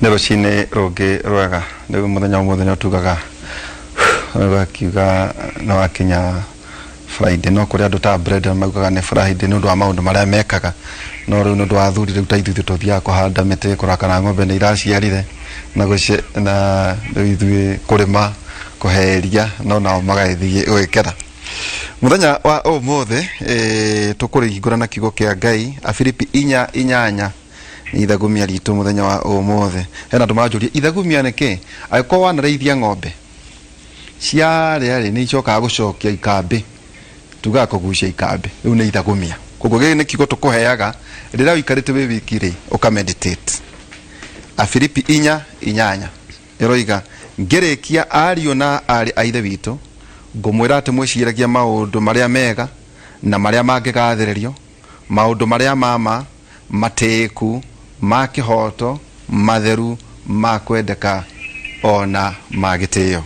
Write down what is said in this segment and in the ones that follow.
Nĩ rũcinĩ rũngĩ rwega. Rĩu mũthenya ũmũthĩ nĩ ũtugaga ũgakiuga nĩ wakinya Friday, no kũrĩ andũ ta Brenda maugaga nĩ Friday nĩ ũndũ wa maũndũ marĩa mekaga, no rĩu nĩ ũndũ wa athuri rĩu ta ithuĩ tũthiaga kũhanda mĩtĩ, kũrora kana ng'ombe nĩ iraciarire na gũce na rĩu ithuĩ kũrĩma, kũheria, no nao magagĩthiĩ gwĩkena. Mũthenya wa ũmũthĩ tũkũrĩhingũra na kiugo kĩa Ngai, Afilipi 4:8 nĩ ithagumia ritũ mũthenya wa ũmũthĩ. Hena andũ maranjũria ithagumia nĩ kĩ? Angĩkorwo wanarĩithia ng'ombe ciarĩa rĩ, nĩ icokaga gũcokia ikambĩ, tugaga kũgucia ikambĩ, rĩu nĩ ithagumia. Koguo gĩkĩ nĩ kiugo tũkũheaga rĩrĩa ũikarĩte wĩ wiki rĩ, ũka meditate. Afilipi 4:8 ĩroiga, ngĩrĩkia ariũ na aarĩ a Ithe witũ, ngũmwĩra atĩ mwĩciragie maũndũ marĩa mega na marĩa mangĩgathĩrĩrio, maũndũ marĩa ma ma, matĩĩku, ma kĩhooto, matheru, ma kwendeka, o na ma gĩtĩo.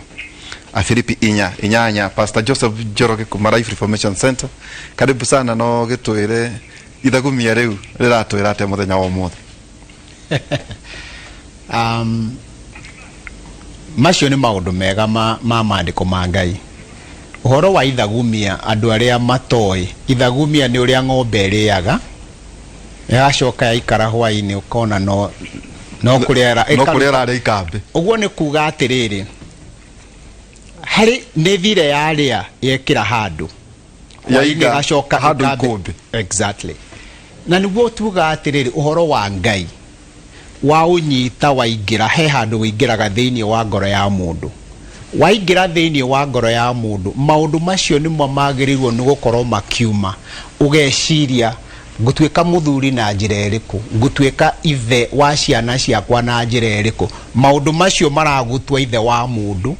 Afilipi 4:8. Pastor Joseph Njoroge kuma Life Reformation Center, karibu sana. No gĩtwĩre ithagumia rĩu rĩratwĩra atĩa mũthenya wa ũmũthĩ? Macio nĩ maũndũ mega ma maandĩko ma Ngai. Ũhoro wa ithagumia, andũ arĩa matoĩ, ithagumia nĩ ũrĩa ng'ombe ĩrĩaga, ĩgacoka yaikara hwaĩ-inĩ ũkona no kũrĩa no kũrĩa ĩrarĩa ikambĩ. Ũguo nĩ kuga atĩrĩrĩ, harĩ nĩ thire yarĩa yekĩra handũ hwaĩ-inĩ Yaiga ĩgacoka handũ ĩkambe. Ikũmbĩ. Exactly. Na nĩguo tugaga atĩrĩrĩ, ũhoro wa Ngai wa ũnyita waingĩra, he handũ wĩingĩraga thĩinĩ wa ngoro ya mũndũ. Waingĩra thĩinĩ wa ngoro ya mũndũ, maũndũ macio nĩmo magĩrĩirwo nĩ gũkorwo makiuma. Ũgeciria, ngũtuĩka mũthuri na njĩra ĩrĩkũ? Ngũtuĩka ithe wa ciana ciakwa na njĩra ĩrĩkũ? Maũndũ macio maragũtua ithe wa mũndũ,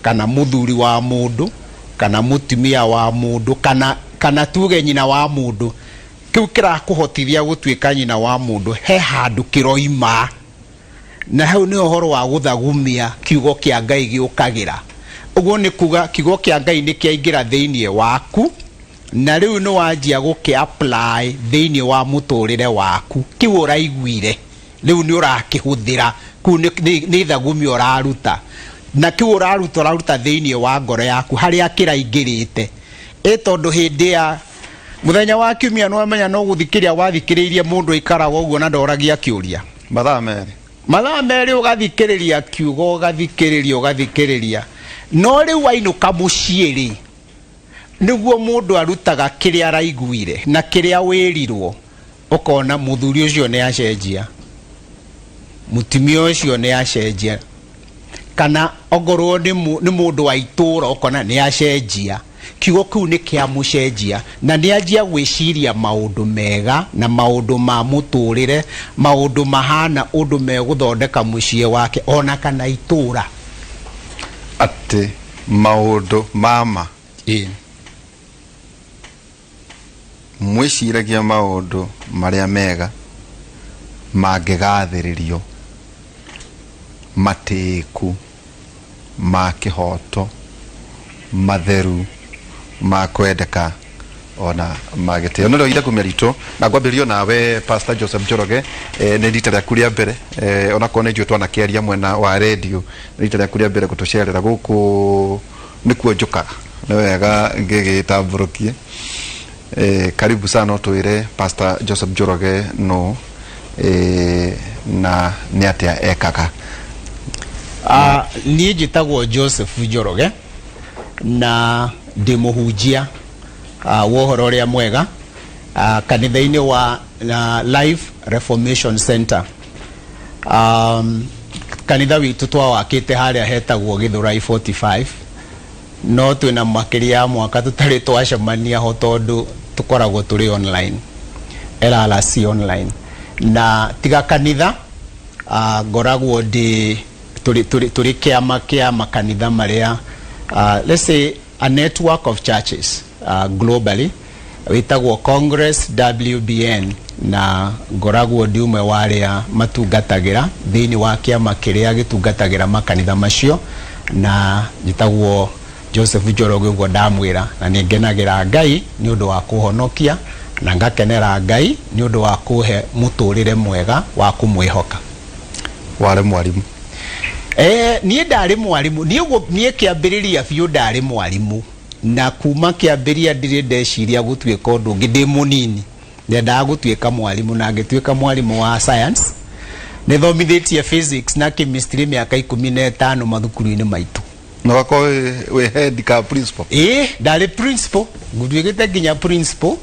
kana mũthuri wa mũndũ, kana mũtumia wa mũndũ, kana tuge nyina wa mũndũ. Kĩu kĩrakũhotithia gũtuĩka nyina wa mũndũ, he handũ kĩroima. Na hau nĩ ũhoro wa gũthagumia kiugo kĩa Ngai gĩũkagĩra. Ũguo nĩ kuga kiugo kĩa Ngai nĩ kĩaingĩra thĩinĩ waku, na rĩu nĩ wanjia gũkĩ apply thĩinĩ wa mũtũrĩre waku. Kĩu ũraiguire, rĩu nĩ ũrakĩhũthĩra. Kũu nĩ ithagumia ũraruta. Na kĩu ũraruta, ũraruta thĩinĩ wa ngoro yaku, harĩa kĩraingĩrĩte. Ĩ tondũ hĩndĩ ya mũthenya wa kiumia nĩ wamenya no gũthikĩrĩria wathikĩrĩirie mũndũ aikaraga ũguo na ndoragia kĩũria. Mathaa 2. Mathaa 2 ũgathikĩrĩria kiugo, ũgathikĩrĩria, ũgathikĩrĩria. No rĩu wainũka mũciĩ rĩ, nĩguo mũndũ arutaga kĩrĩa araiguire na kĩrĩa wĩrirwo, ũkona mũthuri ũcio nĩ acenjia, mũtumia ũcio nĩ acenjia, kana ongorwo nĩ mũndũ wa itũũra ũkona nĩ acenjia. Kiugo kĩu nĩ kĩamũcenjia na nĩ anjia gwĩciria maũndũ mega na maũndũ ma mũtũrĩre, maũndũ mahana ũndũ megũthondeka mũciĩ wake ona kana itũũra. Atĩ maũndũ ma ma. Mwĩciragia maũndũ marĩa mega mangĩgathĩrĩrio, matĩĩku, ma kĩhooto, matheru, ma kwendeka, ona ma gĩtĩo. Nĩrĩo ithagumia ritũ na ngwambĩrĩrio nawe Pastor Joseph Njoroge, nĩ rita rĩaku rĩa mbere, onakorwo nĩ njũĩ twanakĩaria mwena wa redio, nĩ rita rĩaku rĩa mbere gũtũcerera gũkũ nĩkuo njũkaga, nĩ wega ngĩgĩtambũrũkie. Karibu sana. Ũtwĩre Pastor Joseph Njoroge nũ, na nĩ atĩa ekaga? Niĩ njĩtagwo Joseph Njoroge na ndĩ mũhunjia wa ũhoro ũrĩa mwega kanitha-inĩ wa Life Reformation Center. Kanitha witũ twawakĩte harĩa hetagwo Gĩthũrai 45, no twĩna makĩria ya mwaka tũtarĩ twacemania ho tondũ tũkoragwo tũrĩ online, LRC online. Na tiga kanitha, ngoragwo ndĩ tũrĩ kĩama kĩa makanitha marĩa, let's say a network of churches globally wĩtagwo Congress WBN, na ngoragwo ndĩ ũmwe wa arĩa matungatagĩra thĩinĩ wa kĩama kĩrĩa gĩtungatagĩra makanitha macio, na njĩtagwo Joseph Njoroge ũguo ndamwĩra, na nĩ ngenagĩra Ngai nĩ ũndũ wa kũhonokia na ngakenera Ngai nĩ ũndũ wa kũhe mũtũrĩre mwega wa kũmwĩhoka. Warĩ mwarimũ? Niĩ ndarĩ mwarimũ. Niĩ niĩ kĩambĩrĩria biũ ndarĩ mwarimũ, na kuma kĩambĩrĩria ndirĩ ndeciria gũtuĩka ũndũ ũngĩ. Ndĩ mũnini ndendaga gũtuĩka mwarimũ, na ngĩtuĩka mwarimũ wa science. Nĩthomithĩtie physics na chemistry mĩaka 15 mathukuru-inĩ maitũ. Na ũgakorwo wĩ head ka principal? Ĩĩ, ndarĩ principal, nduĩkĩte nginya principal.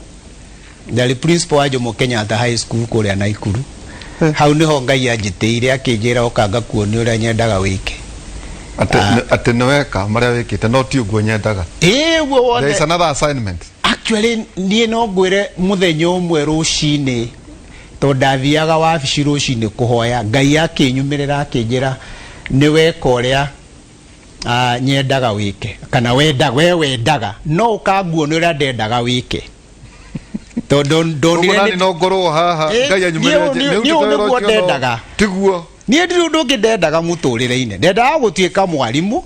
Ndarĩ principal wa Jomo Kenyatta High School kũrĩa Naikuru. Hau nĩho Ngai anjĩtĩire, akĩnjĩra ũka ngakuonia ũrĩa nyendaga wĩke. Atĩ nĩ weka marĩa wĩkĩte, no ti ũguo nyendaga. Ĩĩ, ũguo There is wothe. another assignment. Actually, niĩ no ngwĩre mũthenya ũmwe rũcinĩ, tondũ ndathiaga wabici rũcinĩ kũhoya, Ngai akĩnyumĩrĩra akĩnjĩra, nĩ weka ũrĩa nyendaga wĩke, kana wenda we wendaga, no ũkanguonia ũrĩa ndendaga wĩke, tondũ ndonire Ũguo nani no ngorwo haha Ngai anyumĩrĩre niĩ ũũ nĩguo ndendaga. Tiguo. Niĩ ndirĩ ũndũ ũngĩ ndendaga mũtũrĩre-inĩ. Ndendaga gũtuĩka mwarimũ,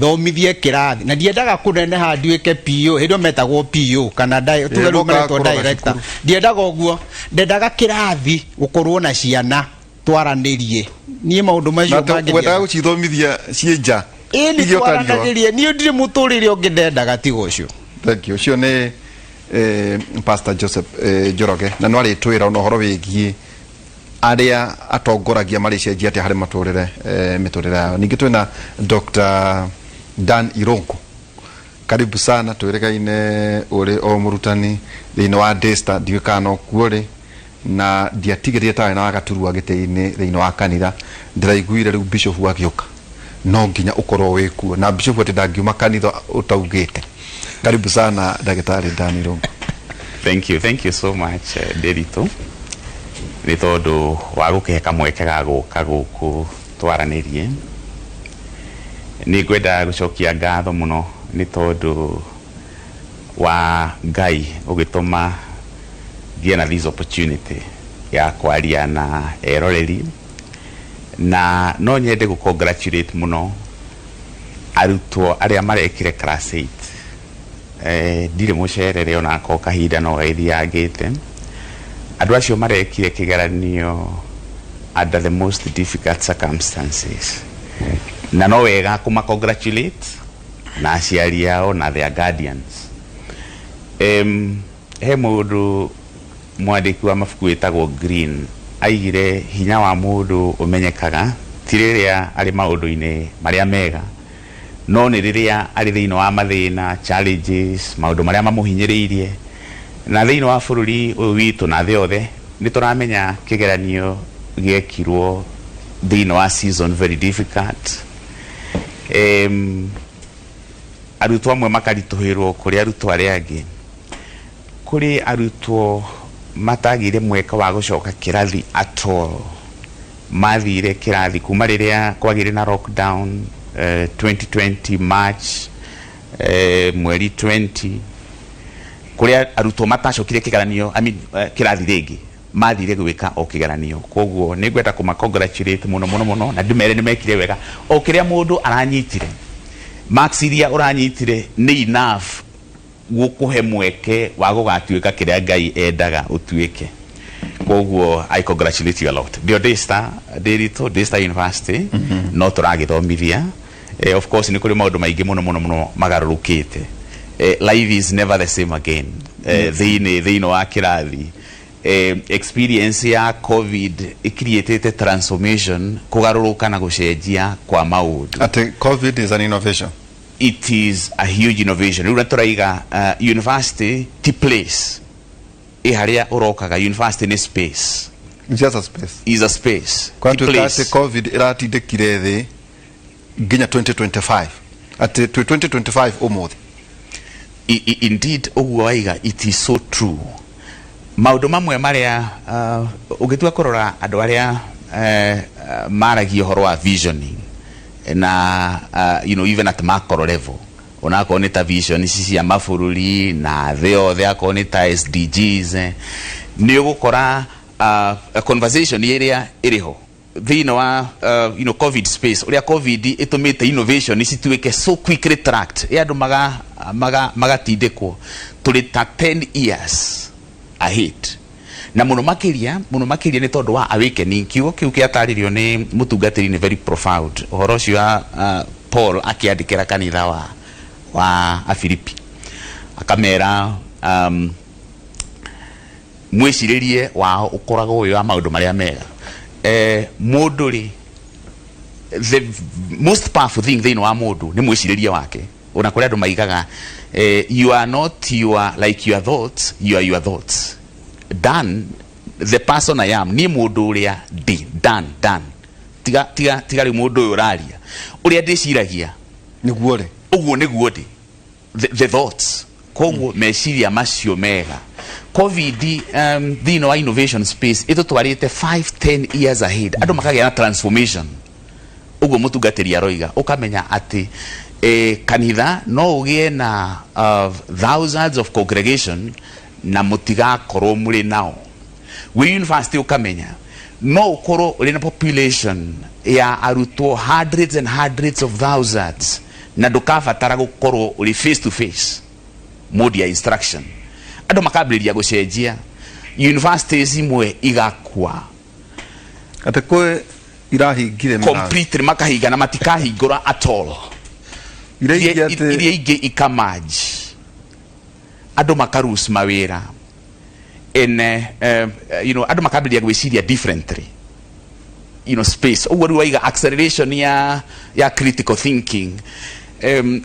thomithie kĩrathi, na ndiendaga kũneneha nduĩke PO. Hĩndĩ ĩyo metagwo PO kana tuge rĩu mokaga maretwo kũrora director. cukuru. Ndiendaga ũguo, ndendaga kĩrathi gũkorwo na ciana twaranĩrie. Niĩ maũndũ macio Na mangĩ wendaga ndiendaga. gũcithomithia ciĩ nja? Ĩĩ, nĩ Igĩota riũa. twaranagĩrie. Niĩ ndirĩ mũtũrĩre ũngĩ ndendaga tiga ũcio. Thank you. Ũcio nĩ Pastor Joseph Njoroge, na no arĩtwĩra ona ũhoro wĩgiĩ arĩa atongoragia marĩcenjia atĩa harĩ matũrĩre, mĩtũrĩre yao. Ningĩ twĩna Dr. Dan Irungu, karibu sana. Twĩrĩgaine ũrĩ o mũrutani thĩinĩ wa Daystar, ndiũĩ kana no kuo rĩ, na ndiatigĩrire tarĩ na wagaturua gĩtĩ-inĩ thĩinĩ wa kanitha. Ndĩraiguire rĩu bishop agĩũka, no nginya ũkorwo wĩ kuo, na bishop atĩ ndangiuma kanitha ũtaugĩte. Karibu sana, Ndagĩtarĩ Dan Irungu. Thank you, thank you so much, Nderitu, nĩ tondũ wa gũkĩhe kamweke ga gũka gũkũ twaranĩrie. Nĩ ngwenda gũcokia ngatho mũno nĩ tondũ wa Ngai ũgĩtũma ngĩe na this opportunity ya kwaria na eroreri, na no nyende gũ congratulate mũno arutwo arĩa marekire class 8. Ndirĩ mũcerere, onako kahinda no gagĩthiangĩte. Andũ acio marekire kĩgeranio under the most difficult circumstances, na no wega kũma congratulate na aciari ao na their guardians. He mũndũ mwandĩki wa mabuku wĩtagwo Green aigire hinya wa mũndũ ũmenyekaga ti rĩrĩa arĩ maũndũ-inĩ marĩa mega, no nĩ rĩrĩa arĩ thĩinĩ wa mathĩna, challenges, maũndũ marĩa mamũhinyĩrĩirie. Na thĩinĩ wa bũrũri ũyũ witũ na thĩ yothe, nĩ tũramenya kĩgeranio gĩekirwo thĩinĩ wa season very difficult. Arutwo amwe makaritũhĩrwo kũrĩ arutwo arĩa angĩ. Kũrĩ arutwo matagĩire mweke wa gũcoka kĩrathi at all. Mathire kĩrathi kuma rĩrĩa kwagĩire na lockdown, 2020 March, mweri 20. Kũrĩa arutwo matacokire kĩgeranio, I mean, kĩrathi rĩngĩ, mathire gwĩka o kĩgeranio. Koguo nĩ ngwenda kũma congratulate mũno mũno mũno, na ndĩmere nĩ mekire wega. O kĩrĩa mũndũ aranyitire, marks iria ũranyitire nĩ enough gũkũhe mweke wa gũgatuĩka kĩrĩa Ngai endaga ũtuĩke. Koguo I congratulate you a lot. Ndio Daystar Ndiritu, Daystar University, no tũragĩthomithia. Of course nĩ kũrĩ maũndũ maingĩ mũno mũno mũno magarũrũkĩte. Life is never the same again. Thĩinĩ wa kĩrathi, experience ya COVID ĩcreatĩte transformation, kũgarũrũka na gũcenjia kwa maũndũ. Atĩ COVID is an innovation? It is a huge innovation. Rĩu tũraiga university ti place ĩ harĩa ũrokaga, university nĩ space. It's just a space. Is a space. Ti Kwatuĩka place. Atĩ COVID ĩratindĩkire thĩ nginya 2025, atĩ twĩ 2025 ũmũthĩ. Indeed, ũguo waiga, it is so true. Maũndũ mamwe marĩa ũngĩtua kũrora, andũ arĩa maragia ũhoro wa visioning na even at macro level, onakorwo nĩ ta vision ici cia mabũrũri na thĩ yothe, akorwo nĩ ta SDGs, nĩ ũgũkora conversation ĩrĩa ĩrĩ ho thĩinĩ wa COVID space, ũrĩa COVID ĩtũmĩte innovation cituĩke so quickly tracked, ĩ andũ maga maga magatindĩkwo tũrĩ ta 10 years ahead. Na mũno makĩria, mũno makĩria nĩ tondũ wa awakening. Kiugo kĩu kĩatarĩrio nĩ mũtungatĩri nĩ very profound. Ũhoro ũcio wa Paul akĩandĩkĩra kanitha wa wa Afilipi akamera mwĩcirĩrie wao ũkoragwo wĩ wa maũndũ marĩa mega. Mũndũ rĩ, the most powerful thing thĩinĩ wa mũndũ nĩ mwĩcirĩrie wake. Ona kũrĩ andũ maigaga you are not your, like your thoughts, you are your thoughts. Dan, the person I am, niĩ mũndũ ũrĩa ndĩ, Dan, Dan. Tiga, tiga, tiga rĩu mũndũ ũyũ ũraria. Ũrĩa ndĩciragia. Nĩguo rĩ. Ũguo nĩguo ndĩ. The thoughts. Koguo meciria macio mega. Covid thĩinĩ wa innovation space ĩtũtwarĩte 5, 10 years ahead. Andũ makagĩa na transformation. Ũguo mũtungatĩri aroiga, ũkamenya atĩ kanitha no ũgĩe na thousands of congregation na mũtigakorwo mũrĩ nao. Wĩ university ũkamenya no ũkorwo ũrĩ na population ya arutwo hundreds and hundreds of thousands na ndũkabatara gũkorwo ũrĩ face to face mode ya instruction. Andũ makambĩrĩria gũcenjia, universities imwe igakua. Atĩ kwĩ irahingire mĩrango. Completely makahinga na matikahingũra at all. Iria ingĩ atĩ Iria ingĩ ikamerge. Andũ makarus mawĩra. In, you know, andũ makambĩrĩria gwĩciria differently. You know, space. Ũguo rĩu waiga acceleration ya critical thinking.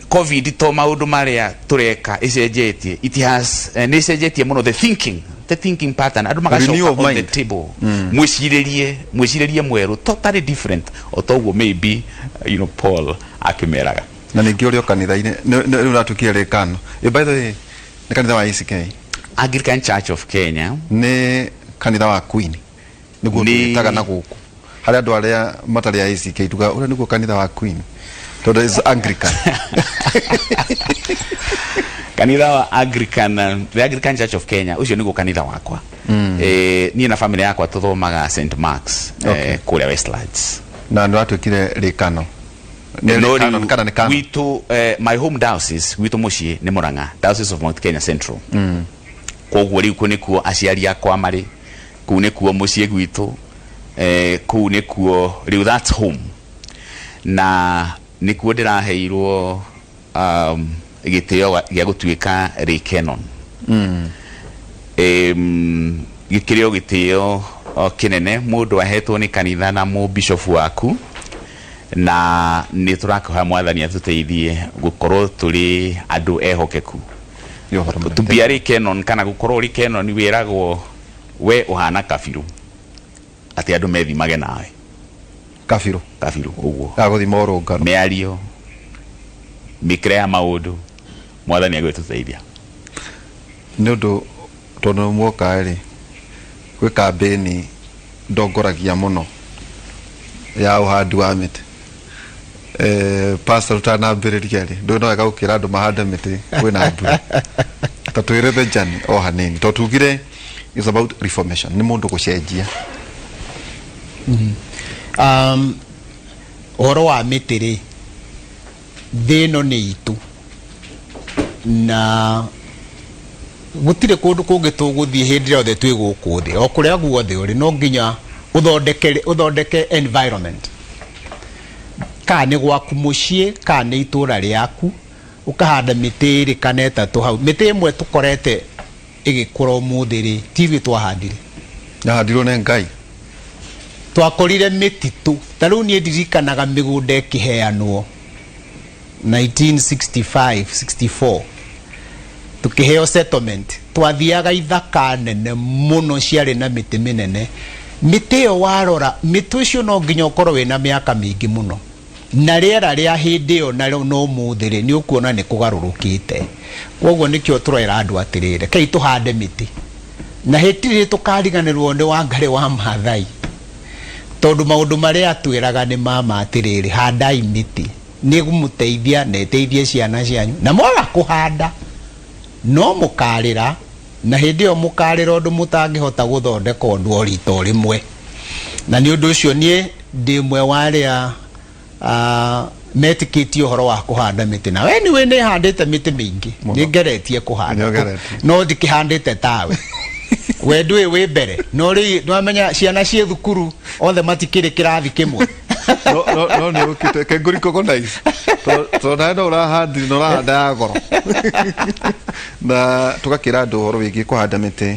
Covid to maũndũ marĩa tũreka ĩcenjetie. It has, nĩ ĩcenjetie mũno the thinking pattern. Andũ magacoka Renew of on the mind. table. Mwĩcirĩrie mwerũ, totally different. O toguo maybe, you know, Paul akĩmeraga. Na ningĩ ũrĩ o kanitha-inĩ, rĩu ũratuĩkire rĩkano. By the way, nĩ kanitha wa ACK? Anglican Church of Kenya. Nĩ kanitha wa Queen. Nĩguo Nĩ tũgĩtaga na gũkũ. Harĩa andũ arĩa matarĩ a ACK tuga ũrĩa nĩguo kanitha wa Queen. Tondũ is Anglican. Kanitha wa Anglican, the Anglican Church of Kenya, ũcio nĩguo kanitha wakwa. Niĩ na family yakwa tũthomaga St Mark's, kũrĩa Westlands. Na nĩ watuĩkire rĩkano. Nĩ No rĩkano, rĩu kana nĩ kano? Gwitũ, my home diocese, gwitũ mũciĩ nĩ Murang'a, Diocese of Mount Kenya Central. Koguo rĩu kũu nĩkuo aciari akwa marĩ, kũu nĩkuo mũciĩ gwitũ, kũu nĩkuo rĩu that's home. Na nĩkuo ndĩraheirwo gĩtĩo gĩa gũtuĩka Ray Canon. Gĩkĩrĩ o gĩtĩo kĩnene mũndũ ahetwo nĩ kanitha na mũbishofu waku, na nĩ tũrakũhoya Mwathani atũteithie gũkorwo tũrĩ andũ ehokeku. Nĩ ũhoro mũnene. To be a Ray Canon kana gũkorwo ũrĩ Canon wĩragwo we ũhana kabirũ, atĩ andũ methimage nawe. Kabirũ. Kabirũ, ũguo. Gagũthima ũrũngaro. Mĩario, mĩkĩre ya maũndũ, Mwathani agĩtũteithia. Nĩ ũndũ tondũ muoka rĩ, gwĩ kambĩni ndongoragia mũno ya ũhandi wa mĩtĩ. Pastor ũtanambĩrĩria rĩ, ndũĩ no wega gũkĩra andũ mahande mĩtĩ kwĩna mbura. Ta twĩre the journey o hanini, tondũ tugire it's about reformation, nĩ mũndũ gũcenjia. Ũhoro wa mĩtĩ rĩ, thĩ ĩno nĩ itũ na gũtirĩ kũndũ kũngĩ tũgũthiĩ hĩndĩ ĩrĩa yothe twĩ gũkũ thĩ. O kũrĩa guothe ũrĩ no nginya ũthondeke environment, kana nĩ gwaku mũciĩ kana nĩ itũra rĩaku, ũkahanda mĩtĩ ĩrĩ kana ĩtatũ hau. Mĩtĩ ĩmwe tũkorete ĩgĩkũra ũmũthĩ rĩ, ti ithuĩ twahandire. Yahandirwo nĩ Ngai. Twakorire mĩtitũ. Ta rĩu niĩ ndirikanaga mĩgũnda ĩkĩheanwo 1965, 64. Tukĩheo settlement. Twathiaga ithaka nene mũno ciarĩ na mĩtĩ mĩnene. Mĩtĩ ĩyo warora, mĩtĩ ũcio no nginya ũkorwo wĩna mĩaka mĩingĩ mũno. Na rĩera rĩa hĩndĩ ĩyo na no ũmũthĩ rĩ, nĩ ũkuona nĩ kũgarũrũkĩte. Koguo nĩkĩo tũrera andũ atĩrĩrĩ, rekei tũhande mĩtĩ. Na hatirĩ tũkariganĩrwo nĩ Wangarĩ wa Maathai. Tondũ maũndũ marĩa atwĩraga nĩ ma ma atĩrĩrĩ, handai mĩtĩ. Nĩ ĩgũmũteithia na ĩteithie ciana cianyu. Na mwaga kũhanda, no mũkarĩra, na hĩndĩ ĩyo mũkarĩra ũndũ mũtangĩhota gũthondeka ũndũ o rita o rĩmwe. Na nĩ ũndũ ũcio niĩ ndĩ ũmwe wa arĩa metĩkĩtie ũhoro wa kũhanda mĩtĩ. Na anyway nĩ handĩte mĩtĩ mĩingĩ, nĩ ngeretie kũhanda. Nĩ ũgeretie. No ndikĩhandĩte tawe. We ndũĩ wĩ mbere, no rĩu nĩwamenya ciana ciĩ thukuru othe matikĩrĩ kĩrathi kĩmwe. No no no nĩ ũkĩte ke ngũ recognize tondũ nawe no ũrahandire na ũrahanda ya goro na tũgakĩra andũ ũhoro wĩgiĩ kũhanda mĩtĩ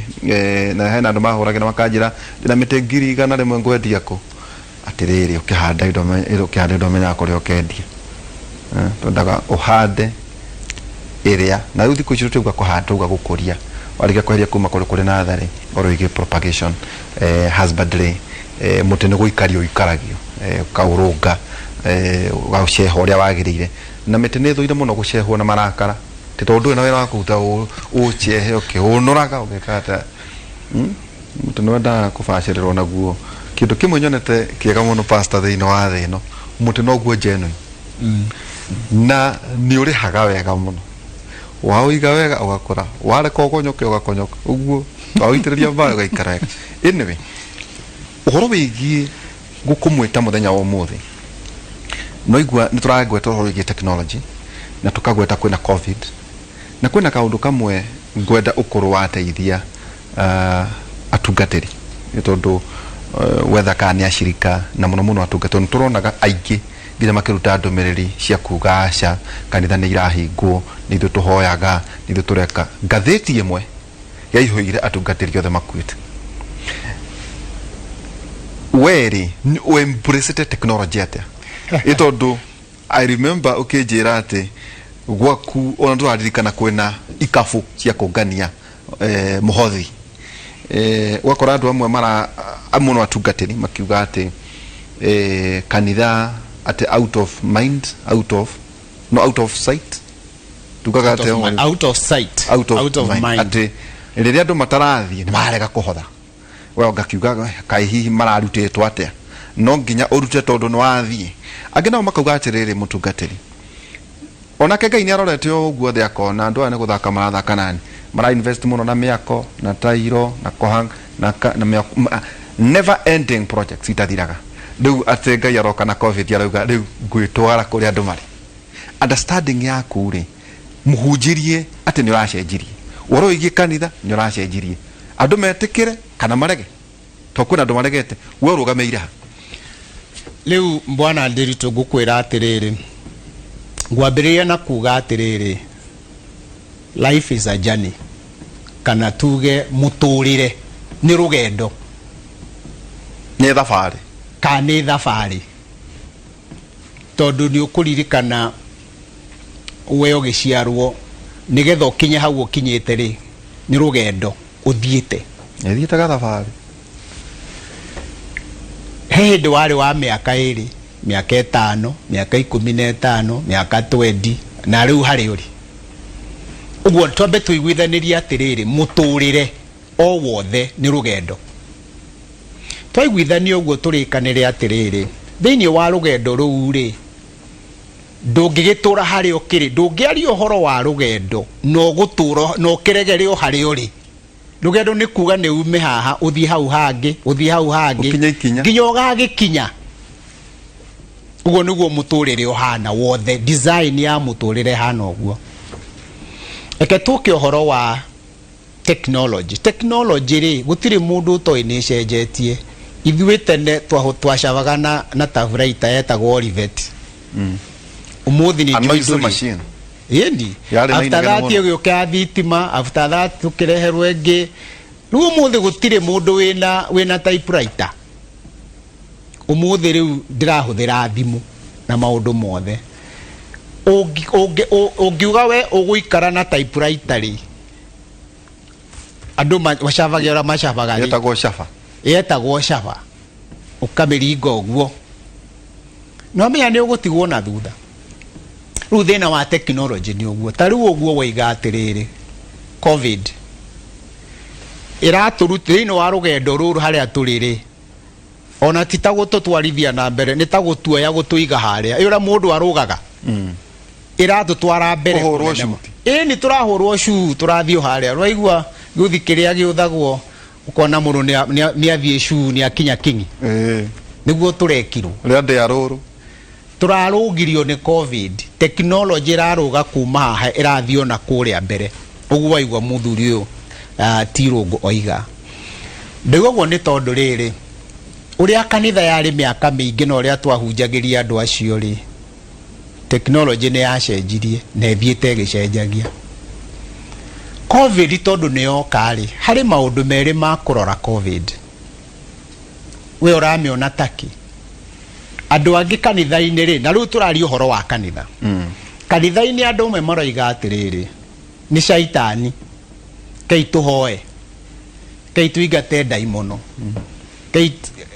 na hena andũ mahũragĩra makanjĩra ndĩna mĩtĩ 100,000 ngwendia kũ. Atĩrĩrĩ, ũkĩhanda indo ũkĩhanda indo ũmenyaga kũrĩa ũkendia. Twendaga ũhande ĩrĩa na rĩu thikũ ici tũtiuga kũhanda, tũrauga gũkũria. Warĩkia kweheria kuma kũrĩa kũrĩ natharĩ ũhoro wĩgiĩ propagation, husbandry, mũtĩ nĩ gũikario ũikaragio, ũkaũrũnga, ũgaũceha ũrĩa wagĩrĩire. Na mĩtĩ nĩ ĩthũire mũno gũcehwo na marakara, ti tondũ ndũrĩ na wĩra wa kũruta ũũcehe ũkĩũnũraga ũgĩka atĩa. Mũtĩ nĩ wendaga kũbacĩrĩrwo naguo. Kĩndũ kĩmwe nyonete kĩega mũno pastor thĩinĩ wa thĩ ĩno, mũtĩ noguo genuine. Na nĩ ũrĩhaga wega mũno. Waũiga wega ũgakũra, wareka ũgonyoke ũgakonyoka. Ũguo waũitĩrĩria maĩ ũgaikara wega. Anyway, ũhoro wĩgiĩ gũkũmwĩta mũthenya wa ũmũthĩ, no igua nĩ tũragweta ũhoro wĩgiĩ technology na tũkagweta kwĩna COVID na kwĩna kaũndũ kamwe ngwenda ũkorwo wateithia atungatĩri nĩ tondũ wetha kana nĩ acirika na mũno mũno atungatĩri nĩ tũronaga aingĩ nginya makĩruta ndũmĩrĩri cia kuga aca kanitha nĩ irahingwo, nĩ ithuĩ tũhoyaga, nĩ ithuĩ tũreka. Ngathĩti ĩmwe yaihũire atungatĩri othe makuĩte. We rĩ, ũ embrace technology atĩa? Ĩ tondũ I remember ũkĩnjĩra atĩ gwaku ona ndũraririkana kwĩna ikabũ cia kũngania mũhothi. Ũgakora andũ amwe mara mũno atungatĩri makiuga atĩ kanitha atĩ out of mind, out of no out of sight, tugaga Out of atĩ out of sight, out of, out of mind, mind. Atĩ rĩrĩa andũ matarathiĩ nĩ marega kũhotha, we ngakiuga kaĩ hihi mararutĩtwo atĩa, no nginya ũrute tondũ nĩ wathiĩ. Angĩ nao makauga atĩrĩrĩ, mũtungatĩri onake Ngai nĩ arorete o ũguo thĩ akona andũ aya nĩ gũthaka marathaka nani, mara invest mũno na mĩako na tairo na kũhang na, na mĩako, never ending projects itathiraga. Rĩu atĩ Ngai aroka na COVID arauga rĩu ngwĩtwara kũrĩa andũ marĩ. Understanding yaku rĩ, mũhunjirie atĩ nĩ ũracenjirie ũhoro wĩgiĩ kanitha, nĩ ũracenjirie andũ metĩkĩre kana marege, tondũ kwĩna andũ maregete, we ũrũgamĩire ha? Rĩu bwana Ndiritu, ngũkwĩra atĩrĩrĩ, ngwambĩrĩria na kuga atĩrĩrĩ, life is a journey, kana tuge mũtũrĩre nĩ rũgendo. Nĩ thabarĩ. Kana nĩ thabarĩ, tondũ nĩ ũkũririkana we ũgĩciarwo nĩgetha ũkinye hau ũkinyĩte rĩ, nĩ rũgendo ũthiĩte. Ĩthiĩte gathabarĩ. He hĩndĩ warĩ wa mĩaka 2, mĩaka 5, mĩaka 15, mĩaka 20, na rĩu harĩ ũrĩ ũguo. Twambe tũiguithanĩrie atĩrĩrĩ, mũtũrĩre o wothe nĩ rũgendo. Twaiguithania ũguo, tũrĩkanĩre atĩrĩrĩ, thĩinĩ wa rũgendo rũu rĩ, ndũngĩgĩtũra harĩa ũkĩrĩ, ndũngĩaria ũhoro wa rũgendo na ũgũtũra na ũkĩregere o harĩa ũrĩ. Rũgendo nĩ kuga nĩ ume haha ũthiĩ hau hangĩ, ũthiĩ hau hangĩ, ũkinye ikinya. Nginya ũgagĩkinya. Ũguo nĩguo mũtũrĩre ũhana wothe, design ya mũtũrĩre hana ũguo. Reke tũke ũhoro wa technology. Technology rĩ, gũtirĩ mũndũ ũtoĩ nĩ ĩcenjetie. Ithuĩ tene twacabaga na typewriter yetagwo Olivetti. Ũmũthĩ nĩ A njũĩ noisy ndũrĩ. machine. Ĩni. Yarĩ na After inegene that mũno. ĩgĩũka ya thitima, after that tũkĩreherwo ĩngĩ. Rĩu ũmũthĩ gũtirĩ mũndũ wĩna typewriter. Ũmũthĩ rĩu ndĩrahũthĩra thimũ na maũndũ mothe. Ũngiuga we ũgũikara na typewriter rĩ, andũ macabagia ũrĩa macabaga rĩ, yetagwo caba. Yetagwo caba, ũkamĩringa ũguo, no menya nĩ ũgũtigwo na thutha. Rĩu thĩna wa technology nĩ ũguo. Ta rĩu ũguo woiga atĩrĩrĩ, COVID ĩratũruta thĩinĩ wa rũgendo rũrũ harĩa tũrĩ rĩ, ona ti ta gũtũtwarithia na mbere, nĩ ta gũtuoya gũtũiga harĩa ĩ ũrĩa mũndũ arũgaga, ĩratũtwara mbere Kũhũrwo kũnene. cuti. Ĩ nĩ tũrahũrwo cuu, tũrathiĩ o harĩa ũraigua gĩũthi kĩrĩa gĩũthagwo, ũkona mũndũ nĩ athiĩ cuu, nĩ akinya kingi. Nĩguo tũrekirwo. Rĩa ndĩa rũrũ. Tũrarũgirio nĩ COVID. Technology ĩrarũga kuma haha ĩrathiĩ ona kũrĩa mbere. Ũguo waigua mũthuri ũyũ, Tirũngũ oiga. Ndauga ũguo nĩ tondũ rĩrĩ, ũrĩa kanitha yarĩ mĩaka mĩingĩ na ũrĩa twahunjagĩria andũ acio rĩ, tekinoronjĩ nĩ yacenjirie na ĩthiĩte ĩgĩcenjagia. Covid tondũ nĩ yoka rĩ, harĩ maũndũ merĩ ma kũrora Covid. We ũramĩona takĩ? Andũ angĩ kanitha-inĩ rĩ, na rĩu tũraria ũhoro wa kanitha. Kanitha-inĩ andũ amwe maroiga atĩrĩrĩ, nĩ caitani, kei tũhoe, kei tũingate ndaimono, kei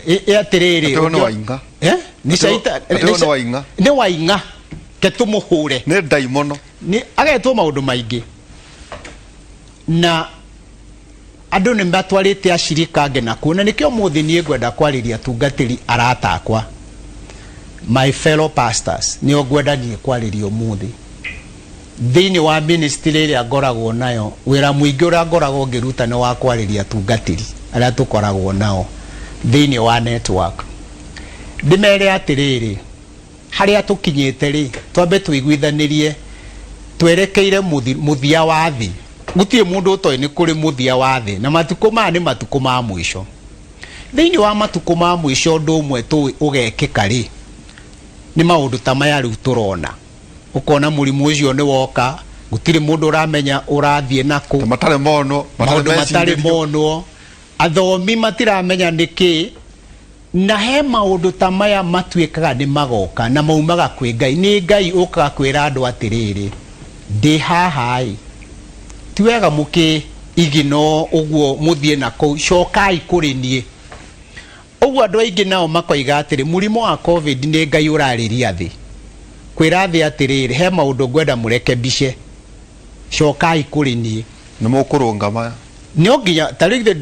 ĩ atĩrĩrĩ, Atĩ ũyũ nĩ waing'a. Eh? Nĩ Atĩ ũyũ- caitani, atĩ ũyũ nĩ waing'a. nĩ waing'a, ke tũmũhũre. Nĩ ndaimono. Nĩ agetwo maũndũ maingĩ na andũ nĩ matwarĩte acirika angĩ nakuo, na nĩkĩo ũmũthĩ niĩ ngwenda kwarĩria atungatĩri arata akwa, my fellow pastors, nĩo ngwenda niĩ kwarĩria ũmũthĩ. Thĩinĩ wa ministry ĩrĩa ngoragwo nayo, wĩra mũingĩ ũrĩa ngoragwo ngĩruta nĩ wa kwarĩria atungatĩri arĩa tũkoragwo nao thĩinĩ wa network. Ndĩmere atĩrĩrĩ, harĩa tũkinyĩte rĩ, twambe tũiguithanĩrie twerekeire mũthia wa thĩ. Gũtirĩ mũndũ ũtoĩ nĩ kũrĩ mũthia wa thĩ, na matukũ maya nĩ matukũ ma mũico. Thĩinĩ wa matukũ ma mũico ũndũ ũmwe tũĩ ũgekĩka rĩ, nĩ maũndũ ta maya rĩu tũrona. Ũkona mũrimũ ũcio nĩ woka, gũtirĩ mũndũ ũramenya ũrathiĩ nakũ. Ta matarĩ monwo, matarĩ Maũndũ matarĩ mecirĩrio. monwo, athomi matiramenya nĩkĩ. Na he maũndũ ta maya matuĩkaga nĩ magoka na maumaga kwĩ Ngai. Nĩ Ngai ũkaga kwĩra andũ atĩrĩrĩ, ndĩ haha ĩ, ti wega mũkĩ igino ũguo mũthiĩ na kũu, cokai kũrĩ niĩ. Ũguo andũ aingĩ nao makoiga atĩrĩ, mũrimũ wa Covid nĩ Ngai ũrarĩria thĩ. Kwĩra thĩ atĩrĩrĩ, he maũndũ ngwenda mũrekebice, cokai kũrĩ niĩ. Nĩ mũkũrũnga maya. No nginya ta rĩu ithe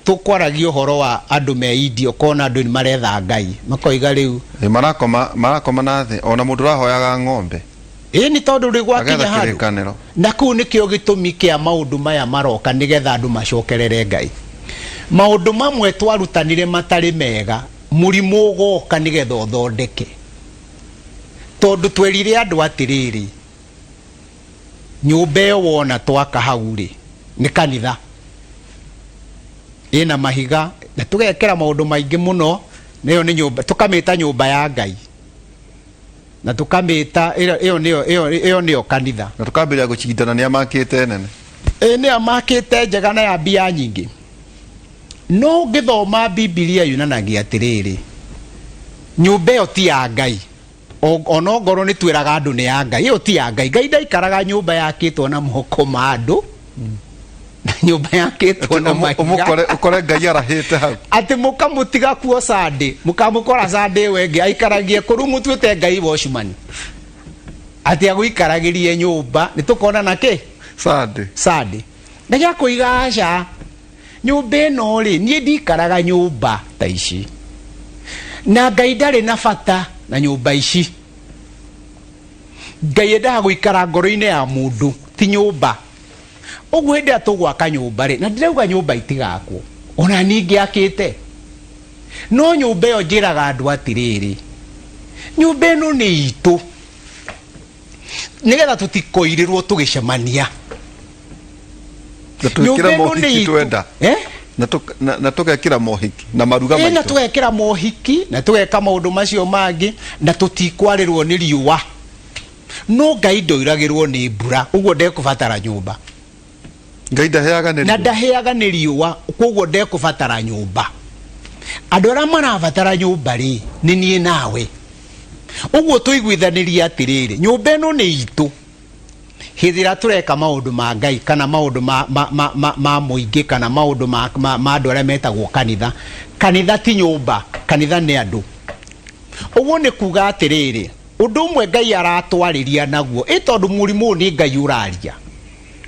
tũkwaragia ũhoro wa andũ me India, ũkona andũ nĩ maretha Ngai, makoiga rĩu Ĩ, marakoma, marakoma na thĩ, ona mũndũ ũrahoyaga ng'ombe. Ĩ, nĩ tondũ rĩ gwakinya Agetha handũ. kĩrĩkanĩro. Na kũu nĩkĩo gĩtũmi kĩa maũndũ maya maroka, nĩgetha andũ macokerere Ngai. Maũndũ mamwe twarutanire matarĩ mega, mũrimũ ũgoka nĩgetha ũthondeke. Tondũ twerire andũ atĩrĩrĩ, nyũmba ĩyo wona twaka hau rĩ, nĩ kanitha. Ĩna mahiga, na tũgekĩra maũndũ maingĩ mũno, na ĩyo nĩ nyũmba, tũkamĩta nyũmba ya Ngai. Na tũkamĩta, ĩyo, ĩyo nĩyo, ĩyo, ĩyo nĩyo kanitha. Na tũkambĩrĩria gũcindana nĩa makĩte nene. Ĩ, nĩa makĩte njega na ya mbia nyingĩ. No ũngĩthoma Bibilia yonanagia atĩrĩrĩ, nyũmba ĩyo ti ya Ngai. Ona ongorwo nĩ twĩraga andũ nĩ ya Ngai, ĩyo ti ya Ngai. Ngai ndaikaraga nyũmba yakĩtwo na moko ma andũ, na nyũmba yakĩtwo na mahiga. Ũmũkore, ũkore Ngai arahĩte hau. Atĩ mũkamũtiga kuo Sunday, mũkamũkora Sunday ĩyo ĩngĩ aikaragie kũu, rĩu mũtuĩte Ngai watchman. Atĩ agũikaragĩrie nyũmba, nĩ tũkonana kĩ? Sunday. Sunday. Ngai akoiga aca. Nyũmba ĩno rĩ, niĩ ndikaraga nyũmba ta ici. Na Ngai ndarĩ na bata na nyũmba ici. Ngai endaga gũikara ngoro-inĩ ya mũndũ, ti nyũmba. Ũguo hĩndĩ ĩrĩa tũgwaka nyũmba rĩ, na ndirauga nyũmba itigakwo, ona niĩ ngĩakĩte. No nyũmba ĩyo njĩraga andũ atĩrĩrĩ, nyũmba ĩno nĩ itũ, nĩgetha tũtikoirĩrwo tũgĩcemania. Na twĩkĩre Nyũmba ĩno nĩ mohiki itũ. twenda. Eh? Na tũgekĩra mohiki na maruga Ĩ, na maitũ. tũgekĩra mohiki na tũgeka maũndũ macio mangĩ na tũtikwarĩrwo nĩ riũa. No Ngai ndoiragĩrwo nĩ mbura, ũguo ndekũbatara nyũmba. Ngai ndaheaga nĩ Na riũa. ndaheaga nĩ riũa, koguo ndekũbatara nyũmba. Andũ arĩa marabatara nyũmba rĩ, nĩ niĩ nawe. Ũguo tũiguithanĩrie atĩrĩrĩ, nyũmba ĩno nĩ itũ. Hĩndĩ ĩrĩa tũreka maũndũ ma Ngai kana maũndũ ma mũingĩ kana maũndũ ma andũ arĩa metagwo kanitha, kanitha ti nyũmba, kanitha nĩ andũ. Ũguo nĩ kuga atĩrĩrĩ, ũndũ ũmwe Ngai aratwarĩria naguo, ĩ tondũ mũrimũ ũyũ nĩ Ngai ũraria,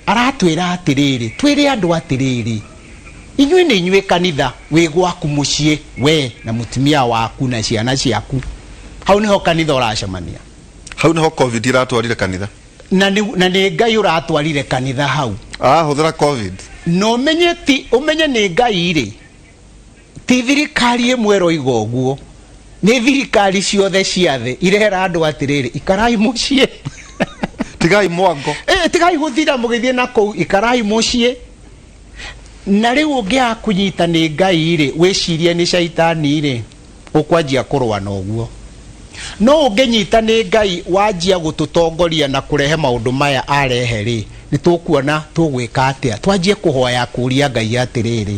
aratwĩra atĩrĩrĩ, twĩre andũ atĩrĩrĩ, inyuĩ nĩ inyuĩ kanitha, wĩ gwaku mũciĩ, we na mũtumia waku na ciana ciaku, hau nĩho kanitha ũracemania. Hau nĩho Covid iratwarire kanitha. Na nĩ Ngai ũratwarire kanitha hau. Arahũthĩra Covid. Na ũmenye ti, ũmenye nĩ Ngai rĩ, ti thirikari ĩmwe ĩroiga ũguo, nĩ thirikari ciothe cia thĩ irera andũ atĩrĩrĩ, ikarai mũciĩ. Tigai mwango. Tigai gũthira mũgĩthiĩ na kũu, ikarai mũciĩ. Na rĩu ũngĩaga kũnyita nĩ Ngai rĩ, wĩcirie nĩ caitani rĩ, ũkwanjia kũrũa na ũguo. No ũngĩnyita nĩ Ngai wanjia gũtũtongoria na kũrehe maũndũ maya arehe rĩ, nĩ tũkuona tũgwĩka atĩa. Twanjie kũhoya kũria Ngai atĩrĩrĩ,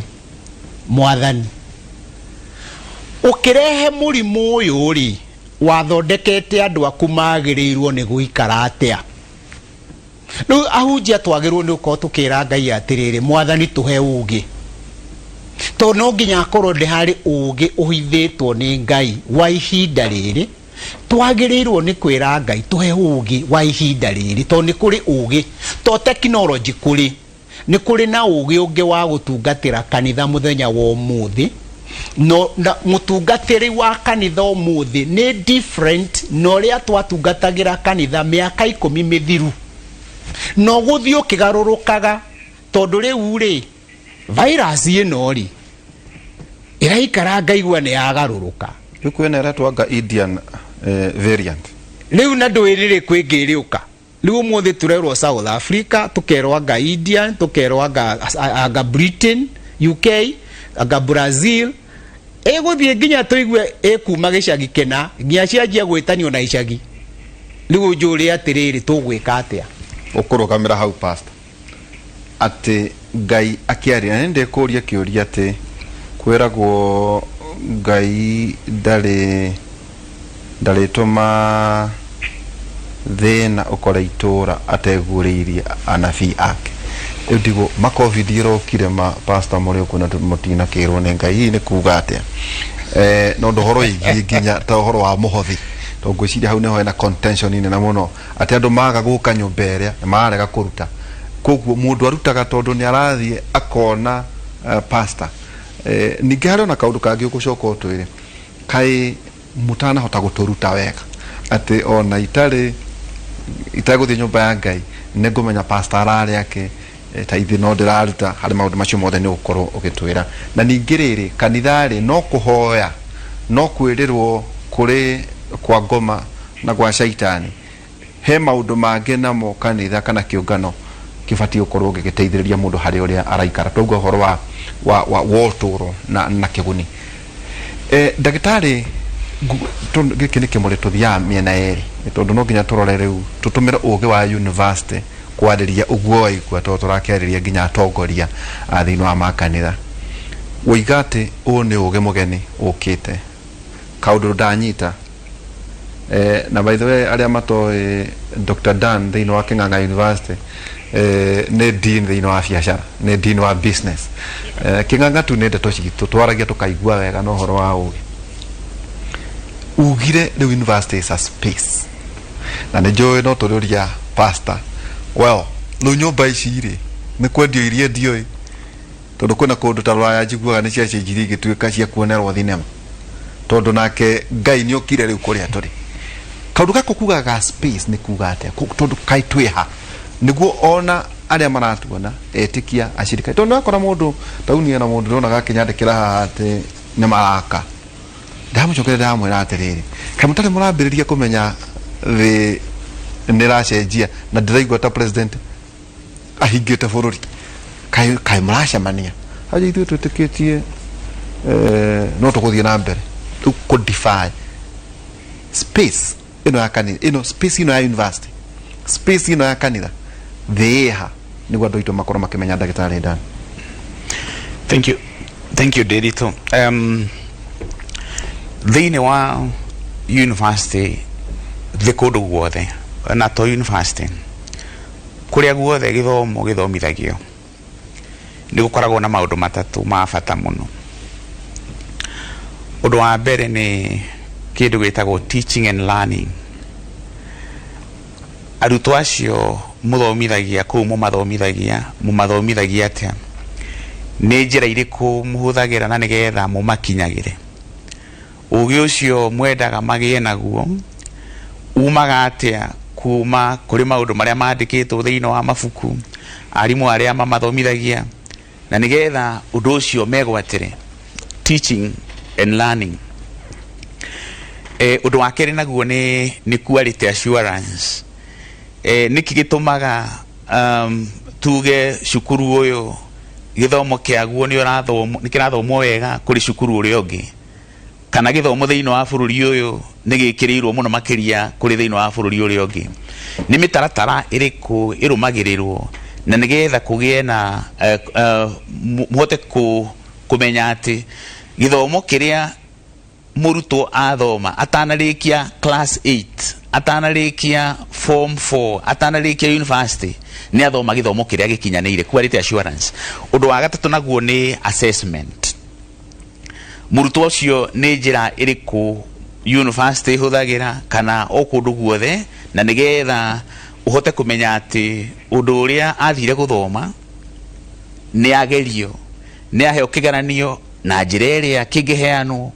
Mwathani, ũkĩrehe mũrimũ ũyũ rĩ, wathondekete andũ aku magĩrĩirwo nĩ gũikara atĩa? Rĩu ahunjia twagĩrĩirwo nĩ gũkorwo tũkĩra Ngai atĩrĩrĩ, Mwathani tũhe ũgĩ. Tondũ no nginya akorwo nĩ harĩ ũgĩ ũhithĩtwo nĩ Ngai wa ihinda rĩrĩ, twagĩrĩirwo nĩ kwĩra Ngai tũhe ũgĩ wa ihinda rĩrĩ, tondũ nĩ kũrĩ ũgĩ, to tekinoronjĩ kũrĩ. Nĩ kũrĩ na ũgĩ ũngĩ wa gũtungatĩra kanitha mũthenya wa ũmũthĩ, no na mũtungatĩri wa kanitha ũmũthĩ nĩ different na ũrĩa twatungatagĩra kanitha mĩaka ikũmi mĩthiru. Na ũgũthiĩ ũkĩgarũrũkaga, tondũ rĩu rĩ, virus ĩno rĩ, ĩraikara ngaigua nĩ yagarũrũka. Rĩu kwĩna ĩretwo anga Indian variant. Rĩu na ndũĩ rĩrĩkũ ĩngĩ ĩrĩũka. Rĩu ũmũthĩ tũrerwo South Africa, tũkerwo anga India, tũkerwo anga Britain, UK, anga Brazil. Ĩgũthiĩ nginya tũigue ĩkuma gĩcagi kĩna, nginya cianjia gwĩtanio na icagi. Rĩu ũnjũrie atĩrĩrĩ, tũgwĩka atĩa? Ũkũrũgamĩra hau pastor, atĩ Ngai akĩaria, na nĩ ndĩkũria kĩũria atĩ kwĩragwo Ngai ndarĩ Ndarĩtũma thĩna ũkore itũra ateguũrĩirie anabii ake. Rĩu ndigwo ma covid ĩrokire ma pastor mũrĩ ũguo na mũtinakĩrwo nĩ Ngai hihi nĩ kuga atĩa? Eh, na ũndũ ũhoro wĩgiĩ nginya ta ũhoro wa mũhothi tondũ ngwĩciria hau nĩho hena contention nene mũno atĩ andũ maga gũka nyũmba ĩrĩa nĩ mararega kũruta koguo mũndũ arutaga tondũ nĩ arathiĩ akona pastor. Ningĩ harĩ ona kaũndũ kangĩ ũgũcoka ũtwĩre Kaĩ mũtanahota gũtũruta wega atĩ ona itarĩ itegũthiĩ nyũmba ya Ngai nĩ ngũmenya pastor ararĩ akĩ ta ithuĩ no ndĩraruta harĩ maũndũ macio mothe nĩ ũgũkorwo ũgĩtwĩra. Na ningĩ rĩrĩ kanitha rĩ no kũhoya no kwĩrĩrwo kũrĩ kwa ngoma na gwa caitani He maũndũ mangĩ namo kanitha kana kĩũngano kĩbatiĩ gũkorwo gĩgĩteithĩrĩria mũndũ harĩ ũrĩa araikara. Twauga ũhoro wa, wa, wa, wa ũtũũro na, na kĩguni. E, ndagĩtarĩ, gĩkĩ nĩ kĩmũrĩ tũthiaga mĩena yerĩ tondũ no nginya tũrore rĩu tũtũmĩre ũgĩ wa university kwarĩria ũguo waigua tondũ tũrakĩarĩria nginya atongoria a thĩinĩ wa makanitha. Woiga atĩ ũyũ nĩ ũgĩ mũgeni ũkĩte kaũndũ ndanyita Eh, na by the way arĩa matoĩ Dr. Dan thĩinĩ wa King'ang'a University nĩ dean thĩinĩ wa biacara nĩ dean wa business. King'ang'a tu nĩ ndeto citũ twaragia tũkaigua wega na ũhoro wa ũgĩ ugire rĩu university is a space na nĩ njũĩ no tũrĩũria pastor well rĩu nyũmba ici rĩ nĩ kwendio iriendio ĩ tondũ kwĩna kũndũ ta rũraya njiguaga nĩ ciacenjirie igĩtuĩka cia kuonerwo thinema tondũ nake Ngai nĩ okire rĩu kũrĩa tũrĩ kaũndũ gaka kuga ga space nĩ kuga atĩa tondũ kaĩ twĩ ha nĩguo ona arĩa maratuona etĩkia acirika tondũ nĩwakora mũndũ tauni ena mũndũ ndĩronaga akĩnyandĩkĩra haha atĩ nĩ maraka ndamũcokeria ndamwĩra atĩrĩrĩ kaĩ mũtarĩ mũrambĩrĩria kũmenya thĩ nĩ ĩracenjia na ndĩraigua ta president ahingĩte bũrũri kaĩ kaĩ mũracemania aja ithuĩ twĩtĩkĩtie no tũgũthiĩ na mbere rĩu kũ defy space ĩno ya kanitha ĩno space ĩno ya university space ĩno ya kanitha thĩ ĩha nĩguo andũ aitũ makorwo makĩmenya ndagĩtarĩ Dan. Thank you. Thank you, Ndiritu. Thĩinĩ wa university thĩ kũndũ guothe na to university kũrĩa guothe gĩthomo gĩthomithagio nĩ gũkoragwo na maũndũ matatũ ma bata mũno. Ũndũ wa mbere nĩ kĩndũ gĩtagwo teaching and learning. Arutwo acio mũthomithagia kũu mũmathomithagia, mũmathomithagia atĩa? Nĩ njĩra irĩkũ mũhũthagĩra na nĩgetha mũmakinyagĩre? Ũũgĩ ũcio mwendaga magĩe naguo uumaga atĩa kuuma kũrĩ maũndũ marĩa maandĩkĩtwo thĩinĩ wa mabuku, arimũ arĩa mamathomithagia, na nĩgetha ũndũ ũcio megwatĩre? Teaching and learning. Ũndũ wa kerĩ naguo nĩ quality assurance. Nĩkĩ gĩtũmaga tuge cukuru ũyũ Gĩthomo kĩaguo nĩ ũrathomo nĩ kĩrathomwo wega kũrĩ cukuru ũrĩa ũngĩ, kana gĩthomo thĩinĩ wa bũrũri ũyũ nĩ gĩkĩrĩirwo mũno makĩria kũrĩ thĩinĩ wa bũrũri ũrĩa ũngĩ. Nĩ mĩtaratara ĩrĩkũ ĩrũmagĩrĩrwo na nĩgetha kũgĩe na mũhote kũmenya atĩ gĩthomo kĩrĩa mũrutwo athoma atanarĩkia class 8, atanarĩkia form 4, atanarĩkia university, nĩ athoma gĩthomo kĩrĩa gĩkinyanĩire, quality assurance. Ũndũ wa gatatũ naguo nĩ assessment. Mũrutwo ũcio nĩ njĩra ĩrĩkũ university ĩhũthagĩra kana o kũndũ guothe, na nĩgetha ũhote kũmenya atĩ ũndũ ũrĩa athire gũthoma nĩ agerio, nĩ aheo kĩgeranio na njĩra ĩrĩa kĩngĩheanwo,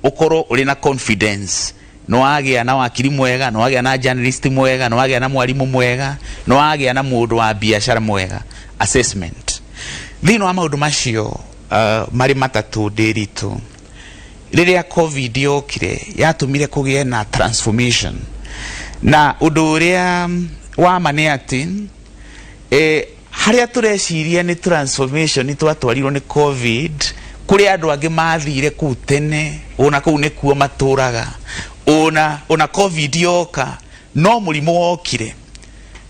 ũkorwo ũrĩ na confidence nĩ wagĩa na wakiri mwega, nĩ wagĩa na journalist mwega, nĩ wagĩa na mwarimũ mwega, nĩ wagĩa na mũndũ wa biacara mwega. Assessment thĩinĩ wa maũndũ macio marĩ matatũ. Ndĩritũ, rĩrĩa COVID yokire, yatũmire kũgĩe na transformation, na ũndũ ũrĩa wa ma nĩ atĩ harĩa tũreciria nĩ transformation nĩ twatwarirwo nĩ COVID, kũrĩ andũ angĩ mathire kũu tene, ona kũu nĩkuo matũraga. Ona COVID yoka, no mũrimũ wokire,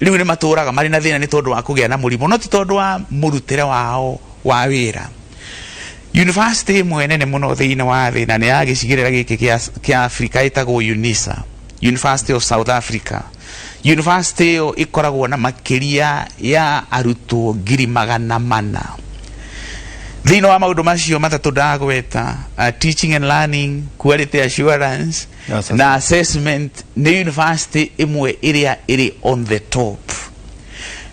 rĩu nĩ matũraga marĩ na thĩna nĩ tondũ wa kũgĩa na mũrimũ, no ti tondũ wa mũrutĩre wao wa wĩra. University ĩmwe nene mũno thĩinĩ wa thĩ, na nĩ ya gĩcigĩrĩra gĩkĩ kĩa Africa, ĩtagwo UNISA, University of South Africa. University ĩyo ĩkoragwo na makĩria ya arutwo 400,000. Thĩinĩ wa maũndũ macio matatũ ndagweta, teaching and learning, quality assurance na assessment, nĩ university ĩmwe ĩrĩa ĩrĩ on the top,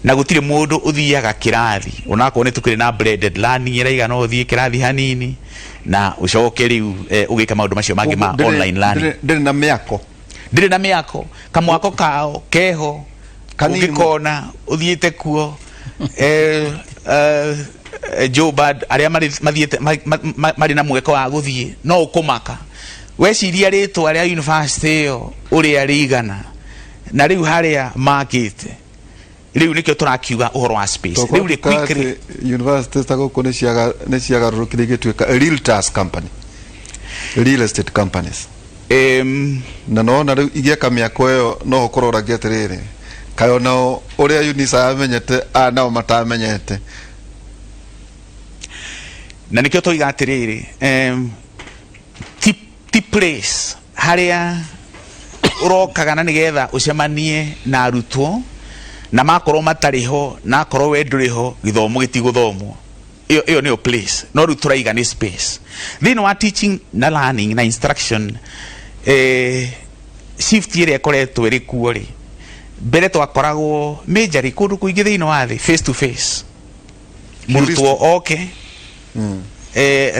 na gũtirĩ mũndũ ũthiaga kĩrathi, onakorwo nĩ tũkĩrĩ na blended learning ĩraiga no ũthiĩ kĩrathi hanini na ũcoke rĩu ũgĩka maũndũ macio mangĩ ma online learning. Ndĩrĩ na mĩako. Ndĩrĩ na mĩako, kamwako kao keho. Kanini. Ũngĩkona ũthiĩte kuo Joburg, arĩa mathiĩte marĩ na mweke wa gũthiĩ, no ũkũmaka weciria rĩtwa rĩa university ĩyo ũrĩa rĩigana na rĩu harĩa makĩte. Rĩu nĩkĩo tũrakiuga ũhoro wa space rĩu rĩ quickly. University ta gũkũ nĩ ciagarũrũkire igĩtuĩka realtors company, real estate companies. Na nona rĩu igĩaka mĩako ĩyo, no ũkorwo ũragia atĩrĩrĩ, kaĩ onao ũrĩa UNISA yamenyete aya nao matamenyete? Na nĩkĩo tũiga atĩrĩrĩ, ti place harĩa ũrokaga na nĩgetha ũcemanie na arutwo, na makorwo matarĩ ho, na akorwo we ndũrĩ ho, gĩthomo gĩtigũthomwo. Ĩyo nĩyo place, no rĩu tũraiga nĩ space. Thĩinĩ wa teaching na learning na instruction, shift ĩrĩa ĩkoretwo ĩrĩ kuo rĩ, mbere twakoragwo majorly kũndũ kũingĩ thĩinĩ wa thĩ face to face, mũrutwo oke,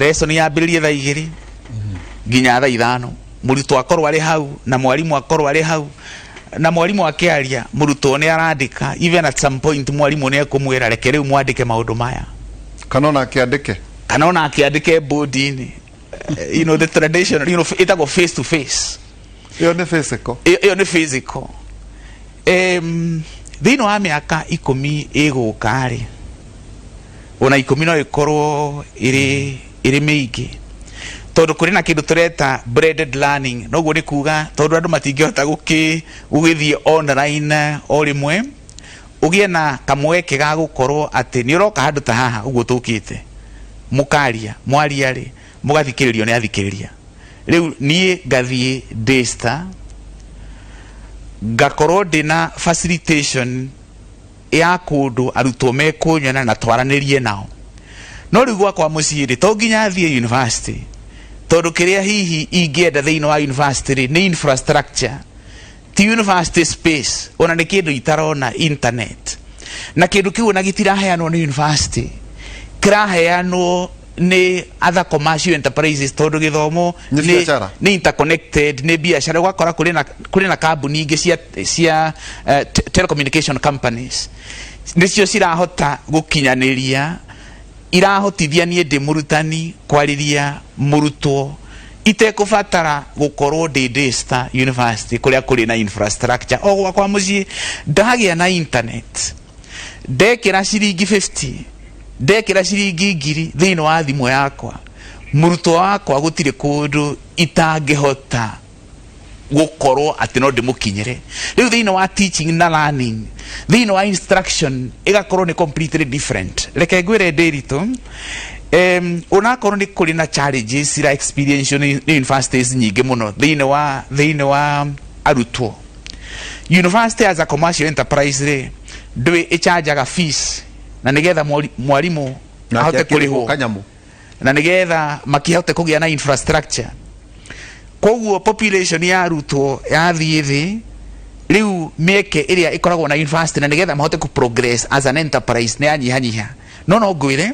lesson yambĩrĩrie thaa 2 nginya thaa 5, mũrutwo akorwo arĩ hau na mwarimũ akorwo arĩ hau, na mwarimũ akĩaria, mũrutwo nĩ arandĩka. Even at some point mwarimũ nĩ ekũmwĩra, "Reke rĩu mwandĩke maũndũ maya." Kana ona akĩandĩke. Kana ona akĩandĩke bodi-inĩ. The traditional, ĩtagwo face to face. Ĩyo nĩ physical. Ĩyo nĩ physical. Thĩinĩ wa mĩaka 10 ĩgũka rĩ, ona 10 no ĩkorwo ĩrĩ mĩingĩ, tondũ kũrĩ na kĩndũ tũreta blended learning. Noguo nĩ kuga tondũ andũ matingĩhota gũgĩthiĩ online o rĩmwe, ũgĩe na kamweke ga gũkorwo atĩ nĩ ũroka handũ ta haha ũguo tũkĩte, mũkaria, mwaria rĩ, mũgathikĩrĩrio nĩ athikĩrĩria. Rĩu niĩ ngathiĩ Daystar, ngakorwo ndĩna facilitation ya kũndũ arutwo mekũnyona na twaranĩrie nao. No rĩu gwakwa mũciĩ rĩ, to nginya thiĩ university, tondũ kĩrĩa hihi ingĩenda thĩinĩ wa university rĩ, nĩ infrastructure, ti university space. Ona nĩ kĩndũ itarona internet, na kĩndũ kĩu ona gĩtiraheanwo nĩ university, kĩraheanwo nĩ other commercial enterprises, tondũ gĩthomo Nĩ biacara. Nĩ interconnected, nĩ biacara. Ũgakora kũrĩ na kambuni ingĩ cia telecommunication companies, nĩcio cirahota gũkinyanĩria, irahotithia niĩ ndĩ mũrutani kwarĩria mũrutwo itekũbatara gũkorwo ndĩ Daystar University kũrĩa kũrĩ na infrastructure. O gwakwa mũciĩ ndagĩa na internet, ndekĩra ciringi 50. Ndekĩra ciringi 1,000 thĩinĩ wa thimũ yakwa, mũrutwo wakwa gũtirĩ kũndũ itangĩhota gũkorwo atĩ no ndĩmũkinyĩre. Rĩu thĩinĩ wa teaching na learning, thĩinĩ wa instruction, ĩgakorwo nĩ completely different. Reke ngwĩre, Ndĩritũ, onakorwo nĩ kũrĩ na challenges ira experience nĩ universities nyingĩ mũno thĩinĩ wa arutwo, university as a commercial enterprise rĩ, ndũĩ ĩchanjaga fees na nĩgetha mwarimũ ahote kũrĩhwo kanyamu na nigetha makihote kũgĩa na infrastructure. Koguo population ya arutwo yathiĩ thĩ, rĩu mĩeke ĩrĩa ĩkoragwo na university na nigetha mahote ku progress as an enterprise nĩ yanyihanyiha. No ngwĩre,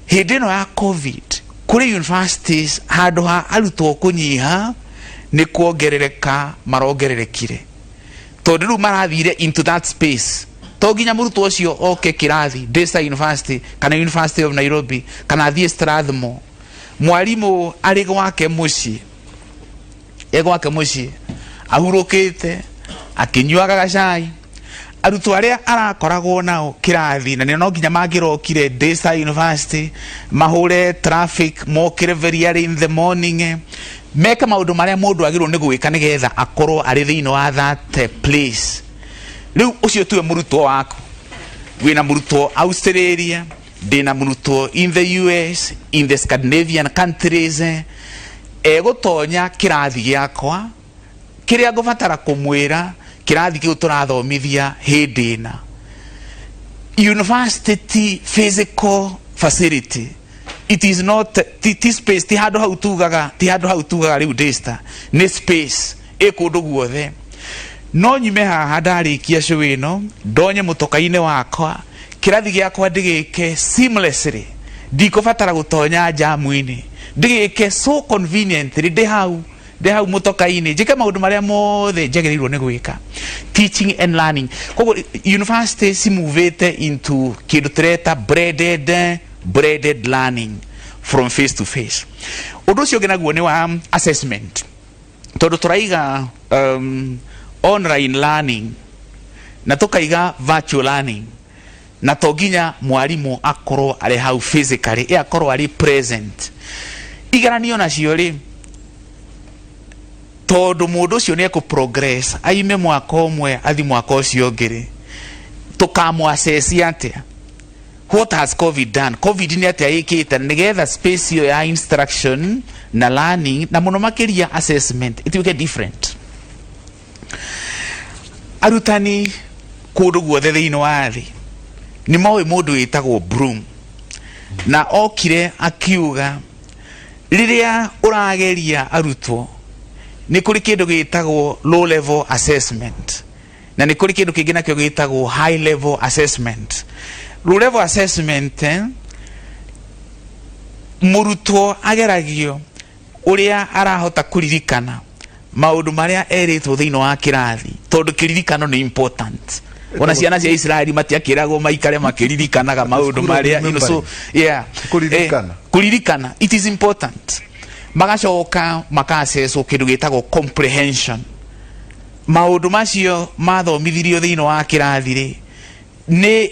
hĩndĩ ĩno ya COVID, kũrĩ universities handũ ha arutwo kũnyiha nĩ kuongerereka marongererekire, tondũ rĩu marathire into that space. To nginya mũrutwo ũcio oke kĩrathi Daystar University kana University of Nairobi kana athiĩ Strathmore. Mwarimũ arĩ gwake mũciĩ, e gwake mũciĩ ahurũkĩte akĩnyuaga gacai, arutwo arĩa arakoragwo nao kĩrathi na nĩ no nginya mangĩrokire Daystar University, mahũre traffic, mokĩre very early in the morning, meke maũndũ marĩa mũndũ agĩrĩirwo nĩ gwĩka nĩgetha akorwo arĩ thĩinĩ wa that place. Rĩu ũcio tuwe mũrutwo waku. Wĩna mũrutwo Australia, ndĩna mũrutwo in the US, in the Scandinavian countries, egũtonya kĩrathi gĩakwa, kĩrĩa ngũbatara kũmwĩra kĩrathi kĩu tũrathomithia hĩndĩ ĩna. University ti physical facility, it is not ti space, ti handũ hau tugaga, ti handũ hau tugaga rĩu Daystar nĩ space ĩ kũndũ guothe. No nyume haha ndarĩkia show ĩno, ndonye mũtoka-inĩ wakwa, kĩrathi gĩakwa ndĩgĩke seamlessly, ndikũbatara gũtonya jamu-inĩ, ndĩgĩke so conveniently ndĩ hau mũtoka-inĩ, njĩke maũndũ marĩa mothe njagĩrĩirwo nĩ gwĩka, teaching and learning. Koguo university cimuvĩte into kĩndũ tũreta blended learning from face to face. Ũndũ ũcio ũngĩ naguo nĩ wa assessment, tondũ tũraiga online learning na tũkaiga virtual learning, na to nginya mwarimũ akorwo arĩ hau physically, ĩ akorwo arĩ present. Igeranio nacio rĩ, tondũ mũndũ ũcio nĩ ekũ progress aime mwaka ũmwe athi mwaka ũcio ũngĩ rĩ, tũkamũ-assess atĩa? What has COVID done? COVID nĩ atĩa ĩkĩte nĩgetha space ĩyo ya instruction na learning na mũno makĩria assessment ĩtuĩke different? Arutani kũndũ guothe thĩinĩ wa thĩ nĩ moĩ mũndũ wĩtagwo Bloom, na okire akiuga rĩrĩa ũrageria arutwo nĩ kũrĩ kĩndũ gĩtagwo low level assessment na nĩ kũrĩ kĩndũ kĩngĩ nakĩo gĩtagwo high level assessment. Low level assessment, mũrutwo ageragio ũrĩa arahota kũririkana maũndũ marĩa erĩtwo thĩinĩ wa kĩrathi, tondũ kĩririkano nĩ important. Ona ciana cia Israeli matiakĩragwo maikare makĩririkanaga maũndũ School of marĩa so yeah. Kũririkana. Kũririkana, it is important. Magacoka maka-assesswo kĩndũ gĩtagwo comprehension. Maũndũ macio mathomithirio thĩinĩ wa kĩrathi rĩ,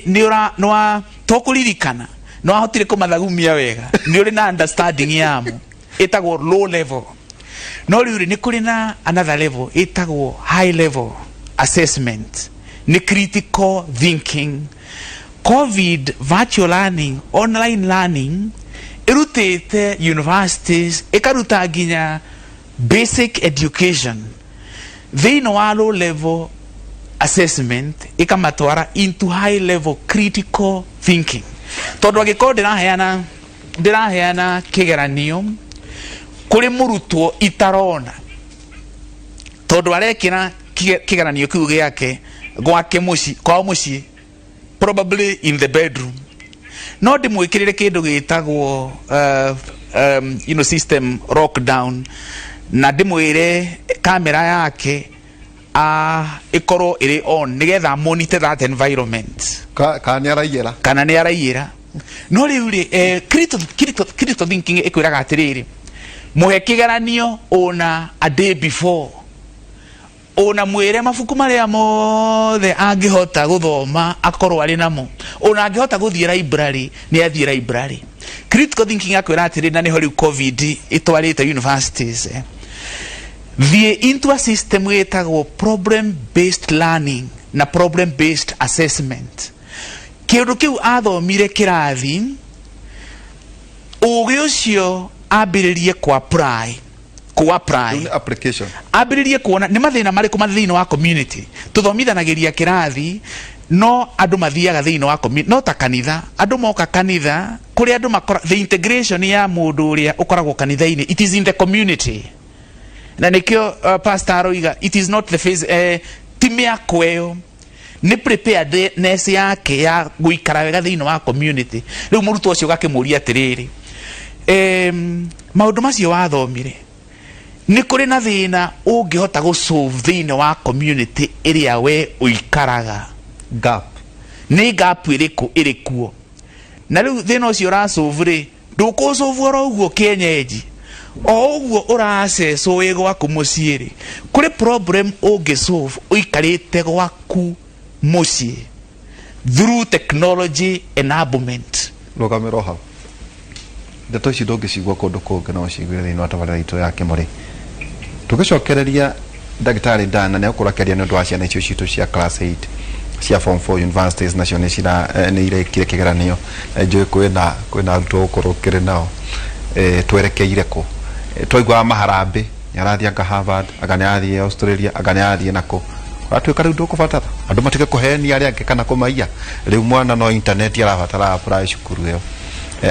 nĩ ũra nĩ wa to kũririkana, nĩ wahotire kũmathagumia wega, nĩ ũrĩ na understanding yamo, ĩtagwo low level. No rĩu rĩ, nĩ kũrĩ na another level ĩtagwo high level assessment, nĩ critical thinking. COVID, virtual learning, online learning ĩrutĩte universities, ĩkaruta nginya basic education thĩinĩ wa low level assessment, ĩkamatwara into high level critical thinking, tondũ angĩkorwo ndĩraheana kĩgeranio kũrĩ mũrutwo itarona, tondũ arekĩra kĩgeranio kĩu gĩake gwake mũciĩ, kwao mũciĩ, probably in the bedroom, no ndĩmwĩkĩrĩre kĩndũ gĩtagwo system lockdown na ndĩmwĩre kamera yake ĩkorwo ĩrĩ on nĩgetha monitor that environment. Kana nĩ araiyĩra. Kana nĩ araiyĩra. No rĩu rĩ, critical thinking ĩkwĩraga atĩrĩrĩ, mũhe kĩgeranio ona a day before. Ona mwĩre mabuku marĩa mothe angĩhota gũthoma akorwo arĩ namo, ona angĩhota gũthiĩ library nĩ athiĩ library. Critical thinking akwĩra atĩrĩ, na nĩho rĩu COVID ĩtwarĩte universities, thiĩ into a system ĩtagwo problem based learning na problem based assessment. Kĩũndũ kĩu athomire kĩrathi, ũgĩ ũcio ambĩrĩrie ku apply, ku apply. Rĩu nĩ application. Ambĩrĩrie kuona nĩ mathĩna marĩkũ ma thĩinĩ wa community. Tũthomithanagĩria kĩrathi, no andũ mathiaga thĩinĩ wa community, no ta kanitha, andũ moka kanitha kũrĩa andũ makora the integration ya mũndũ ũrĩa ũkoragwo kanitha-inĩ, it is in the community. Na nĩkĩo pastor aroiga it is not the face, ti mĩako ĩyo, nĩ preparedness yake ya gũikara wega thĩinĩ wa community. Rĩu mũrutwo ũcio ũgakĩmũria atĩrĩrĩ, maũndũ macio wathomire, nĩ kũrĩ na thĩna ũngĩhota gũ solve thĩinĩ wa community ĩrĩa we ũikaraga? Gap. Nĩ gap ĩrĩkũ ĩrĩ kuo? Na rĩu thĩna ũcio ũrasolve rĩ, ndũkũsolve oro ũguo kĩenyenji, o ũguo ũracecwo wĩ gwaku mũciĩ rĩ, kũrĩ problem ũngĩsolve ũikarĩte gwaku mũciĩ through technology enablement. Rũgamĩrwo hau. Ndeto ici ndũngĩcigua kũndũ kũngĩ, no ũciguire thĩinĩ wa tabarĩra itũ ya Kĩmũrĩ. Tũgĩcokereria ndagĩtarĩ Dana nĩ egũkorwo akĩaria nĩ ũndũ wa ciana icio citũ cia class 8, cia form 4 universities, nacio nĩ cira nĩ irekire kĩgeranio. Njũĩ kwĩna arutwo gũkorwo kĩrĩ nao. Twerekeire kũ? Twaiguaga maharambĩ, nĩ arathiĩ anga Harvard, anga nĩ arathiĩ Australia, anga nĩ arathiĩ nakũ. Watuĩka rĩu ndũkũbatara andũ matige kũhenia arĩa angĩ kana kũmaiya. Rĩu mwana no internet arabatara apply cukuru ĩyo,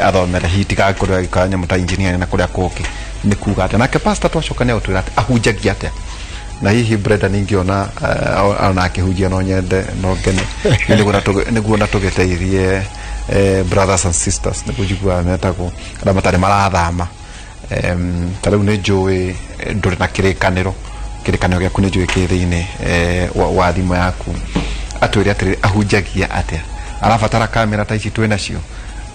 athomere hihi tigakorwo agĩka nyamũ ta engineering na kũrĩa kũngĩ. Nĩ kuga atĩa? Nake pastor twacoka nĩ agũtwĩra atĩ ahunjagia atĩa, na hihi Brenda ningĩona ona akĩhunjia no nyende no ngene nĩguo na tũgĩteithie brothers and sisters, nĩguo njiguaga metagwo, arĩa matarĩ marathama. Ta rĩu nĩ njũĩ ndũrĩ na kĩrĩkanĩro, kĩrĩkanĩro gĩaku nĩ njũĩ kĩ thĩinĩ wa thimũ yaku. Atwĩre atĩrĩrĩ, ahunjagia atĩa? Arabatara kamera ta ici twĩ nacio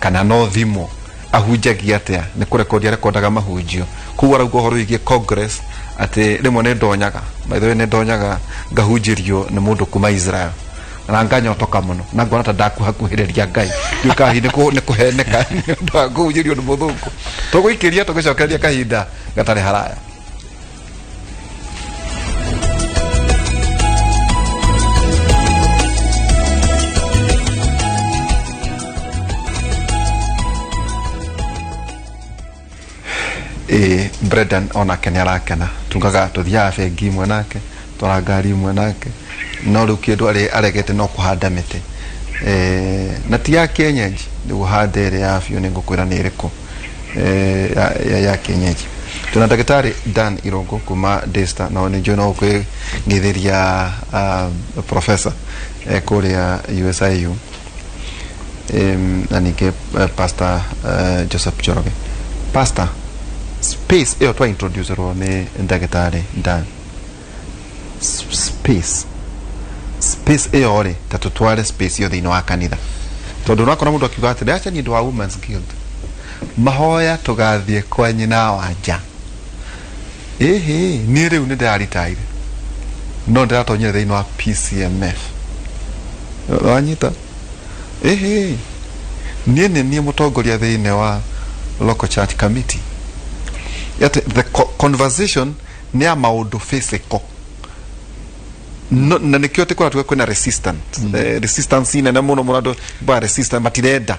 kana no thimũ? Ahunjagia atĩa? Nĩ kũrekondi arekondaga mahunjio? Koguo arauga ũhoro wĩgiĩ congress, atĩ rĩmwe nĩ ndonyaga, by the way, nĩ ndonyaga ngahunjĩrio nĩ mũndũ kuma Israel na nganyotoka mũno na ngona ta ndakuhakuhĩrĩria Ngai. Ndiũkaga hihi nĩ kũheneka nĩ ũndũ wa kũhunjĩrio nĩ mũthũngũ. Tũgũikĩria tũgĩcokereria kahinda gatarĩ haraya. Ĩĩ, Brendan onake nĩ arakena. Tugaga tũthiaga bengi imwe nake, twara ngari imwe nake, no rĩu kĩndũ aregete no kũhanda mĩtĩ, na ti ya kienyeji. Rĩu hande ĩrĩa ya biũ nĩ ngũkwĩra nĩ ĩrĩkũ, ya kienyeji. Twĩna ndagĩtarĩ Dan Irũngũ kuma Daystar, na nĩ njũĩ no ũkwĩng'ithĩria professor kũrĩa USIU, na ningĩ Pastor Joseph Njoroge. Pastor, space ĩyo twa introduce-rwo nĩ ndagĩtarĩ Dan, space ĩyo rĩ, ta tũtware space ĩyo thĩinĩ wa kanitha, tondũ ũrakora mũndũ akiuga atĩrĩ, acha niĩ ndĩ wa Women's Guild, mahoya tũgathiĩ kwa nyina wa nja. Ĩhĩ, niĩ rĩu nĩ ndĩraritaire no ndĩratonyire thĩinĩ wa PCMF, wanyita? Ĩhĩ, niĩ nĩ niĩ mũtongoria thĩinĩ wa local church committee. Yet the conversation nĩ ya maũndũ physical no, na nĩkĩo atĩ kũratuĩka kwĩna resistant resistance nene mũno mũno. Andũ ba resistant matirenda,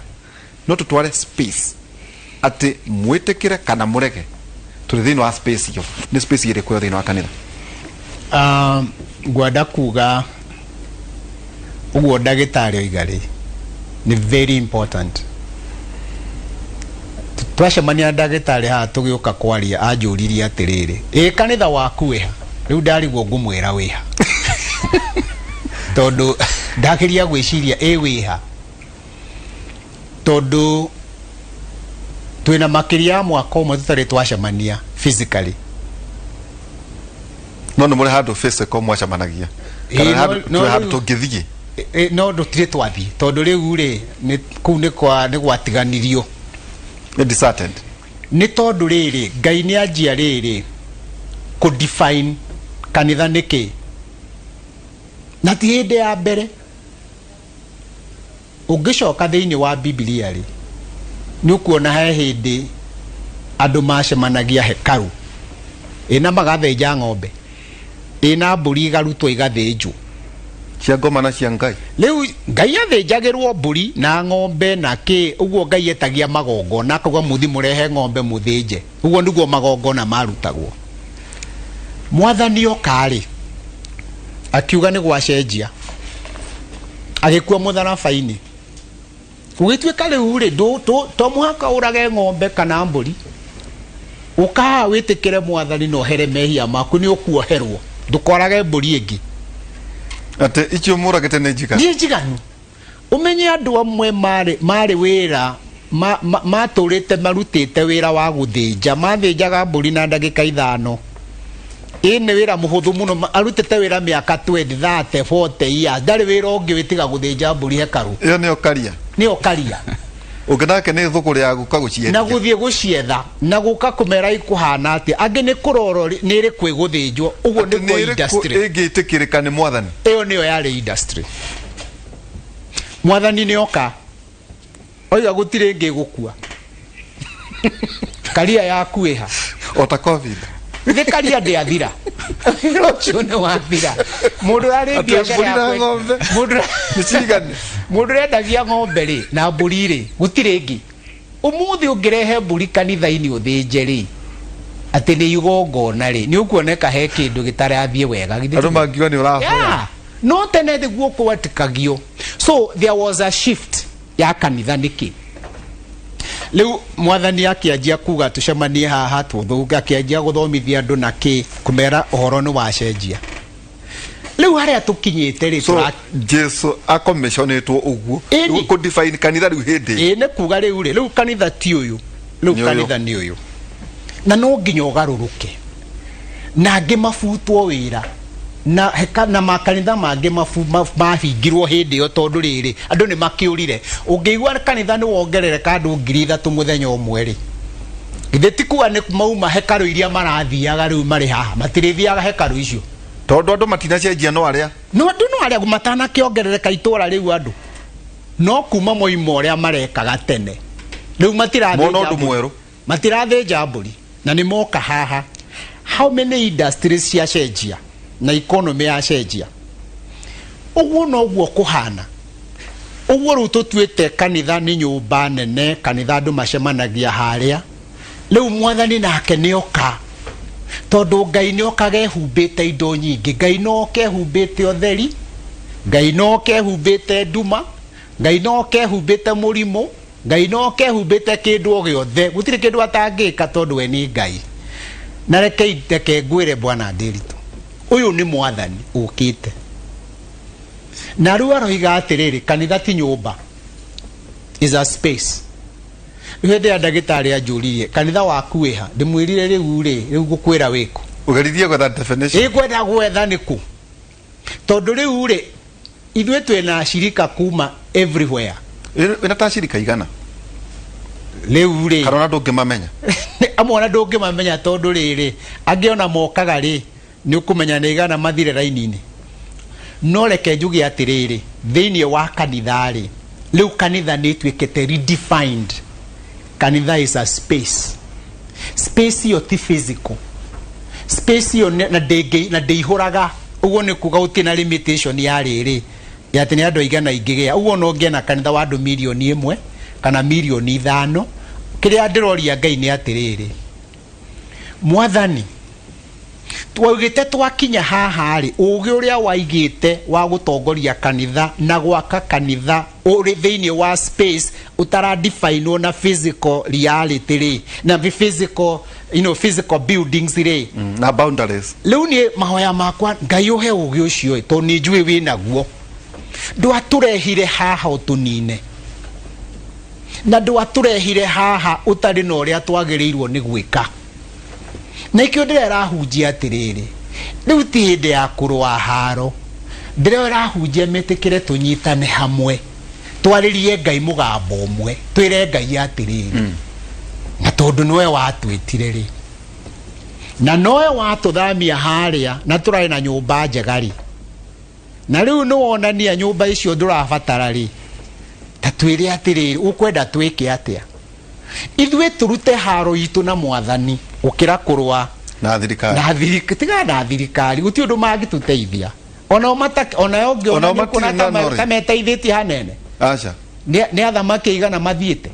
no tũtware space atĩ mwĩtĩkĩre kana mũrege, tũrĩ thĩinĩ wa space ĩyo. Nĩ space ĩrĩkũ ĩyo thĩinĩ wa kanitha? Ngwenda kuga ũguo ndagĩtarĩ oiga rĩ, nĩ very important. Twacemania na ndagĩtarĩ haha tũgĩũka kwaria, anjũririe atĩrĩrĩ, ĩ kanitha waku wĩha? Rĩu ndarigwo ngũmwĩra wĩha, tondũ ndageria gwĩciria ĩ wĩha, tondũ twĩna makĩria ya mwaka ũmwe tũtarĩ twacemania physically. No nĩ mũrĩ handũ physical mwacemanagia kana Ĩĩ, nĩ handũ no twĩ handũ rĩu- tũngĩthiĩ? No ndũtirĩ twathiĩ, tondũ rĩu rĩ nĩ kũu nĩ kwa nĩ gwatiganirio. Nĩ deserted. Nĩ tondũ rĩrĩ, Ngai nĩ anjia rĩrĩ kũ define kanitha nĩ kĩ. Na ti hĩndĩ ya mbere. Ũngĩcoka thĩinĩ wa Bibilia rĩ, nĩ ũkuona he hĩndĩ andũ macemanagia hekarũ, ĩ na magathĩnja ng'ombe, ĩ na mbũri igarutwo igathĩnjwo. Cia ngoma na cia Ngai. Rĩu Ngai athĩnjagĩrwo mbũri na ng'ombe na kĩ, ũguo Ngai etagia magongona akauga mũthi mũrehe ng'ombe mũthĩnje. Ũguo nĩguo magongona marutagwo. Mwathani oka-rĩ, akiuga nĩ gwacenjia, agĩkua mũtharaba-inĩ. Gũgĩtuĩka rĩu rĩ, to mũhaka ũrage ng'ombe kana mbũri, ũka haha wĩtĩkĩre mwathani na ũhere mehia maku, nĩ ũkuoherwo, ndũkorage mbũri ĩngĩ. Atĩ icio mũragĩte nĩ njiganu? Nĩ njiganu. Ũmenye andũ amwe marĩ marĩ wĩra ma, ma, matũrĩte marutĩte wĩra wa gũthĩnja, mathĩnjaga mbũri na ndagĩka ithano. Ĩ nĩ wĩra mũhũthũ mũno, arutĩte wĩra mĩaka 20, 30, 40 years, ndarĩ wĩra ũngĩ wĩtiga gũthĩnja mbũri hekarũ. Ĩyo nĩyo karia. Nĩyo karia. Ũngĩ nake nĩ thũgũrĩ ya gũka gũciendia. Na gũthiĩ gũcietha, na gũka kũmera ikũhana atĩa. Angĩ nĩ kũrorwo nĩ ĩrĩkũ ĩgũthĩnjwo, ũguo Atĩ nĩ nĩguo ĩrĩkũ industry. ĩngĩtĩkĩrĩka nĩ mwathani. Ĩyo nĩyo yarĩ industry. Mwathani nĩ oka, oiga gũtirĩ ĩngĩ ĩgũkua. Karia yaku ĩha. O ta covid. Githĩ karia ndĩathira? Wĩra ũcio nĩ wathira. Mũndũ ũrarĩ Atĩ biacara mbũri ya na kwen- ng'ombe mũndũ ũra- nĩ cigane. Mũndũ ũrendagia ng'ombe rĩ na mbũri rĩ, gũtirĩ ĩngĩ. Ũmũthĩ ũngĩrehe mbũri kanitha-inĩ ũthĩnje rĩ, atĩ nĩ igongona rĩ, nĩ ũkuoneka he kĩndũ gĩtarathiĩ wega. Githĩ Andũ tiguo? mangiuga nĩ ũrahoya. Yeah. No tene nĩguo kwetĩkagio. So there was a shift ya kanitha nĩkĩ? Rĩu mwathani akĩanjia kuga tũcemanie haha tũthũke, akĩanjia gũthomithia andũ na kĩ, kũmera ũhoro nĩ wacenjia. Rĩu harĩa tũkinyĩte rĩ, So tũra Jesu akomiconĩtwo ũguo Ĩni. kũ define kanitha rĩu hĩndĩ ĩĩ nĩ kuga rĩu rĩ, rĩu kanitha ti ũyũ, rĩu Nĩ ũyũ. kanitha nĩ ũyũ, na no nginya ũgarũrũke, na angĩ mabutwo wĩra na heka, na makanitha mangĩ mahingirwo hĩndĩ ĩyo tondũ rĩrĩ andũ nĩ makĩũrire. Ũngĩigua kanitha nĩ wongerereka andũ 3,000 mũthenya ũmwe rĩ, githĩ ti kuga nĩ mauma hekarũ iria marathiaga rĩu marĩ haha, matirĩthiaga hekarũ icio tondũ andũ matinacenjia no arĩa no andũ no arĩa matanakĩongerereka itũra rĩu andũ no kuma moima ũrĩa marekaga tene rĩu mona ũndũ mwerũ matirathĩnja mbũri na nĩ moka haha. How many industries ciacenjia na economy yacenjia? Ũguo noguo kũhana. Ũguo rĩu tũtuĩte kanitha nĩ nyũmba nene, kanitha andũ macemanagia harĩa. Rĩu mwathani nake nĩ oka, tondũ Ngai nĩ okaga ehumbĩte indo nyingĩ. Ngai no oke ehumbĩte ũtheri, Ngai no oke ehumbĩte nduma, Ngai no oke ehumbĩte mũrimũ, Ngai no oke ehumbĩte kĩndũ o gĩothe. Gũtirĩ kĩndũ atangĩka tondũ we nĩ Ngai. Na reke reke ngwĩre Bwana Ndiritu, ũyũ nĩ mwathani ũkĩte. Na rĩu aroiga atĩrĩrĩ, kanitha ti nyũmba, is a space. Rĩu hĩndĩ ĩrĩa ndagĩtarĩ anjũririe kanitha waku wĩha, ndĩmwĩrire rĩu rĩ, rĩu ngũkwĩra wĩkũ. Ũgeririe gwetha definition. Ĩ ngwenda gwetha nĩkũ, tondũ rĩu rĩ ithuĩ twĩna acirika kuma everywhere. Wĩna ta acirika igana? Rĩu rĩ kana ona ndũngĩmamenya? Amwe ona ndũngĩmamenya tondũ rĩrĩ angĩ ona mokaga rĩ nĩ ũkũmenya nĩ igana mathire raini-inĩ. No reke njuge atĩrĩrĩ, thĩinĩ wa kanitha rĩ, rĩu kanitha nĩ ĩtuĩkĩte redefined. Kanitha is a space. Space ĩyo ti physical. Space ĩyo na ndĩngĩ na ndĩihũraga. Ũguo nĩ kuga gũtirĩ na limitation ya rĩrĩ ya atĩ nĩ andũ aigana ingĩgĩa. Ũguo no ngĩe na kanitha wa andũ 1,000,000 kana 5,000,000. Kĩrĩa ndĩroria Ngai nĩ atĩrĩrĩ, Mwathani, twaugĩte twakinya haha rĩ, ũgĩ ũrĩa waigĩte wa gũtongoria kanitha na gwaka kanitha ũrĩ thĩinĩ wa space ũtaradefinwo na physical reality rĩ, na physical, you know, physical buildings rĩ, na boundaries. Rĩu niĩ mahoya makwa Ngai ũhe ũgĩ ũcio ĩ, tondũ nĩ njũĩ wĩ naguo. Ndwatũrehire haha ũtũnine, na ndwatũrehire haha ũtarĩ na ũrĩa twagĩrĩirwo nĩ gwĩka. Na ikĩo ndĩrerahunjia atĩrĩrĩ, rĩu ti hĩndĩ ya kũrũa haro, ndĩrerahunjia metĩkĩre tũnyitane hamwe, twarĩrie Ngai mũgambo ũmwe, twĩre Ngai atĩrĩrĩ, na tondũ nĩwe watwĩtire rĩ, na nowe watũthamia harĩa na tũrarĩ na nyũmba njega rĩ, Na rĩu nĩ wonania nyũmba icio ndũrabatara rĩ, ta twĩre atĩrĩrĩ, ũkwenda twĩke atĩa? Ithuĩ tũrute haro itũ na Mwathani gũkĩra kũrũa na thirikari. Na thirikari, tiga na thirikari, gũtirĩ ũndũ mangĩtũteithia. Onao mata onao ũngĩona Onao nĩ ũkuona matirĩ na knowledge. ta meteithĩtie hanene. Aca. Nĩ athamaki aigana mathiĩte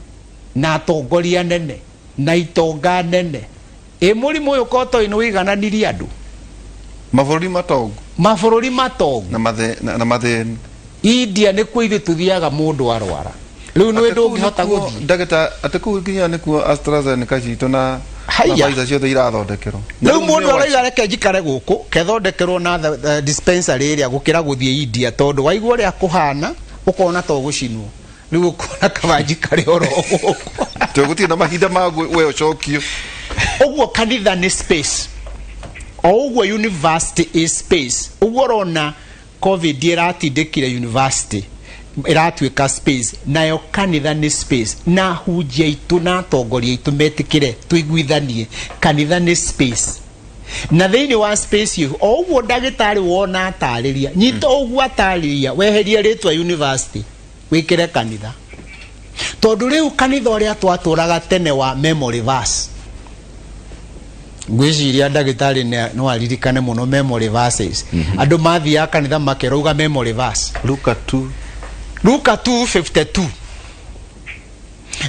na atongoria nene na itonga nene. Ĩ mũrimũ ũyũ kotoĩ nĩ wĩigananirie andũ. Mabũrũri matongu. Mabũrũri matongu. Na mathĩni. India nĩkuo ithuĩ tũthiaga mũndũ arwara. Rĩu nĩ Atĩ kũu ndũngĩhota nĩkuo gũthiĩ. Ndagĩta, atĩ kũu nginya nĩkuo AstraZeneca citũ na Haiya. na Pfizer ciothe irathondekerwo. Na Rĩu rĩu mũndũ nĩ arauga reke njikare gũkũ kethondekerwo na dispensary ĩrĩa gũkĩra gũthiĩ India, tondũ waigua ũrĩa kũhana ũkona to gũcinwo. Rĩu ũkona kaba njikare oro gũkũ. Tondũ gũtirĩ na mahinda ma we ũcokio. Ũguo kanitha nĩ space. O ũguo university is space. Ũguo ũrona COVID ĩratindĩkire university ĩratuĩka space, nayo kanitha nĩ space, na hunjia aitũ na atongoria aitũ metĩkĩre tũiguithanie kanitha nĩ space, na thĩinĩ wa space ĩyo o ũguo ndagĩtarĩ wona atarĩria nyita ũguo atarĩria, weherie rĩtwa university wĩkĩre kanitha, tondũ rĩu kanitha ũrĩa twatũraga tene wa memory verse, ngwĩciria ndagĩtarĩ no aririkane mũno memory verses. Andũ mathiaga kanitha makerauga memory verse. Luka 2. Luka 2:52,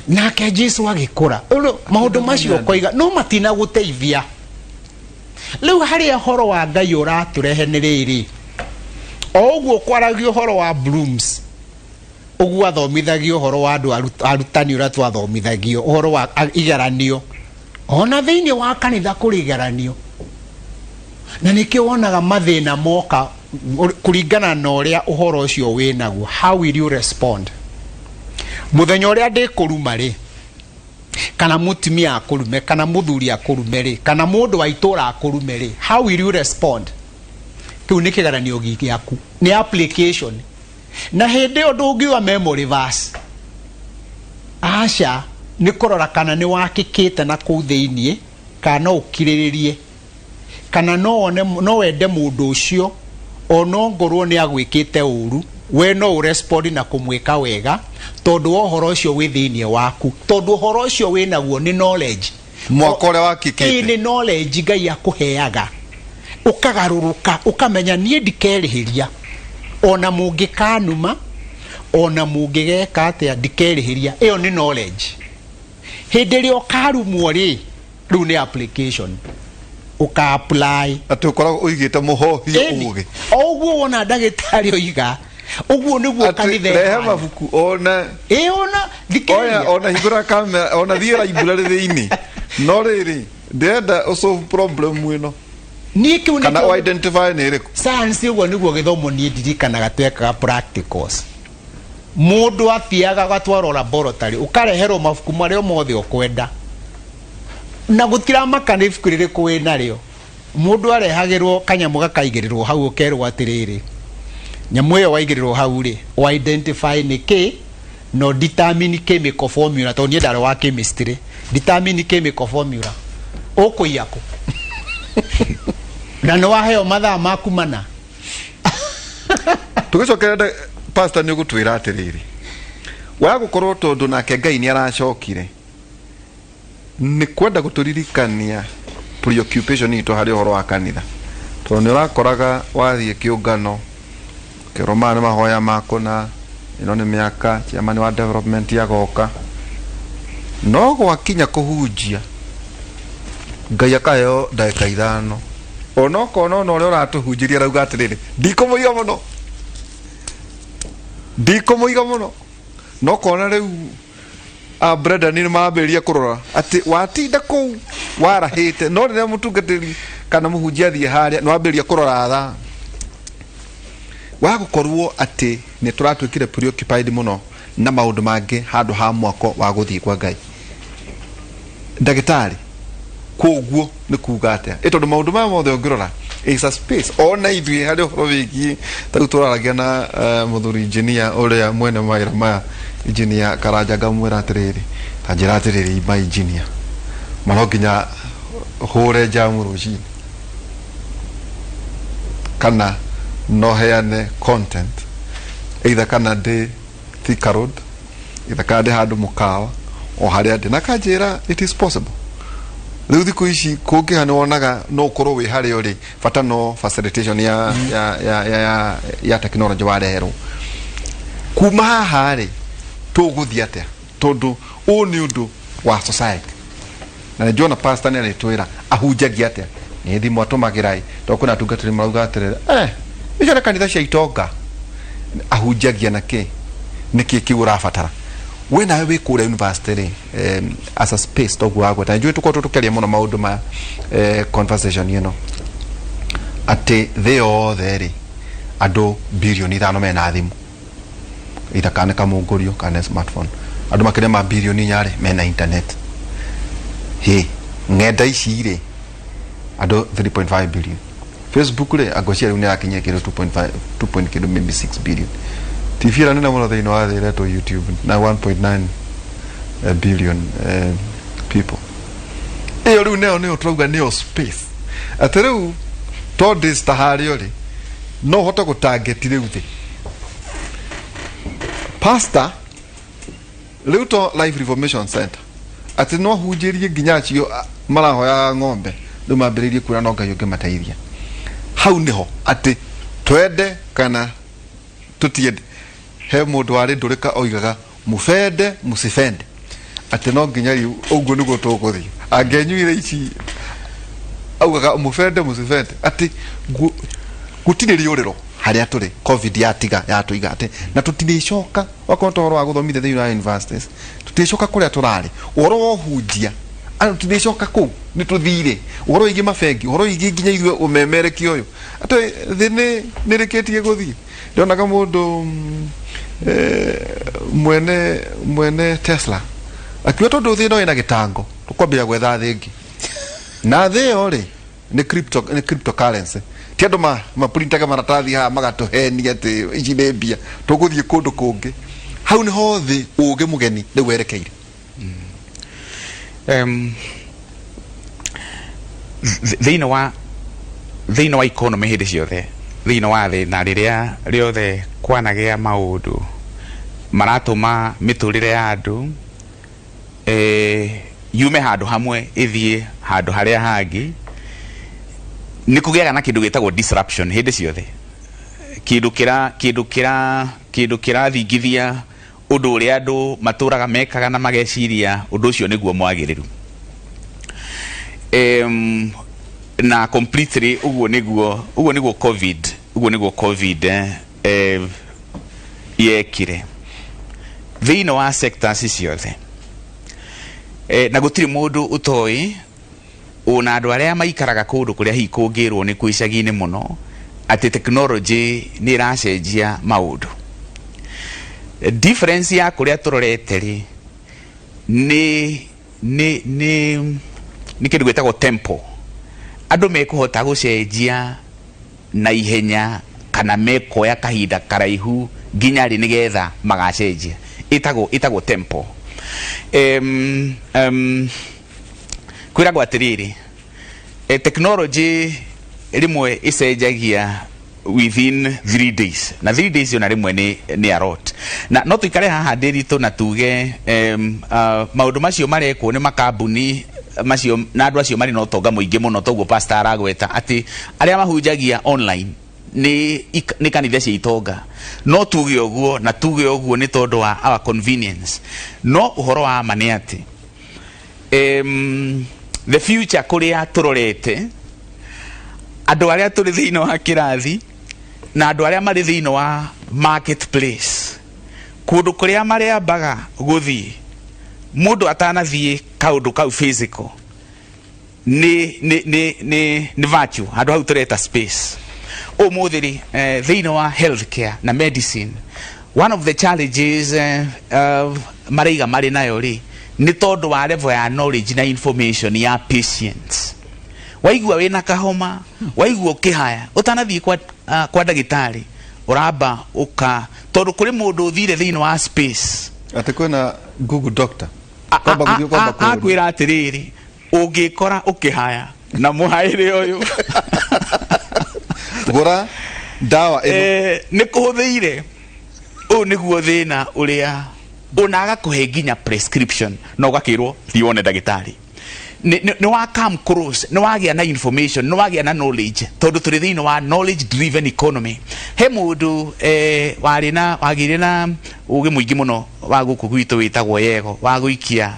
nake Jesu agĩkũra. Rĩu maũndũ macio ũkoiga no matinagũteithia. Rĩu harĩa ũhoro wa Ngai ũratũrehe nĩ rĩrĩ, o ũguo kwaragia ũhoro wa Blooms, ũguo athomithagio ũhoro wa andũ arutani ũrĩa twathomithagio ũhoro wa igeranio, ona thĩinĩ wa kanitha kũrĩ igeranio, na nĩkĩo wonaga mathĩna moka kũringana na ũrĩa ũhoro ũcio wĩnaguo. How will you respond? Mũthenya ũrĩa ndĩkũruma rĩ, kana mũtumia akũrume, kana mũthuri akũrume rĩ, kana mũndũ wa itũra akũrume rĩ, how will you respond? Kĩu nĩ kĩgeranio gĩaku, nĩ application. Na hĩndĩ ĩyo ndũngiuga memory verse, aca, nĩ kũrora kana nĩ wakĩkĩte na kũu thĩiniĩ, kana no ũkirĩrĩrie, kana no wone no wende mũndũ ũcio ona ngorwo nĩ agwĩkĩte ũru, we no ũrespond na kũmwĩka wega, tondũ wa ũhoro ũcio wĩ thĩiniĩ waku, tondũ ũhoro ũcio wĩ naguo nĩ knowledge. Mwaka ũrĩa wakĩkĩte. Ĩĩ, nĩ knowledge Ngai akũheaga, ũkagarũrũka, ũkamenya niĩ ndikerĩhĩria, ona mũngĩkanuma, ona mũngĩgeka atĩa, ndikerĩhĩria. Ĩyo nĩ knowledge. Hĩndĩ ĩrĩa ũkarumwo rĩ, rĩu nĩ application ũka apply. Atĩ ũkoragwo ũigĩte mũhohio Ĩni, ũgĩ. O ũguo wona ndagĩtarĩ oiga ũguo nĩguo Atĩ kanitha rehe ĩhana. mabuku ona Ĩ ona oya thikĩrĩria. Ona hingũra kamera, ona thiĩ library thĩinĩ, no rĩrĩ ndĩrenda ũsolve problem ĩno. Niĩ kĩu kana nĩkĩo o identify nĩ ĩrĩkũ. Science ũguo nĩguo gĩthomo. Niĩ ndirikanaga twekaga practicals, mũndũ athiaga agatwarwo laboratory, ũkareherwo mabuku marĩa mothe ũkwenda, na gũtiramaka nĩ ibuku rĩrĩkũ wĩ narĩo. Mũndũ arehagĩrwo kanyamũ gakaigĩrĩrwo hau, ũkerwo atĩrĩrĩ, nyamũ ĩyo waigĩrĩrwo hau rĩ, o identify nĩ kĩ, no determine chemical formula, tondũ niĩ ndarĩ wa chemistry. Determine chemical formula, ũkũiya kũ? Na nĩ waheo mathaa maku mana. Tũgĩcokera, pastor, nĩ ũgũtwĩra atĩrĩrĩ, wa gũkorwo tondũ nake Ngai nĩ aracokire nĩ kwenda gũtũririkania preoccupation itũ harĩ ũhoro wa kanitha, tondũ nĩ ũrakoraga wathiĩ kĩũngano ũkerwo maya nĩ mahoya makũna, ĩno nĩ mĩaka chairman wa development agoka, no gwakinya kũhunjia Ngai akaheo ndagĩka 5, onokorwo ona ũrĩa ũratũhunjĩria arauga atĩrĩrĩ, ndikũmũiga mũno, ndikũmũiga mũno, no kona rĩu Brendan nĩ marambĩrĩria kũrora atĩ watinda kũu warahĩte, no rĩrĩa mũtungatĩri kana mũhunjia athiĩ harĩa nĩ wambĩrĩria kũrora thaa, wa gũkorwo atĩ nĩ tũratuĩkire preoccupied mũno na maũndũ mangĩ handũ ha mwako wa gũthiĩ kwa Ngai. Ndagĩtarĩ, koguo nĩ kuga atĩa? Ĩ tondũ maũndũ maya mothe ũngĩrora is a space, ona ithuĩ harĩ ũhoro wĩgiĩ ta rĩu tũraragia na mũthuri engineer ũrĩa mwene mawĩra maya, engineer Karanja, ngamwĩra atĩrĩrĩ, ta njĩra atĩrĩrĩ, ma engineer ma no nginya hũre jamu rũcinĩ kana No heane content either kana ndĩ Thika Road, either kana ndĩ handũ mũkawa, o harĩa ndĩ, na akanjĩra it is possible. Rĩu thikũ ici kũngĩha nĩ wonaga no ũkorwo wĩ harĩa ũrĩ, bata no facilitation ya technology wareherwo kuma haha rĩ, tũgũthiĩ atĩa? Tondũ ũũ nĩ ũndũ wa society, na nĩ njuona pastor nĩ arĩtwĩra ahunjagia atĩa, nĩ thimũ atũmagĩra ĩ, tondũ kwĩna atungatĩri marauga atĩrĩrĩ, icio nĩ kanitha cia itonga. Ahunjagia na kĩ? Nĩ kĩ kĩu ũrabatara we nawe wĩ kũrĩa university rĩ, as a space? Toguo wagweta, nĩ njũĩ tũkoretwo tũkĩaria mũno maũndũ ma conversation ĩno, atĩ thĩ yothe rĩ, andũ 5 bilioni mena thimũ, either kana nĩ kamũngũrio kana nĩ smartphone. Andũ makĩria ma 4 bilioni rĩ, mena internet. Hĩ, ng'enda ici rĩ, andũ 3.5 billion. Facebook rĩ, angwĩciria rĩu nĩ yakinyia kĩndũ 2.5, 2 point kĩndũ, maybe 6 billion. TV ĩrĩa nene mũno thĩinĩ wa thĩ ĩretwo YouTube na 1.9 billion people. Ĩyo rĩu nayo nĩyo tũrauga nĩyo space, atĩ rĩu to ta harĩa ũrĩ no ũhote gũtarget rĩu thĩ. Pastor, rĩu to Life Reformation Center, atĩ no hunjĩrie nginya acio marahoyaga ng'ombe, rĩu mambĩrĩirie kuona no Ngai ũngĩmateithia. Hau nĩho atĩ twende kana tũtiende, he mũndũ warĩ ndũrĩka oigaga, "Mufende musifende," atĩ no nginya rĩu ũguo nĩguo tũgũthiĩ. Angĩanyuire ici augaga, "Mufende musifende," atĩ gũtirĩ rĩũrĩro harĩa tũrĩ. COVID yatiga yatũiga atĩ na tũtirĩcoka, wakorwo ta ũhoro wa gũthomithia thĩinĩ wa universities, tũtirĩcoka kũrĩa tũrarĩ. Ũhoro wa ũhunjia andũ, tũtirĩcoka kũu, nĩ tũthire. Ũhoro wĩgiĩ mabengi, ũhoro wĩgiĩ nginya ithuĩ ũmemerekia ũyũ, atĩ thĩ nĩ nĩrĩkĩtie gũthiĩ. Ndionaga mũndũ mwene Tesla akiuga tondũ thĩ ĩno ĩna gĩtango, tũkwambia gwetha thĩ ĩngĩ, na thĩ ĩyo rĩ, nĩ crypto, nĩ cryptocurrency. Ti andũ maprintaga maratathi haha magatũhenia atĩ ici nĩ mbia, tũgũthiĩ kũndũ kũngĩ. Hau nĩho thĩ ũgĩ mũgeni rĩu werekeire. Thĩinĩ wa economy, hĩndĩ ciothe thĩinĩ wa thĩ na rĩrĩa rĩothe kwanagĩa maũndũ maratũma mĩtũrĩre ya andũ yume handũ hamwe ĩthiĩ handũ harĩa hangĩ, nĩ kũgĩaga na kĩndũ gĩtagwo disruption. Hĩndĩ ciothe kĩndũ kĩrathingithia ũndũ ũrĩa andũ matũraga mekaga na mageciria ũndũ ũcio nĩguo mwagĩrĩru, na completely ũguo nĩguo COVID yekire thĩinĩ wa sectors ciothe, na gũtirĩ mũndũ ũtoĩ, ona andũ arĩa maikaraga kũndũ kũrĩa hihi kũngĩrwo nĩ kuo icagi-inĩ mũno, atĩ technology nĩ ĩracenjia maũndũ. Difference ya kũrĩa tũrorete rĩ, nĩ kĩndũ gĩtagwo tempo. Andũ mekũhota gũcenjia na ihenya kana mekoya kahinda karaihu nginya rĩ nĩgetha magacenjia? Ĩtagwo tempo. Kwĩragwo atĩrĩrĩ, technology rĩmwe ĩcenjagia within 3 days, na 3 days ona rĩmwe nĩ a lot. Na no tũikare haha ndĩritũ na tuge maũndũ macio marekwo nĩ makambuni macio na andũ acio marĩ na ũtonga mũingĩ mũno. Toguo pastor aragweta atĩ arĩa mahunjagia online nĩ kanitha cia itonga, no tuge ũguo na tuge ũguo nĩ tondũ wa our convenience. No ũhoro wa ma nĩ atĩ the future kũrĩa tũrorete, andũ arĩa tũrĩ thĩinĩ wa kĩrathi na andũ arĩa marĩ thĩinĩ wa marketplace, kũndũ kũrĩa marĩambaga gũthiĩ mũndũ atanathiĩ kaũndũ kau physical nĩ virtual, handũ hau tũreta space. Ũmũthĩ rĩ, thĩinĩ wa healthcare na medicine, one of the challenges maraiga marĩ nayo rĩ, nĩ tondũ wa level ya knowledge na information ya patients. Waigua wĩna kahoma, waigua ũkĩhaya, ũtanathiĩ kwa ndagĩtarĩ ũramba ũka, tondũ kũrĩ mũndũ ũthire thĩinĩ wa space. Atĩ kwĩna Google Doctor. Kwamba gũthiĩ kwamba kũũria. Akwĩra atĩrĩrĩ, ũngĩkora ũkĩhaya na mũhaĩre ũyũ, gũra. Ndawa ĩno. Nĩ kũhũthĩire ũyũ nĩguo thĩna ũrĩa ona agakũhe nginya prescription na ũgakĩrwo thiĩ wone ndagĩtarĩ. Nĩ wa come close, nĩ wagĩa na information, nĩ wagĩa na knowledge, tondũ tũrĩ thĩinĩ wa knowledge driven economy. He mũndũ warĩ na wagĩire na ũgĩ mũingĩ mũno wa gũkũ gwitũ wĩtagwo Yego wa gũikia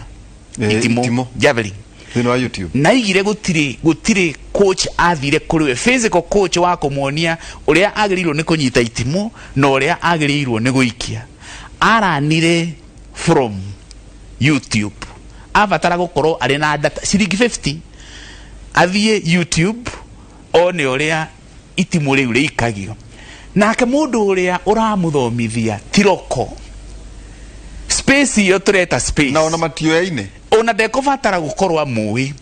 itimũ, itimũ. Javelin. Thĩinĩ wa YouTube. Naigire gũtirĩ coach athire kũrĩ we, physical coach wa kũmuonia ũrĩa agĩrĩirwo nĩ kũnyita itimũ na ũrĩa agĩrĩirwo nĩ gũikia. Aranire from YouTube. Abatara gũkorwo arĩ na data ciringi 50, athiĩ YouTube one ũrĩa itimũ rĩu rĩikagio. Nake mũndũ ũrĩa ũramũthomithia ti local space ĩyo tũreta space. Na ona matioyaine. Ona ndekũbatara gũkorwo amũĩ,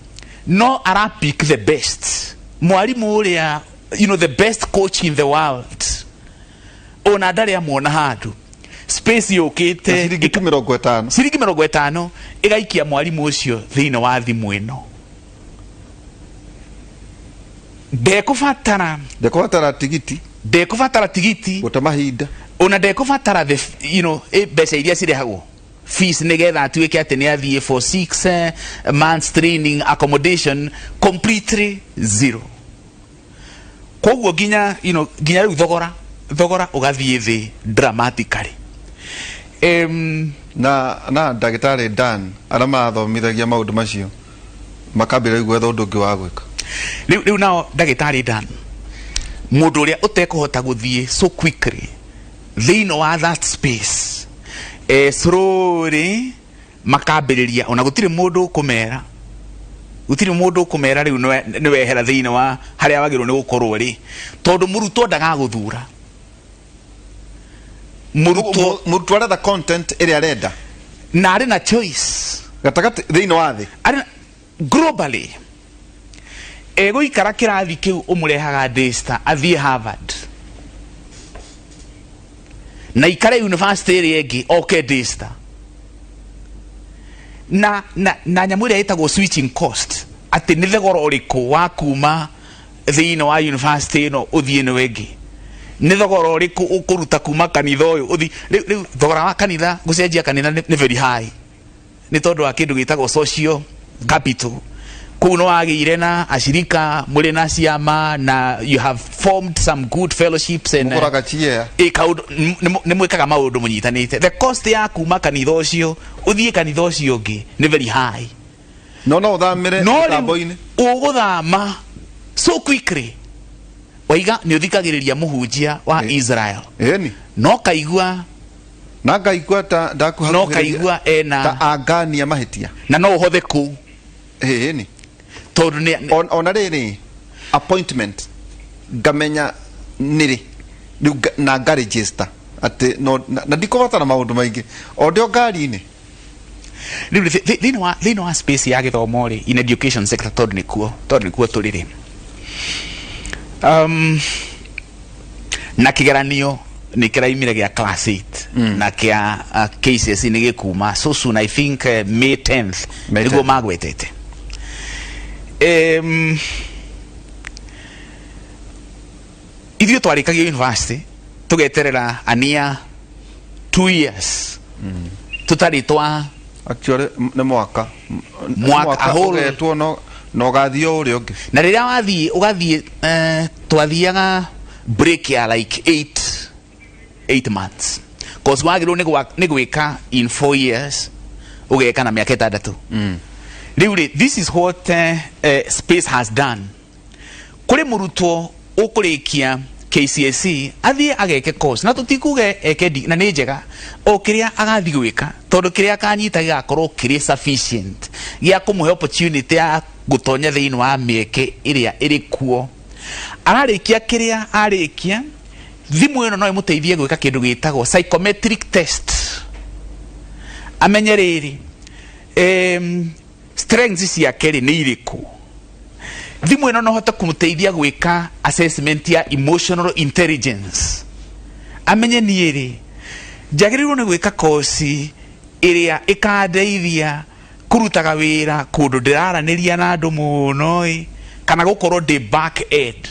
no ara pick the best mwarimũ ũrĩa, the best coach in the world, ona ndarĩ amuona handũ. Space yũkĩte. Na ciringi tu 50. Ciringi 50 ĩgaikia mwarimũ ũcio thĩinĩ wa thimũ ĩno. Ndekũbatara Ndekũbatara tigiti. Ndekũbatara tigiti. Gũte mahinda. Ona ndekũbatara the mbeca iria cirehagwo fees nigetha atuĩke atĩ nĩ athiĩ for 6 months training, accommodation, completely zero. Koguo nginya nginya rĩu thogora ũgathiĩ thĩ dramatically. Na ndagĩtarĩ Dan arĩa marathomithagia maũndũ macio makambĩrĩria gwetha ũndũ ũngĩ wa gwĩka. Rĩu nao ndagĩtarĩ Dan, mũndũ ũrĩa ũtekũhota gũthiĩ so quickly thĩinĩ wa that space, slowly makambĩrĩria, ona gũtirĩ mũndũ ũkũmera, gũtirĩ mũndũ ũkũmera rĩu nĩ wehera thĩinĩ wa harĩa wagĩrĩirwo nĩ gũkorwo rĩ, tondũ mũrutwo ndagagũthura. Mũrutwo Mũrutwo aretha content ĩrĩa arenda. Na arĩ na choice. Gatagatĩ thĩinĩ wa thĩ. Arĩ na globally. Egũikara kĩrathi kĩu ũmũrehaga Daystar athiĩ Harvard na ikare university ĩrĩa ĩngĩ oke Daystar, na nyamũ ĩrĩa ĩtagwo switching cost, atĩ nĩ thogora ũrĩkũ wa kuma thĩinĩ wa university ĩno ũthiĩ ĩno ĩngĩ, nĩ thogora ũrĩkũ ũkũruta kuma kanitha ũyũ ũthi rĩu thogora wa kanitha, gũcenjia kanitha nĩ very high nĩ tondũ wa kĩndũ gĩtagwo social capital. Kũu nĩ wagĩire na ashirika, mũrĩ na ciama, na you have formed some good fellowships and Mũgũraga chair. Ĩ kaũndũ nĩ mwĩkaga maũndũ mũnyitanĩte. The cost ya kuma kanitha ũcio ũthiĩ kanitha ũcio ũngĩ nĩ very high. No ũthamĩre No rĩu mĩtambo-inĩ. Ũgũthama so quickly, waiga nĩ ũthikagĩrĩria mũhunjia wa Israel, Ĩni. No kaigua Na ngaigua ta ndakuhagĩrĩria. No kaigua ena ta angania mahĩtia. Na no ũhothe kũu. Ĩni. Tondũ nĩ Ona rĩrĩ appointment ngamenya nĩrĩ rĩu na ngaregister atĩ no na ndikũbatara maũndũ maingĩ o ndĩ o ngari-inĩ. Rĩu thĩinĩ wa space ya gĩthomo rĩ, in education sector, tondũ nĩkuo tũrĩ rĩ, na kĩgeranio nĩ kĩraimire gĩa class 8 na kĩa KCSE nĩ gĩkuma so soon, I think May 10th. May nĩguo 10th. Magwetete ithuĩ twarĩkagia university tũgeterera ania 2 years tũtarĩ twa Actually nĩ mwaka. Mwaka, a whole- Ũgetwo no na ũgathiĩ o ũrĩa ũngĩ. Na rĩrĩa wathiĩ ũgathiĩ, twathiaga break ya like 8 months, cause wagĩrĩirwo nĩ gwĩka in 4 years, ũgeka na mĩaka 6. Rĩu rĩ, this is what space has done. Kũrĩ mũrutwo ũkũrĩkia KCSE athiĩ ageke course, na tũtikuge eke na nĩ njega o kĩrĩa agathiĩ gwĩka, tondũ kĩrĩa akanyita gĩgakorwo kĩrĩ sufficient gĩa kũmũhe opportunity ya gũtonya thĩinĩ wa mĩeke ĩrĩa ĩrĩ kuo. Ararĩkia kĩrĩa arĩkia, thimũ ĩno no ĩmũteithie gwĩka kĩndũ gĩtagwo psychometric test, amenye rĩrĩ strengths ciake rĩ nĩ irĩkũ. Thimũ ĩno no hote kũmũteithia gwĩka assessment ya emotional intelligence, amenye niĩ rĩ njagĩrĩirwo nĩ gwĩka koci ĩrĩa ĩkandeithia kũrutaga wĩra kũndũ ndĩraranĩria na andũ mũno ĩ, kana gũkorwo ndĩ back end.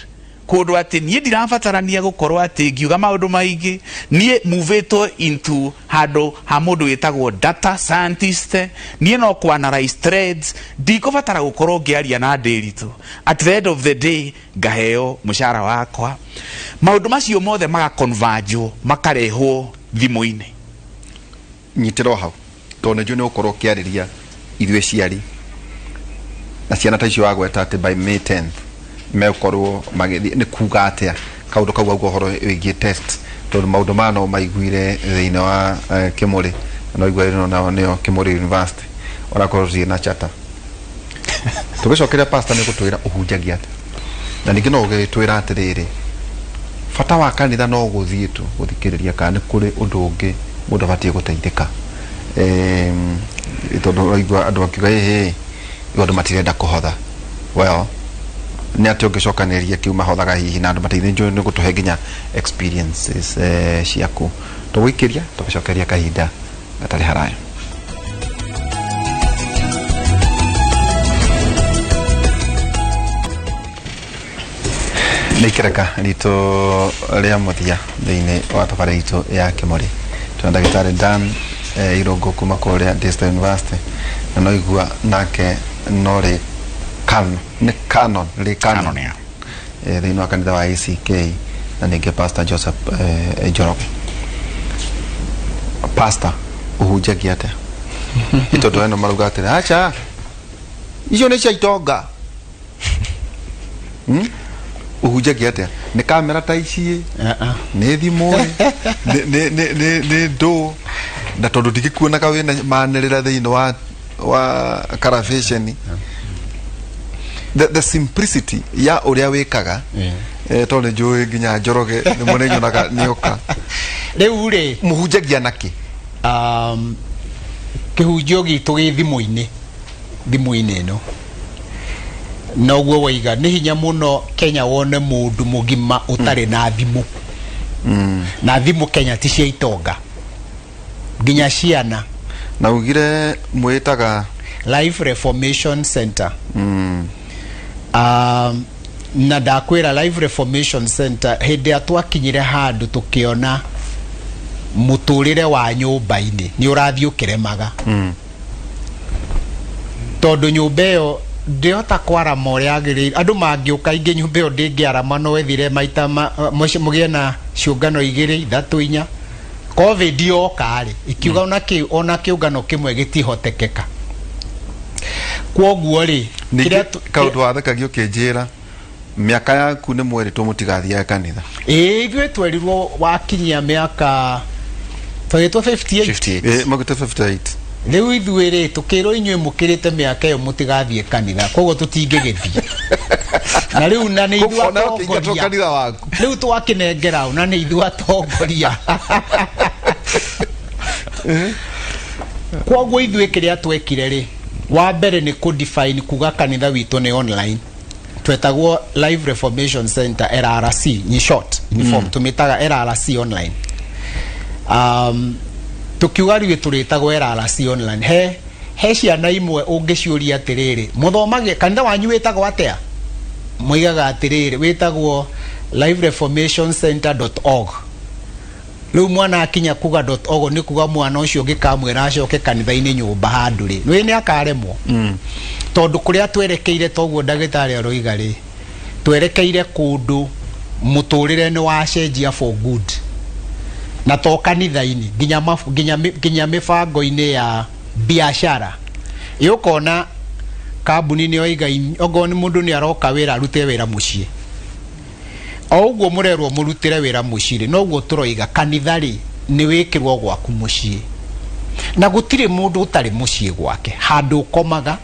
Kũndũ atĩ niĩ ndirabatarania gũkorwo atĩ ngiuga maũndũ maingĩ, niĩ muvĩtwo into handũ ha mũndũ wĩtagwo data scientist. Niĩ no kũ analyze trends, ndikũbatara gũkorwo ngĩaria na ndĩritũ. At the end of the day ngaheo mũcara wakwa. Maũndũ macio mothe magaconvergwo, makarehwo thimũ-inĩ. Nyitĩra o hau, tondũ nĩ njũĩ nĩ ũgũkorwo ũkĩarĩria ithuĩ ciari na ciana ta icio wagweta atĩ by May 10th megũkorwo magĩthiĩ. Nĩ kuga atĩa kaũndũ kau auga ũhoro wĩgiĩ test? Tondũ maũndũ maya no maiguire thĩinĩ wa Kĩmũrĩ, na no igua ĩno nao nĩyo Kĩmũrĩ University, onakorwo tũtirĩ na charter. Tũgĩcokeria, pastor, nĩ gũtwĩra ũhunjagia atĩa, na ningĩ no ũgĩtwĩra atĩrĩrĩ, bata wa kanitha no gũthiĩ tu gũthikĩrĩria kana nĩ kũrĩ ũndũ ũngĩ mũndũ abatiĩ gũteithĩka? Tondũ ũraigua andũ akiuga ĩhĩ, rĩu andũ matirenda kũhotha. Well, nĩ atĩ ũngĩcokanĩrĩria kĩu mahothaga hihi na andũ mateithĩ, njũĩ nĩ gũtũhe nginya experiences ciaku. Tũgũikĩria tũgĩcokeria kahinda gatarĩ haraya. Nĩ ikereka ritũ rĩa mũthia thĩinĩ wa tabarĩra itũ ya Kĩmũrĩ. Twĩna ndagĩtarĩ Dan Irũngũ kuma kũrĩa Daystar University, na no igua nake no rĩ canon, nĩ canon, rĩ canon. Canon, yeah. Thĩinĩ wa kanitha wa ACK, na ningĩ Pastor Joseph Njoroge. Pastor, ũhunjagia atĩa? Nĩ tondũ eno marauga atĩrĩ, aca icio nĩ cia itonga. Ũhunjagia atĩa? Nĩ kamera ta ici? Nĩ thimũ? Nĩ ndũ? Na tondũ ndigĩkuonaga wĩna manĩrĩra thĩinĩ wa karabĩceni, the simplicity ya ũrĩa wĩkaga. Tondũ nĩ njũĩ nginya Njoroge nĩ mũrĩnyonaga nĩoka. Rĩu rĩ, Mũhunjagia nakĩ? Kĩhunjio gitũ gĩ thimũ-inĩ, thimũ-inĩ ĩno. Noguo waiga nĩ hinya mũno Kenya wone mũndũ mũgima ũtarĩ na thimũ. Na thimũ Kenya ti cia itonga, nginya ciana. Na ugire mwĩtaga? Life Reformation Center. Na ndakwĩra, Life Reformation Center, hĩndĩ ĩrĩa twakinyire handũ tũkĩona mũtũrĩre wa nyũmba-inĩ nĩ ũrathiĩ ũkĩremaga, tondũ nyũmba ĩyo ndĩhota kwarama ũrĩa yagĩrĩire, andũ mangĩũka aingĩ nyũmba ĩyo ndĩngĩarama, no ĩthire maita mũgĩe na ciũngano igĩrĩ, ithatũ, inya. Covid yoka rĩ, ikiuga ona kĩ ona kĩũngano kĩmwe gĩtihotekeka. Kwoguo rĩ, ningĩ kĩrĩa kaũndũ wathekagia ũkĩnjĩra mĩaka yaku nĩ mwerĩtwo mũtigathiage kanitha. Ĩĩ, ithuĩ twerirwo wakinyia mĩaka, twagĩtwo 58. 58. Maguta 58. Rĩu ithuĩ rĩ, tũkĩrwo inyuĩ mũkĩrĩte mĩaka ĩyo mũtigathiĩ kanitha, koguo tũtingĩgĩthiĩ. Na rĩu na nĩ ithuĩ Ona ũkĩingatwo atongoria. kanitha waku. Rĩu twakĩnengera ũ na nĩ ithuĩ atongoria? Koguo ithuĩ kĩrĩa twekire rĩ, wa mbere nĩ kũ define kuga kanitha witũ nĩ online. Twetagwo Live Reformation Center, LRC in short, in form tũmĩtaga LRC online. Tukiuga rĩu tũrĩtagwo LRC online. He ciana imwe ũngĩciũria atĩrĩrĩ, mũthomage kanitha wanyu wĩtagwo atĩa, moigaga atĩrĩrĩ, wĩtagwo Live Reformation Center.org. Rĩu mwana akinya kuga .org, nĩ kuga mwana ũcio ũngĩkamwĩra acoke kanitha-inĩ nyũmba handũ rĩ, nĩ nĩ akaremwo, tondũ kũrĩa twerekeire, toguo ndagĩtarĩ aroiga rĩ, twerekeire kũndũ mũtũrĩre nĩ wacenjia for good, na to kanitha-inĩ, nginya nginya mĩbango-inĩ ya biashara. Ĩ ũkona kambuni nĩ oiga okorwo nĩ mũndũ nĩ aroka wĩra arute wĩra mũciĩ, o ũguo mũrerwo mũrutĩre wĩra mũciĩ rĩ, noguo tũroiga kanitha rĩ nĩ wĩkĩrwo gwaku mũciĩ. Na gũtirĩ mũndũ ũtarĩ mũciĩ gwake, handũ ũkomaga,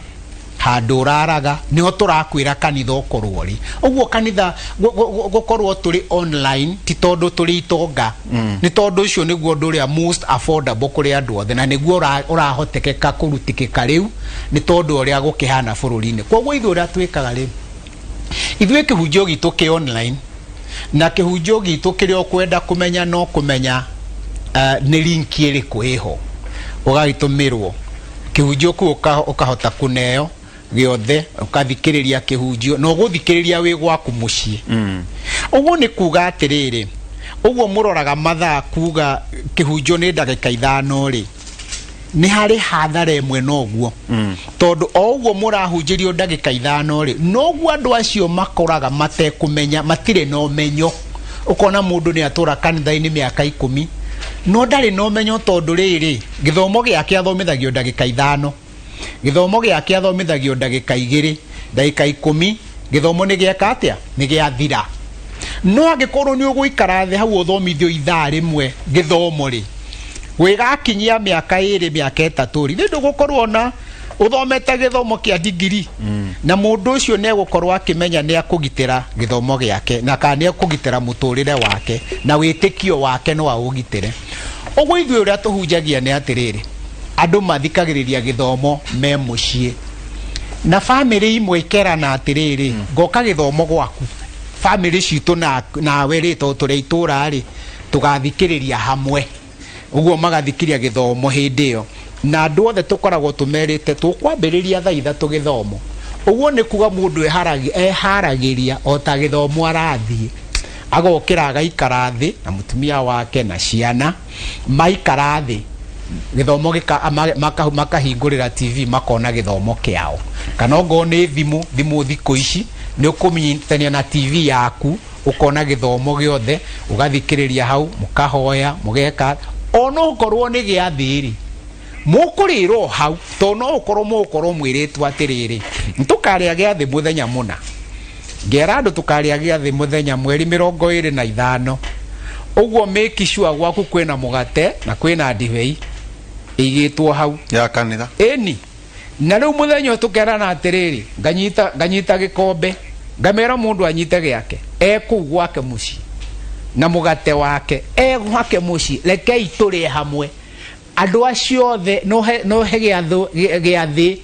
handũ ũraraga, nĩho tũrakwĩra kanitha ũkorwo rĩ. Ũguo kanitha gũkorwo tũrĩ online ti tondũ tũrĩ itonga, nĩ tondũ ũcio nĩguo ũndũ ũrĩa most affordable kũrĩ andũ othe, na nĩguo ũrahotekeka kũrutĩkĩka rĩu, nĩ tondũ ũrĩa gũkĩhana bũrũri-inĩ. Koguo ithuĩ ũrĩa twĩkaga rĩ, ithuĩ kĩhunjio gitũ kĩ online, na kĩhunjio gitũ kĩrĩa ũkwenda kũmenya no kũmenya nĩ link ĩrĩkũ ĩho, ũgagĩtũmĩrwo kĩhunjio kĩu, ũkahota kũneo. Gĩothe ũkathikĩrĩria kĩhunjio na ũgũthikĩrĩria wĩ gwaku mũciĩ. Ũguo nĩ kuga atĩrĩrĩ, ũguo mũroraga mathaa kuga kĩhunjio nĩ ndagĩka 5 rĩ, nĩ harĩ hathara ĩmwe na ũguo, tondũ o ũguo mũrahunjĩrio ndagĩka 5 rĩ, noguo andũ acio makoraga matekũmenya, matirĩ na ũmenyo. Ũkona mũndũ nĩ atũra kanitha-inĩ mĩaka 10 no ndarĩ na ũmenyo, tondũ rĩrĩ, gĩthomo gĩake athomithagio ndagĩka 5, gĩthomo gĩake athomithagio ndagĩka 2, ndagĩka 10, gĩthomo nĩ gĩeka atĩa? Nĩ gĩathira. No angĩkorwo nĩ ũgũikara thĩ hau ũthomithio ithaa rĩmwe gĩthomo rĩ, gwĩgakinyia mĩaka 2, mĩaka 3 rĩ, nĩ ndũgũkorwo na ũthomete gĩthomo kĩa digiri, na mũndũ ũcio nĩ egũkorwo akĩmenya nĩ akũgitĩra gĩthomo gĩake na kana nĩ ekũgitĩra mũtũrĩre wake na wĩtĩkio wake no aũgitĩre. Ũguo ithuĩ ũrĩa tũhunjagia nĩ atĩrĩrĩ, andũ mathikagĩrĩria gĩthomo me mũciĩ, na bamĩrĩ imwe ikerana atĩrĩrĩ, ngoka gĩthomo gwaku, bamĩrĩ citũ nawe rĩ, tondũ tũrĩ itũra rĩ, tũgathikĩrĩria hamwe. Ũguo magathikĩria gĩthomo hĩndĩ ĩyo, na andũ othe tũkoragwo tũmerĩte tũkwambĩrĩria thaa 3 gĩthomo. Ũguo nĩ kuga mũndũ eharagĩria o ta gĩthomo arathiĩ, agokĩra agaikara thĩ na mũtumia wake na ciana, maikara thĩ gĩthomo makahingũrĩra TV makona gĩthomo kĩao, kana ongorwo nĩ thimũ, thimũ thikũ ici nĩ ũkũnyitania na TV yaku, ũkona gĩthomo gĩothe, ũgathikĩrĩria hau, mũkahoya, mũgeka ona okorwo nĩ gĩathĩ rĩ, mũkũrĩra o hau, tondũ no ũkorwo mũgũkorwo mwĩrĩtwo atĩrĩrĩ, tũkarĩa gĩathĩ mũthenya mũna. Ngera andũ tũkarĩa gĩathĩ mũthenya mweri 25, ũguo make sure gwaku kwĩna mũgate na kwĩna ndibei ĩigĩtwo hau ya kanitha. Ĩni, na rĩu mũthenya ũyũ tũkerana atĩrĩrĩ, nganyita gĩkombe, ngamera mũndũ anyite gĩake e kũu gwake mũciĩ na mũgate wake e gwake mũciĩ, rekei tũrĩe hamwe andũ acio othe. No he gĩathĩ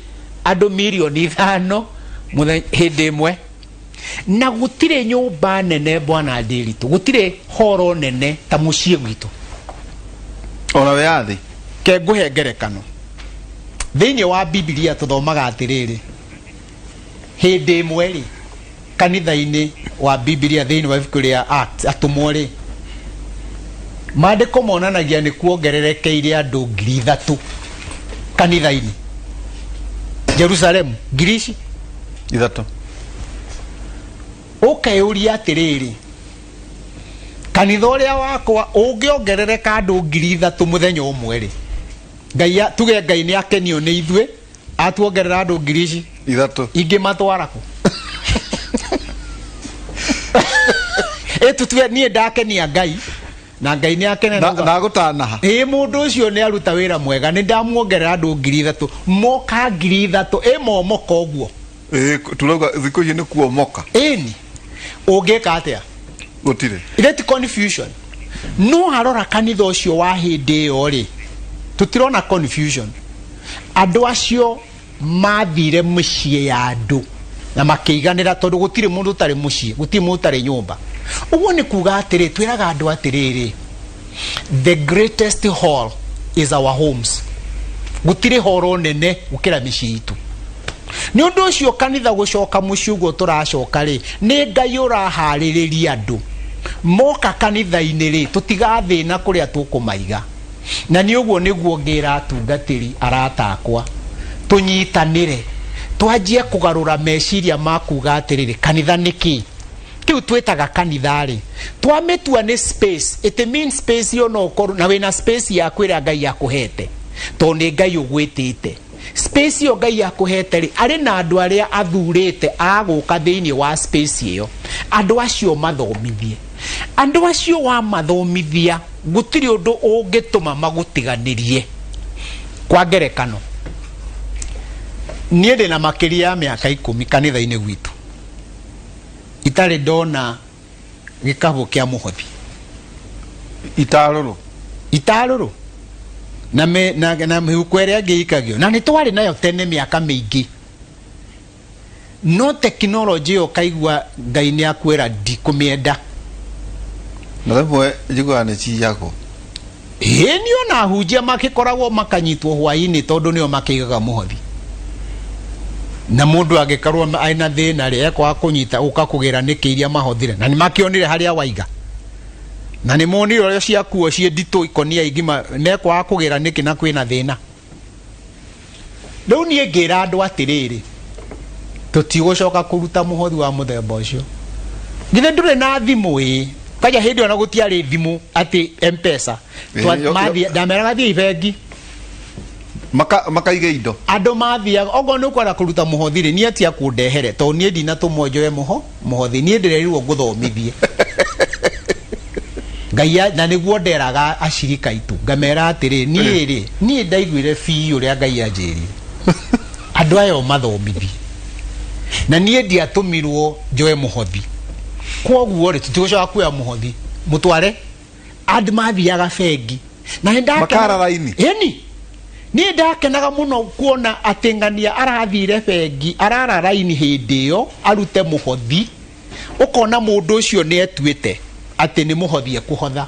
andũ mirioni 5 hĩndĩ ĩmwe, na gũtirĩ nyũmba nene, bwana Ndiritu, gũtirĩ horo nene ta mũciĩ gwitũ. Ona wĩyathi. Ke ngũhe ngerekano. Thĩinĩ wa Bibilia tũthomaga atĩrĩrĩ, hĩndĩ ĩmwe rĩ, kanitha-inĩ wa Bibilia, thĩinĩ wa ibuku rĩa Acts, atũmwo rĩ, maandĩko monanagia nĩ kuongererekeire andũ 3,000 kanitha-inĩ Jerusalemu, ngiri ici 3. Ũkeyũria atĩrĩrĩ, kanitha ũrĩa wakwa ũngĩongerereka andũ 3,000 mũthenya ũmwe rĩ, Ngai tuge Ngai nĩ akenio nĩ ithuĩ, atuongerera andũ ngiri ici 3, ingĩ matwara kũ? Ĩ tutue niĩ ndakenia Ngai na Ngai nĩ akena na gũtanaha. Ĩ mũndũ ũcio nĩ aruta wĩra mwega, nĩ ndamuongerera andũ 3,000, moka 3,000, ĩ momoka ũguo. Ĩ turauga thikũ ici nĩ kuomoka. Ĩni ũngĩka atĩa? Gũtirĩ. Ile ti confusion. No arora kanitha ũcio wa hĩndĩ ĩyo rĩ, tũtirona confusion. Andũ acio mathire mĩciĩ ya andũ na makĩiganĩra, tondũ gũtirĩ mũndũ ũtarĩ mũciĩ, gũtirĩ mũndũ ũtarĩ nyũmba. Ũguo nĩ kuga atĩrĩ, twĩraga andũ atĩrĩrĩ, the greatest hall is our homes. Gũtirĩ horo nene gũkĩra mĩciĩ itũ. Nĩ ũndũ ũcio kanitha gũcoka mũciĩ ũguo tũracoka rĩ, nĩ Ngai ũraharĩrĩria andũ moka kanitha-inĩ rĩ, tũtigathĩna kũrĩa tũkũmaiga. Na nĩ ũguo nĩguo ngĩra atungatĩri arata akwa, tũnyitanĩre, twanjie kũgarũra meciria ma kuga atĩrĩrĩ, kanitha nĩ kĩ? Kĩu twĩtaga kanitha rĩ, twamĩtua nĩ space. It means space ĩyo no ũkorwo na wĩna space yaku ĩrĩa Ngai akũhete, tondũ nĩ Ngai ũgwĩtĩte. Space ĩyo Ngai akũhete rĩ, arĩ na andũ arĩa athurĩte a gũka thĩinĩ wa space ĩyo. Andũ acio mathomithie. Andũ acio wamathomithia, gũtirĩ ũndũ ũngĩtũma magũtiganĩrie. Kwa ngerekano, niĩ ndĩna makĩria ya mĩaka 10 kanitha-inĩ gwitũ, itarĩ ndona gĩkabũ kĩa mũhothi. Itarũrũ. Itarũrũ na, me, na, na mĩhuko ĩrĩa ĩngĩ ĩikagio, na nĩ twarĩ nayo tene mĩaka mĩingĩ, no tekinoronjĩ ĩyo ũkaigua Ngai nĩ akwĩra ndikũmĩenda. Na rĩmwe njiguaga nĩ ciyagwo. Ĩĩ, nĩ ona ahunjia makĩkoragwo makanyitwo hwaĩ-inĩ, tondũ nĩo makĩigaga mũhothi. Na mũndũ angĩkorwo ena thĩna rĩ, ekwaga kũnyita ũka kũgĩra nĩkĩ iria mahothire, na nĩ makĩonire harĩa waiga, na nĩ monire ũrĩa ciakuo ciĩ nditũ ikonia igima, mekwaga kũgĩra nĩkĩ na kwĩna thĩna. Rĩu niĩ ngĩra andũ atĩrĩrĩ, tũtigũcoka kũruta mũhothi wa mũthemba ũcio. Githĩ ndũrĩ na thimũ? Ĩ kwanja hĩndĩ ĩyo na gũtiarĩ thimũ atĩ Mpesa. Ndameraga thiĩ bengi. Makaige indo. Andũ mathiaga okorwo nĩ ũkwenda kũruta mũhothi rĩ, niĩ atia kũndehere, tondũ niĩ ndinatũmwo njoe mũhothi, niĩ ndĩrerirwo ngũthomithie Ngai na nĩguo nderaga acirika aitũ, ngamera atĩrĩ, niĩ rĩ, niĩ ndaiguire biũ ũrĩa Ngai anjĩrire andũ aya ũmathomithie, na niĩ ndiatũmirwo njoe mũhothi, kwoguo rĩ, tũtigũcoka kuoya mũhothi mũtware. Andũ mathiaga bengi na nĩ ndakenaga- Makara raini. Ĩni, niĩ ndakenaga mũno kuona atĩ ng'ania arathire bengi, arara raini hĩndĩ ĩyo arute mũhothi. Ũkona mũndũ ũcio nĩ etuĩte atĩ nĩ mũhothi ekũhotha.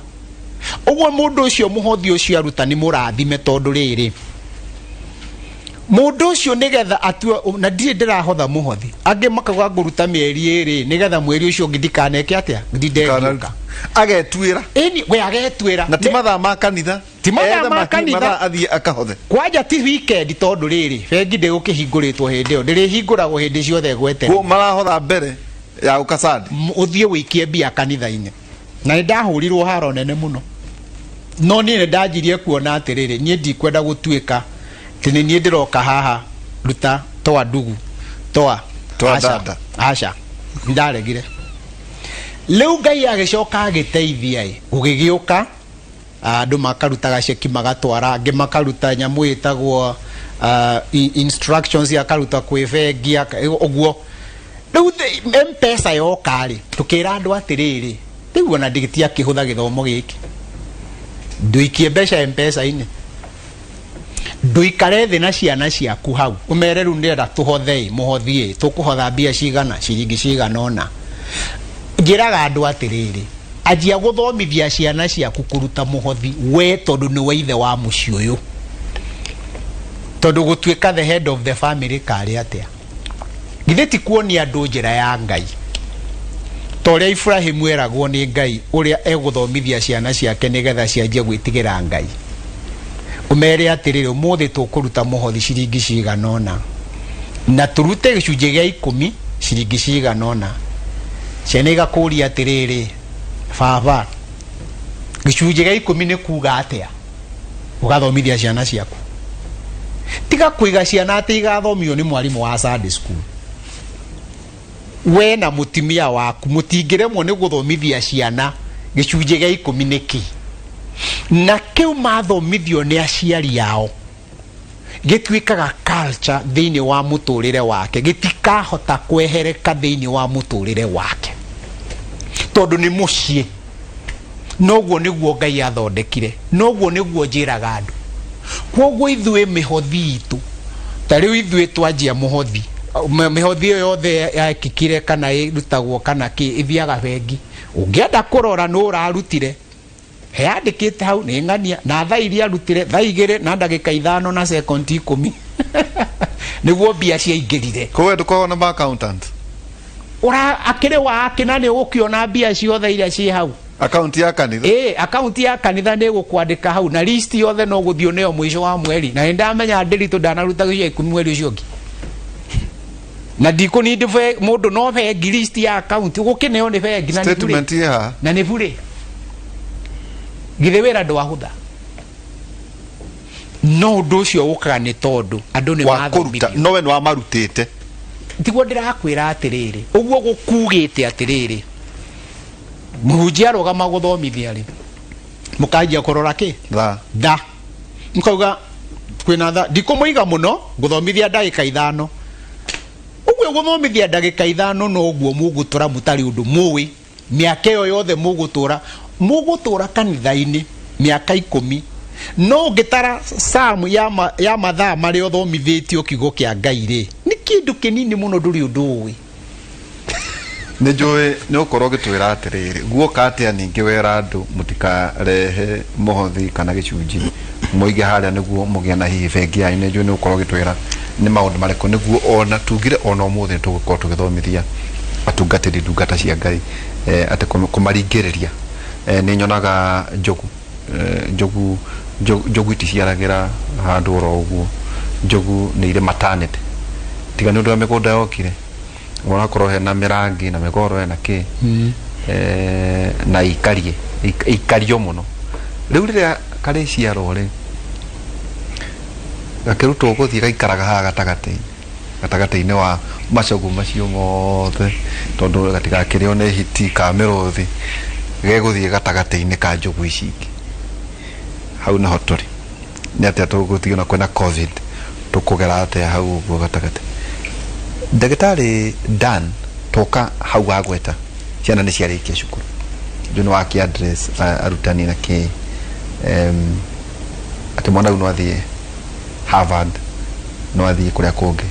Ũguo mũndũ ũcio mũhothi ũcio aruta nĩ mũrathime, tondũ rĩrĩ, mũndũ ũcio nĩgetha atue na ndirĩ ndĩrahotha mũhothi, angĩ makauga ngũruta mĩeri ĩrĩ nĩgetha mweri ũcio ũngĩ ndikaneke atĩa, ndinde ngĩũka. Agetuĩra. Ĩni, we agetuĩra. Na ti mathaa ma kanitha. Ti mathaa Ethe ma kanitha. Mathaa athiĩ akahothe. Kwanja ti weekend, tondũ rĩrĩ, bengi ndĩgũkĩhingũrĩtwo hĩndĩ ĩyo, ndĩrĩhingũragwo hĩndĩ ciothe gweterera. Kuo marahotha mbere ya gũka Sunday. Ũthiĩ ũikie mbia kanitha-inĩ. Na nĩ ndahũrirwo haro nene mũno, no niĩ nĩ ndanjirie kuona atĩrĩrĩ, niĩ ndikwenda gũtuĩka atĩ nĩ niĩ ndĩroka haha, ruta toa ndugu toa. Toa Aca, dada. Aca, ndaregire. Rĩu Ngai agĩcoka agĩteithia ĩ, gũgĩgĩũka andũ makarutaga ceki magatwara, angĩ makaruta nyamũ ĩtagwo instructions, akaruta kwĩ bengi, ũguo. Rĩu Mpesa yoka rĩ, tũkĩra andũ atĩrĩrĩ, rĩu ona ndĩtiakĩhũtha gĩthomo gĩkĩ, ndũikie mbeca Mpesa-inĩ, ndũikare thĩ na ciana ciaku hau ũmere rĩu ndĩrenda tũhothe ĩ, mũhothi ĩ, tũkũhotha mbia cigana, ciringi cigana ũna. Njĩraga andũ atĩrĩrĩ, anjia gũthomithia ciana ciaku kũruta mũhothi we, tondũ nĩwe ithe wa mũciĩ ũyũ, tondũ gũtuĩka the head of the family karĩ atĩa? Githĩ ti kuonia andũ njĩra ya Ngai, ta ũrĩa Iburahimu eragwo nĩ Ngai ũrĩa egũthomithia ciana ciake nĩgetha cianjie gwĩtigĩra Ngai? Ũmere atĩrĩrĩ, ũmũthĩ tũkũruta mũhothi ciringi cigana ũna, na tũrute gĩcunjĩ gĩa ikũmi ciringi cigana ũna. Ciana igakũria atĩrĩrĩ, baba, gĩcunjĩ gĩa ikũmi nĩ kuga atĩa? Ũgathomithia ciana ciaku. Tiga kũiga ciana atĩ igathomio nĩ mwarimũ wa Sunday school. We na mũtumia waku mũtingĩremwo nĩ gũthomithia ciana gĩcunjĩ gĩa ikũmi nĩ kĩ, na kĩu mathomithio nĩ aciari ao gĩtuĩkaga culture thĩinĩ wa mũtũrĩre wake, gĩtikahota kwehereka thĩinĩ wa mũtũrĩre wake, tondũ nĩ mũciĩ. Noguo nĩguo Ngai athondekire, noguo nĩguo njĩraga andũ. Kwoguo ithuĩ mĩhothi itũ, ta rĩu ithuĩ twanjia mũhothi, mĩhothi ĩyo yothe yekĩkire kana ĩrutagwo kana kĩ, ĩthiaga bengi. Ũngĩenda kũrora nũ ũrarutire, heyandĩkĩte hau nĩ ng'ania na thaa iria arutire, thaa 2 na ndagĩka 5 na sekondi 10 nĩguo mbia ciaingĩrire. Koguo ndũkoragwo na ma accountant? Ura akĩrĩ wa akĩ, na nĩ ũgũkĩona mbia ciothe iria ciĩ hau. Akaunti ya kanitha. Ĩ, akaunti ya kanitha nĩ ĩgũkwandĩka hau na list yothe, no gũthiĩ nĩyo mũico wa mweri. Na nĩ ndamenya ndĩritũ ndanaruta gĩcunjĩ 10 mweri ũcio ũngĩ, na ndikũnindi mũndũ no bengi, list ya akaunti ũgũkĩneo nĩ bengi na nĩ bure. Statement ĩ haha. Na nĩ bure. Githĩ wĩra ndwahũtha? No ũndũ ũcio ũkaga nĩ tondũ andũ nĩ wa kũruta mathomithio. Nowe nĩ wamarutĩte. Tiguo ndĩrakwĩra atĩrĩrĩ, ũguo gũkugĩte atĩrĩrĩ, mũhunjia arũgama gũthomithia rĩ, mũkanjia kũrora kĩ? Thaa. Tha mũkauga kwĩna tha, ndikũmũiga mũno, ngũthomithia ndagĩka 5. Ũguo gũthomithia ndagĩka 5 noguo mũgũtũra mũtarĩ ũndũ mũĩ. Mĩaka ĩyo yothe mũgũtũra kanitha-inĩ mĩaka 10, no ũngĩtara samu ya, ma, ya mathaa marĩa ũthomithĩtio kiugo kĩa Ngai rĩ, nĩ kĩndũ kĩnini mũno, ndũrĩ ũndũ ũĩ. Nĩ njũĩ nĩ ũkorwo ũgĩtwĩra atĩrĩrĩ, guoka atĩa ningĩ wera andũ mũtikarehe mũhothi kana gĩcunjĩ mũige harĩa nĩguo mũgĩe na hihi bengi yanyu. Nĩ njũĩ nĩ ũkorwo ũgĩtwĩra Nĩ maũndũ marĩkũ nĩguo ona tugire ona ũmũthĩ nĩ tũgũkorwo tũgĩthomithia atungatĩri ndungata cia Ngai, atĩ kũmaringĩrĩria. Nĩ nyonaga njogu, njogu njogu iticiaragĩra handũ oro ũguo. Njogu nĩ irĩ maternity, tiga nĩ ũndũ wa mĩgũnda yokire, ũrakorwo hena mĩrangi na mĩgoro na kĩ, na ikarie ikario mũno. Rĩu rĩrĩa karĩciarwo rĩ, gakĩrutwo gũthiĩ gaikaraga haha gatagatĩ gatagatĩ-inĩ wa macogu macio mothe, tondũ gatigakĩrĩo nĩ hiti ka mĩrũthi, gegũthiĩ gatagatĩ-inĩ ka njogu ici ingĩ. Hau naho tũrĩ nĩ atĩa tũgũthiĩ ona kwĩna COVID, tũkũgera atĩa hau ũguo gatagatĩ? Ndagĩtarĩ Dan, toka hau wagweta ciana nĩ ciarĩkia cukuru, njũ nĩ waki address arutani na kĩ, atĩ mwana rĩu no athiĩ Harvard, no athiĩ kũrĩa kũngĩ.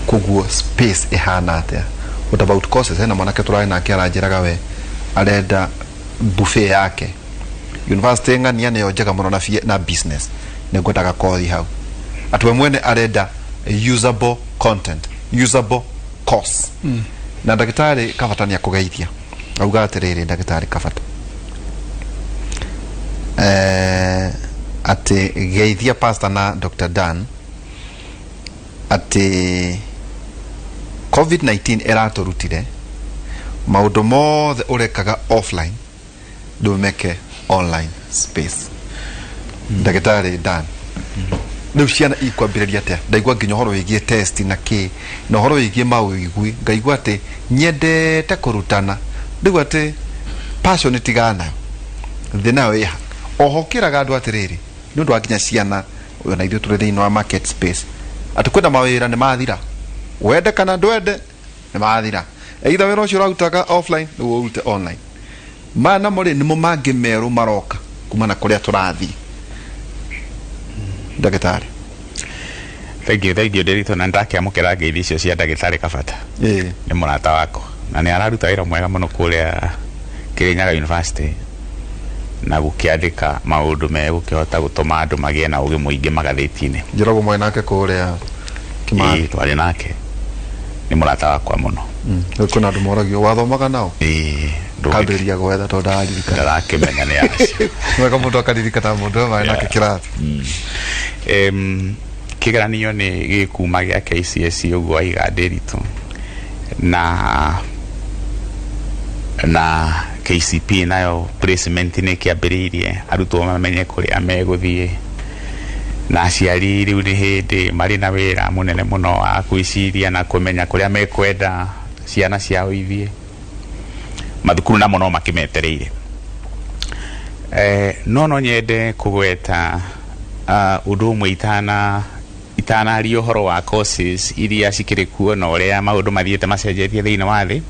Koguo space ĩhana atĩa? What about courses? Hena mwanake tũrarĩ nake aranjĩraga we arenda buffet yake university ng'ania nĩyo njega mũno na, na business nĩngwendaga kothi hau, atĩ we mwene arenda usable content, usable course. Na ndagĩtarĩ Kabata nĩ akũgeithia, auga atĩrĩrĩ, ndagĩtarĩ Kabata, atĩ geithia pastor na Dr. Dan atĩ COVID-19 ĩratũrutire maũndũ mothe ũrekaga offline ndũmeke online space. Ndagĩtarĩ Dan, rĩu ciana ikwambĩrĩria atĩa? Ndaigua nginya ũhoro wĩgiĩ test na kĩ, na ũhoro wĩgiĩ maũigui, ngaigua atĩ nyendete kũrutana, rĩu atĩ passion tigana nayo, thĩ nayo ĩha oho kĩraga andũ atĩrĩrĩ, nĩ ũndũ wa nginya ciana ona ithuĩ tũrĩ thĩinĩ wa market space, atĩ kwĩna mawĩra nĩ mathira, wende kana ndwende nĩ mathira. Either wĩra ũcio ũrarutaga offline nĩguo ũrute online. Maya namo rĩ, nĩmo mangĩ merũ maroka kuma na kũrĩa tũrathiĩ, ndagĩtarĩ. Thank you, thank you, Ndiritu, na ndakĩamũkĩra ngeithi icio cia ndagĩtarĩ Kabata. Nĩ mũrata wakwa na nĩ araruta wĩra mwega mũno kũrĩa Kirinyaga University na gũkĩandĩka maũndũ megũkĩhota gũtũma andũ magĩe na ũgĩ mũingĩ magathĩti-inĩ. Njĩragwo mwarĩ nake kũrĩa Kimathi. Ĩĩ, twarĩ nake, nĩ mũrata wakwa mũno. Rĩu kwĩna andũ moragio wathomaga nao? Ĩĩ. Kambĩrĩria gwetha tondũ ndararirikana. Ndarakĩmenya nĩ acio. Wega mũndũ akaririkana mũndũ ũyũ marĩ nake kĩrathi. Kĩgeranio nĩ gĩkuma gĩa KCSE ũguo waiga, Ndĩritũ, na KCPE nayo placement nĩ ĩkĩambĩrĩirie, arutwo mamenye kũrĩa megũthiĩ, na aciari rĩu nĩ hĩndĩ marĩ na wĩra mũnene mũno wa gwĩciria na kũmenya kũrĩa mekwenda ciana ciao ithiĩ. Mathukuru namo no makĩmetereire. No nyende kũgweta ũndũ ũmwe itanaria ũhoro wa courses iria cikĩrĩ kuo na ũrĩa maũndũ mathiĩte macenjetie thĩinĩ wa thĩ.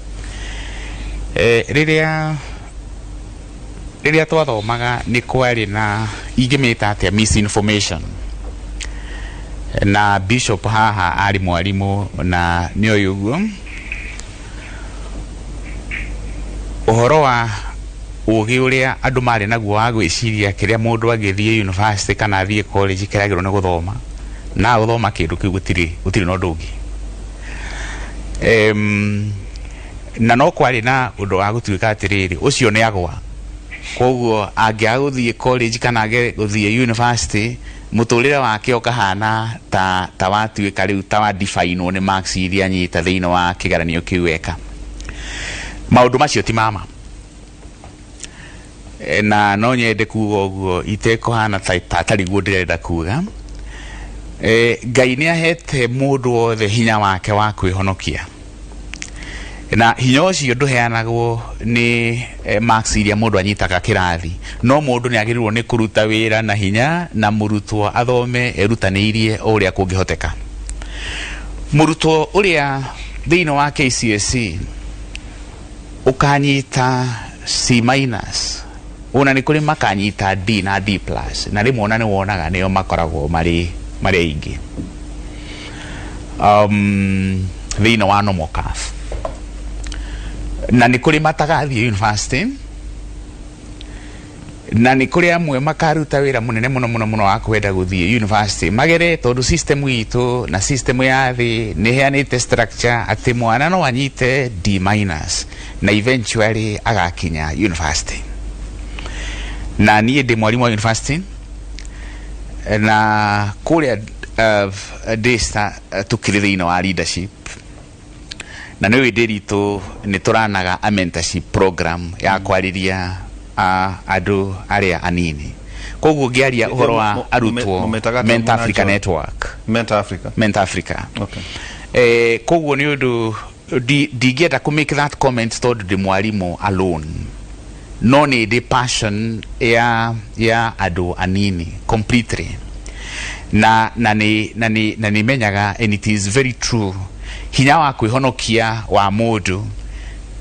Rĩrĩa twathomaga nĩ kwarĩ na, ingĩmĩta atĩa, misinformation, na bishop haha arĩ mwarimũ na nĩoĩ ũguo ũhoro wa ũgĩ ũrĩa andũ marĩ naguo wa gwĩciria kĩrĩa mũndũ agĩthiĩ university kana athiĩ college kĩrĩa agĩrĩirwo nĩ gũthoma, na gũthoma kĩndũ kĩu gũtirĩ na ũndũ ũngĩ. Na no kwarĩ na ũndũ wa gũtuĩka atĩrĩrĩ, ũcio nĩ agwa, koguo angĩaga gũthiĩ college kana age gũthiĩ university, mũtũrĩre wake ũkahana ta watuĩka rĩu ta wa define nĩ marks iria anyita thĩinĩ wa kĩgeranio kĩu eka. Maũndũ macio ti mama. Na no nyende kuga ũguo itekũhana ta tariguo ndĩrenda kuga. Ngai nĩ ahete mũndũ wothe hinya wake wa kwĩhonokia, na hinya ũcio ndũheanagwo nĩ marks iria mũndũ anyitaga kĩrathi, no mũndũ nĩ agĩrĩirwo nĩ kũruta wĩra na hinya, na mũrutwo athome erutanĩirie o ũrĩa kũngĩhoteka. Mũrutwo ũrĩa thĩinĩ wa KCSE ũkanyita C minus, ona nĩ kũrĩ makanyita D na D plus, na rĩmwe ona nĩ wonaga nĩo makoragwo marĩ aingĩ thĩinĩ wa normal curve, na nĩ kũrĩ matagathiĩ university. Na nĩ kũrĩ amwe makaruta wĩra mũnene mũno mũno mũno wa kwenda gũthiĩ university magere, tondũ system itũ na system ya thĩ nĩ ĩheanĩte structure atĩ mwana no anyite D minus na eventually agakinya university. Na niĩ ndĩ mwarimũ wa university na kũrĩa Daystar, tũkĩrĩ thĩinĩ wa leadership, na nĩ wĩ Ndĩritũ nĩ tũranaga a mentorship program ya kwarĩria andũ arĩa anini. Koguo ngĩaria ũhoro wa arutwo, Mũmĩtaga atĩa? Mentor Mũna Africa John? Network. Mentor Africa. Mentor Africa. Koguo nĩ ũndũ ndingĩenda kũ make that comment tondũ ndĩ mwarimũ alone, no nĩ ndĩ passion ya andũ anini completely, na nĩ menyaga, and it is very true, hinya wa kwĩhonokia wa mũndũ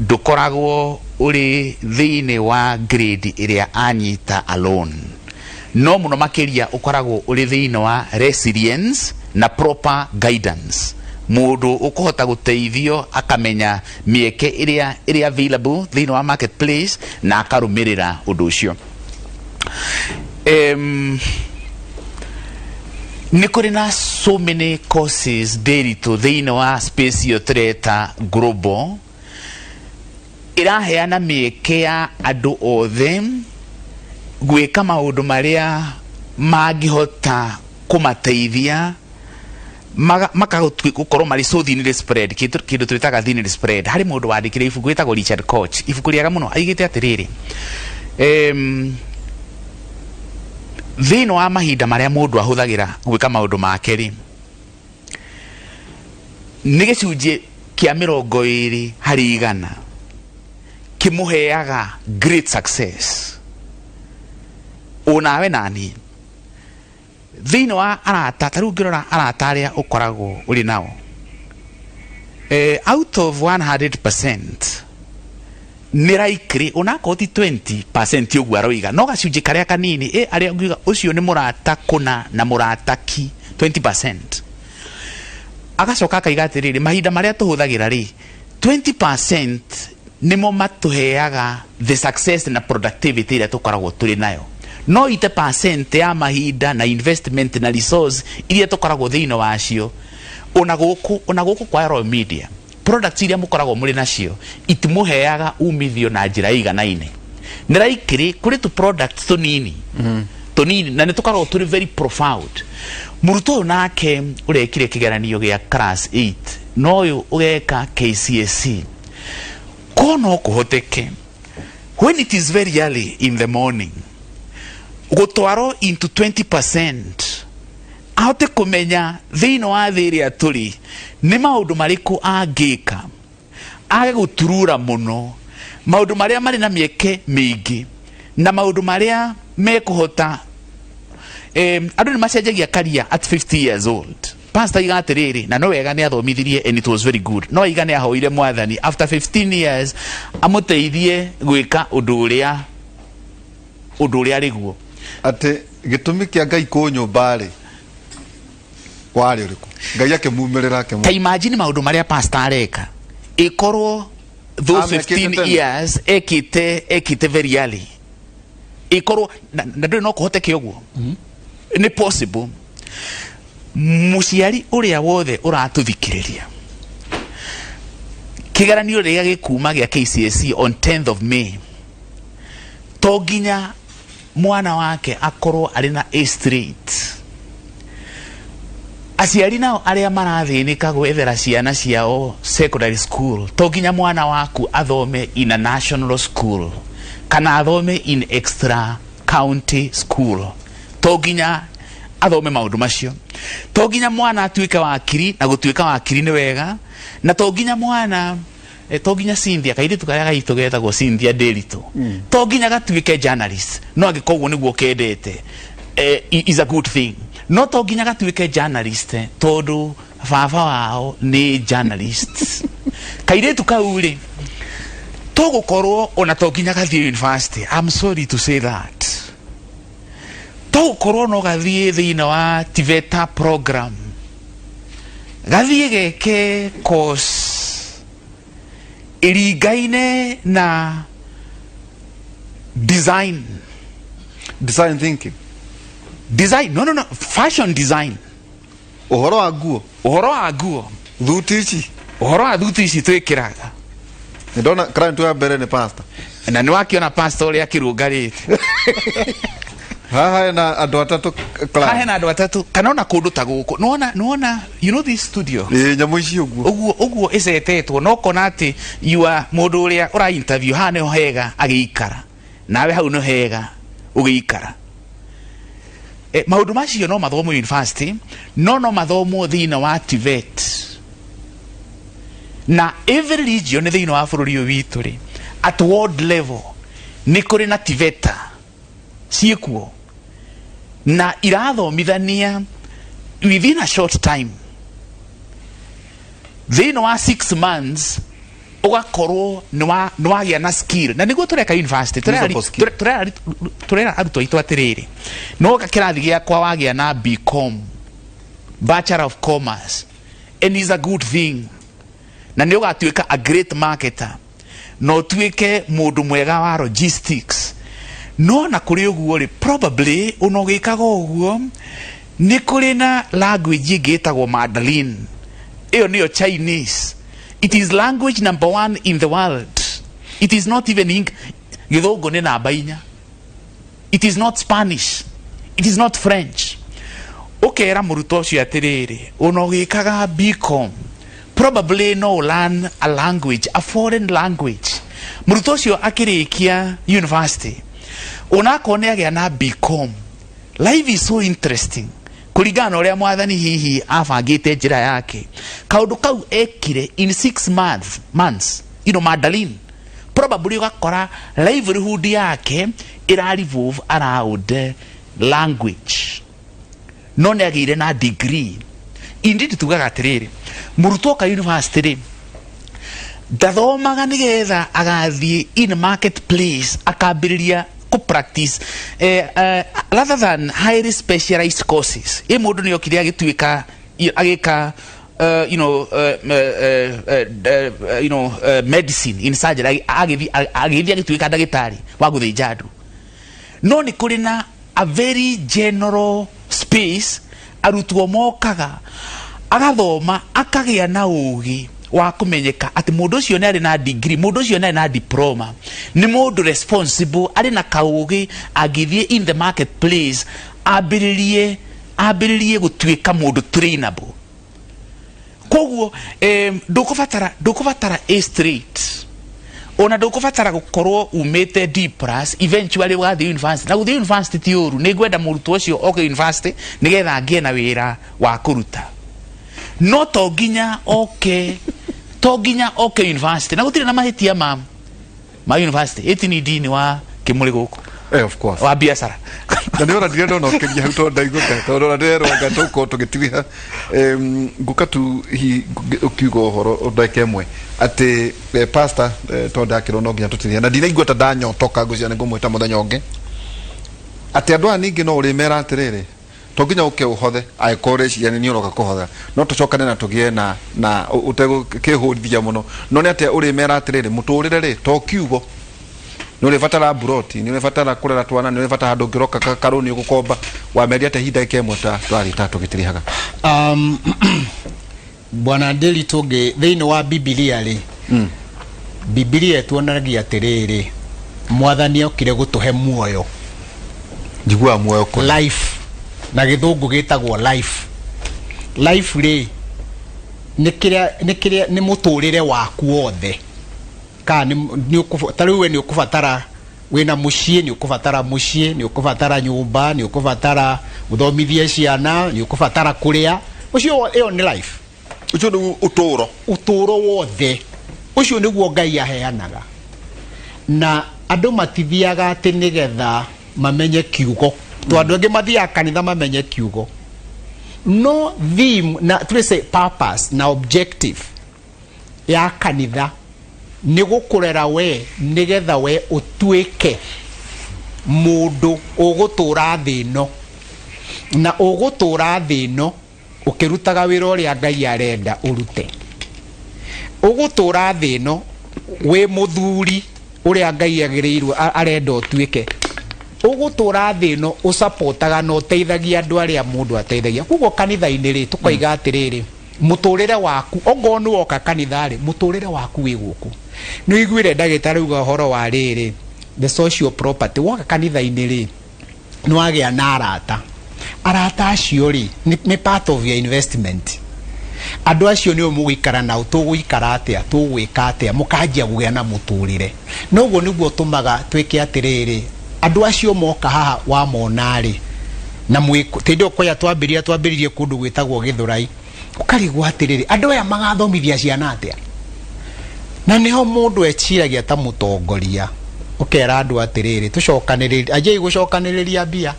ndũkoragwo ũrĩ thĩinĩ wa grade ĩrĩa anyita alone, no mũno makĩria ũkoragwo ũrĩ thĩinĩ wa resilience na proper guidance, mũndũ ũkũhota gũteithio akamenya mĩeke ĩrĩa ĩrĩ available thĩinĩ wa marketplace na akarũmĩrĩra ũndũ ũcio. Nĩ kũrĩ na so many courses, Ndĩritũ, thĩinĩ wa space ĩyo tũreta global, ĩraheana mĩeke ya andũ othe gwĩka maũndũ marĩa mangĩhota kũmateithia gũkorwo marĩ so thinly spread, kĩndũ twĩtaga thinly spread. Harĩ mũndũ wandĩkire ibuku wĩtagwo Richard Koch, ibuku rĩega mũno, aigĩte atĩrĩrĩ, thĩinĩ wa mahinda marĩa mũndũ ahũthagĩra gwĩka maũndũ make rĩ, nĩ gĩcunjĩ kĩa 20% kĩmũheaga great success. Onawe nani thĩinĩ wa arata, ta rĩu ũngĩrora arata arĩa ũkoragwo ũrĩ nao, out of 100% nĩ likely onakorwo ti 20% ũguo aroiga, no gacunjĩ karĩa kanini arĩa ũngiuga ũcio nĩ mũrata kũna na mũrata ki 20%. Agacoka akaiga atĩrĩrĩ, mahinda marĩa tũhũthagĩra rĩ, 20% nĩmo matũheaga the success na productivity ĩrĩa tũkoragwo tũrĩ nayo, no 80% ya mahinda na investment na resource iria tũkoragwo thĩinĩ wacio, ona gũkũ kwa Royal Media, products iria mũkoragwo mũrĩ nacio itimũheaga umithio na njĩra ĩiganaine. Nĩ likely kũrĩ tu products tũnini tũnini na nĩ tũkoragwo tũrĩ very profound. Mũrutwo ũyũ nake ũrekire kĩgeranio gĩa class 8 na ũyũ ũgeka KCSE, ko no kũhoteke when it is very early in the morning gũtwarwo into 20% ahote kũmenya thĩinĩ wa thĩ ĩrĩa tũrĩ nĩ maũndũ marĩkũ angĩka age gũturura mũno maũndũ marĩa marĩ na mĩeke mĩingĩ na maũndũ marĩa mekũhota. Andũ nĩ macenjagia career at 50 years old. Pastor iga atĩrĩrĩ, na no wega nĩ athomithirie and it was very good, no aiga nĩ ahoire Mwathani after 15 years amũteithie gwĩka ũndũ ũrĩa arĩ guo. Atĩ gĩtũmi kĩa Ngai kũnyũmba rĩ warĩ ũrĩkũ? Ngai akĩmumĩrĩra akĩmũ Ta imagine maũndũ marĩa pastor areka ĩkorwo those Amekĩte 15 tene. years ekĩte very early, ĩkorwo na ndũrĩ no kũhoteke ũguo, nĩ possible. Mũciari ũrĩa wothe ũratũthikĩrĩria, kĩgeranio rĩrĩa gĩkuma gĩa KCSE on 10th of May, to nginya mwana wake akorwo arĩ na A straight. Aciari nao arĩa marathĩnĩka gwethera ciana ciao secondary school, to nginya mwana waku athome in a national school kana athome in extra county school, to nginya athome maũndũ macio. To nginya mwana atuĩke wakiri, na gũtuĩka wakiri nĩ wega, na to nginya mwana to nginya Cynthia, kairĩtu karĩa gaitũ getagwo Cynthia Ndĩritũ, to nginya gatuĩke journalist, no angĩkorwo ũguo nĩguo kendete, is a good thing, no to nginya gatuĩke journalist tondũ baba wao nĩ journalist. Kairĩtu kau rĩ, tũgũkorwo ona to nginya gathiĩ university, I'm sorry to say that, tũgũkorwo no gathiĩ thĩinĩ wa TVETA program, gathiĩ geke course ĩringaine na design. Design thinking. Design, no, no, no, fashion design. Ũhoro wa nguo. Ũhoro wa nguo. Thuti ici. Ũhoro wa thuti ici twĩkĩraga. Nĩ ndona client wa mbere nĩ pastor. Na nĩ wakiona pastor ũrĩa akĩrũngarĩte. Haha hena andũ atatũ client. Haha hena andũ atatũ kana ona kũndũ ta gũkũ. Nĩwona, nĩwona, you know this studio. Ĩĩ, nyamũ ici ũguo. Ũguo, ũguo ĩcetetwo no kona atĩ you are mũndũ ũrĩa ũra interview haha nĩho hega agĩikara. Nawe hau nĩho hega ũgĩikara. E, maũndũ macio no mathomwo university no no mathomwo thĩinĩ wa TVET na every region thĩinĩ wa bũrũri ũyũ witũ rĩ, at world level nĩ kũrĩ na TVETA ciĩkuo na irathomithania within a short time thĩinĩ wa 6 months ũgakorwo nĩ wagĩa na skill na nĩguo tũreka university. Usable skill. Tũrera arutwo aitũ atĩrĩrĩ, noka kĩrathi gĩakwa wagĩa na BCom, Bachelor of Commerce, and is a good thing, na nĩ ũgatuĩka a great marketer na ũtuĩke mũndũ mwega wa logistics. No na kũrĩ ũguo rĩ, probably ona ũgĩkaga ũguo nĩ kũrĩ na language ĩngĩ ĩtagwo Mandarin. Ĩyo nĩyo Chinese. It is language number one in the world. It is not even Gĩthũngũ nĩ namba 4. It is not Spanish, it is not French. Ũkera mũrutwo ũcio atĩrĩrĩ, ona ũgĩkaga BCom probably no learn a language, a foreign language. Mũrutwo ũcio akĩrĩkia university, onakorwo nĩ agĩa na BCom, life is so interesting kũringana na ũrĩa mwathani hihi abangĩte njĩra yake. Kaũndũ kau ekire in 6 months, Mandarin, probably ũgakora livelihood yake ĩra revolve around language, no nĩ agĩire na degree. Indeed tugaga atĩrĩrĩ, mũrutwo ka university rĩ, ndathomaga nĩgetha agathiĩ in marketplace akambĩrĩria kũ practice, rather than highly specialized courses. Ĩ mũndũ nĩ okire agĩtuĩka agĩka medicine in surgery, agĩthiĩ agĩtuĩka ndagĩtarĩ wa gũthĩnja andũ. No nĩ kũrĩ na a very general space arutwo mokaga agathoma akagĩa na ũgĩ wa kũmenyeka atĩ mũndũ ũcio nĩ arĩ na degree, mũndũ ũcio nĩ arĩ na diploma, nĩ mũndũ responsible, arĩ na kaũgĩ, angĩthiĩ in the marketplace ambĩrĩrie gũtuĩka mũndũ trainable. Koguo ndũkũbatara A straight, ona ndũkũbatara gũkorwo umĩte D plus. Eventually ũgathiĩ university, na gũthiĩ university ti ũru. Nĩ ngwenda mũrutwo ũcio oke university nĩgetha angĩe na wĩra wa kũruta, no to nginya oke university, na gũtirĩ na mahĩtia ma university. Ĩti ni dini wa kĩmũrĩ gũkũ. Of course. Wa biacara. Na nä ona ndirä ndona å kä ria hau tondå ndaigua tondå ona ndärerwo anga tå korwo tå gä tiriha nguka tu hihi å kiuga å horo ndagä ĩmwe atä pastor, tondå ndakärwo no nginya tå tirihe na ndinaigua ta ndanyotoka ngå cia nä ngå mwä ta må thenya å ngä atä andå aya ningä no å rä mera atä rä rä to nginya ũke ũhothe angĩkorwo ũreciria nĩ niĩ ũroka kũhotha, no tũcokane na tũgĩe na ũtegũkĩhũrithia mũno. No nĩ atĩa ũrĩmera atĩrĩrĩ, mũtũrĩre rĩ to kiugo, nĩ ũrĩbatara mburoti, nĩ ũrĩbatara kũrera twana, nĩ ũrĩbatara handũ ũngĩroka karũni ũgũkomba. Wameria atĩa ihinda ndagĩka ĩmwe ta tũrathiĩ ta tũgĩtirihaga? Bwana Ndĩri, tũngĩ thĩinĩ wa Bibilia rĩ, Bibilia ĩtuonagia atĩrĩrĩ, mwathani okire gũtũhe muoyo. Njiguaga muoyo kũna. Life, na gĩthũngũ gĩtagwo life. Life rĩ, nĩ kĩrĩa nĩ kĩrĩa nĩ mũtũrĩre waku wothe. Kana ta rĩu we nĩ ũkũbatara wĩna mũciĩ, nĩ ũkũbatara mũciĩ, nĩ ũkũbatara nyũmba, nĩ ũkũbatara ũthomithie ciana, nĩ ũkũbatara kũrĩa. Ũcio ĩyo nĩ life. Ũcio nĩ ũtũro. Ũtũro wothe ũcio nĩguo Ngai aheanaga, na andũ matithiaga atĩ nĩgetha mamenye kiugo, to andũ angĩ mathiaga kanitha mamenye kiugo. No theme na tuĩce purpose na objective ya kanitha nĩ gũkũrera we nĩgetha we ũtuĩke mũndũ ũgũtũra thĩ ĩno, na ũgũtũra thĩ ĩno ũkĩrutaga wĩra ũrĩa Ngai arenda ũrute. Ũgũtũra thĩ ĩno wĩ mũthuri ũrĩa Ngai agĩrĩirwo arenda ũtuĩke. Ũgũtũra thĩ ĩno ũcapotaga na ũteithagia andũ arĩa mũndũ ateithagia. Koguo kanitha-inĩ rĩ, tũkoiga atĩrĩrĩ, mũtũrĩre waku ongorwo nĩ woka kanitha rĩ, mũtũrĩre waku wĩ gũkũ. Nĩ ũiguire ndagĩtarĩ auga ũhoro wa rĩrĩ, the social property. Woka kanitha-inĩ rĩ, nĩ wagĩa na arata. Arata acio rĩ, nĩ part of your investment. Andũ acio nĩo mũgũikara nao, tũgũikara atĩa, tũgwĩka atĩa, mũkanjia kũgĩa na mũtũrĩre. Na ũguo nĩguo ũtũmaga twĩke atĩrĩrĩ, andũ acio moka haha wamona rĩ, na mwĩ, hĩndĩ ĩyo kwaya twambĩrĩria, twambĩrĩirie kũndũ gwĩtagwo Gĩthũrai, ũkarigwo atĩrĩrĩ, andũ aya magathomithia ciana atĩa? Na nĩho mũndũ eciragia ta mũtongoria, ũkera andũ atĩrĩrĩ, tũcokanĩrĩrie, anjiai gũcokanĩrĩria mbia,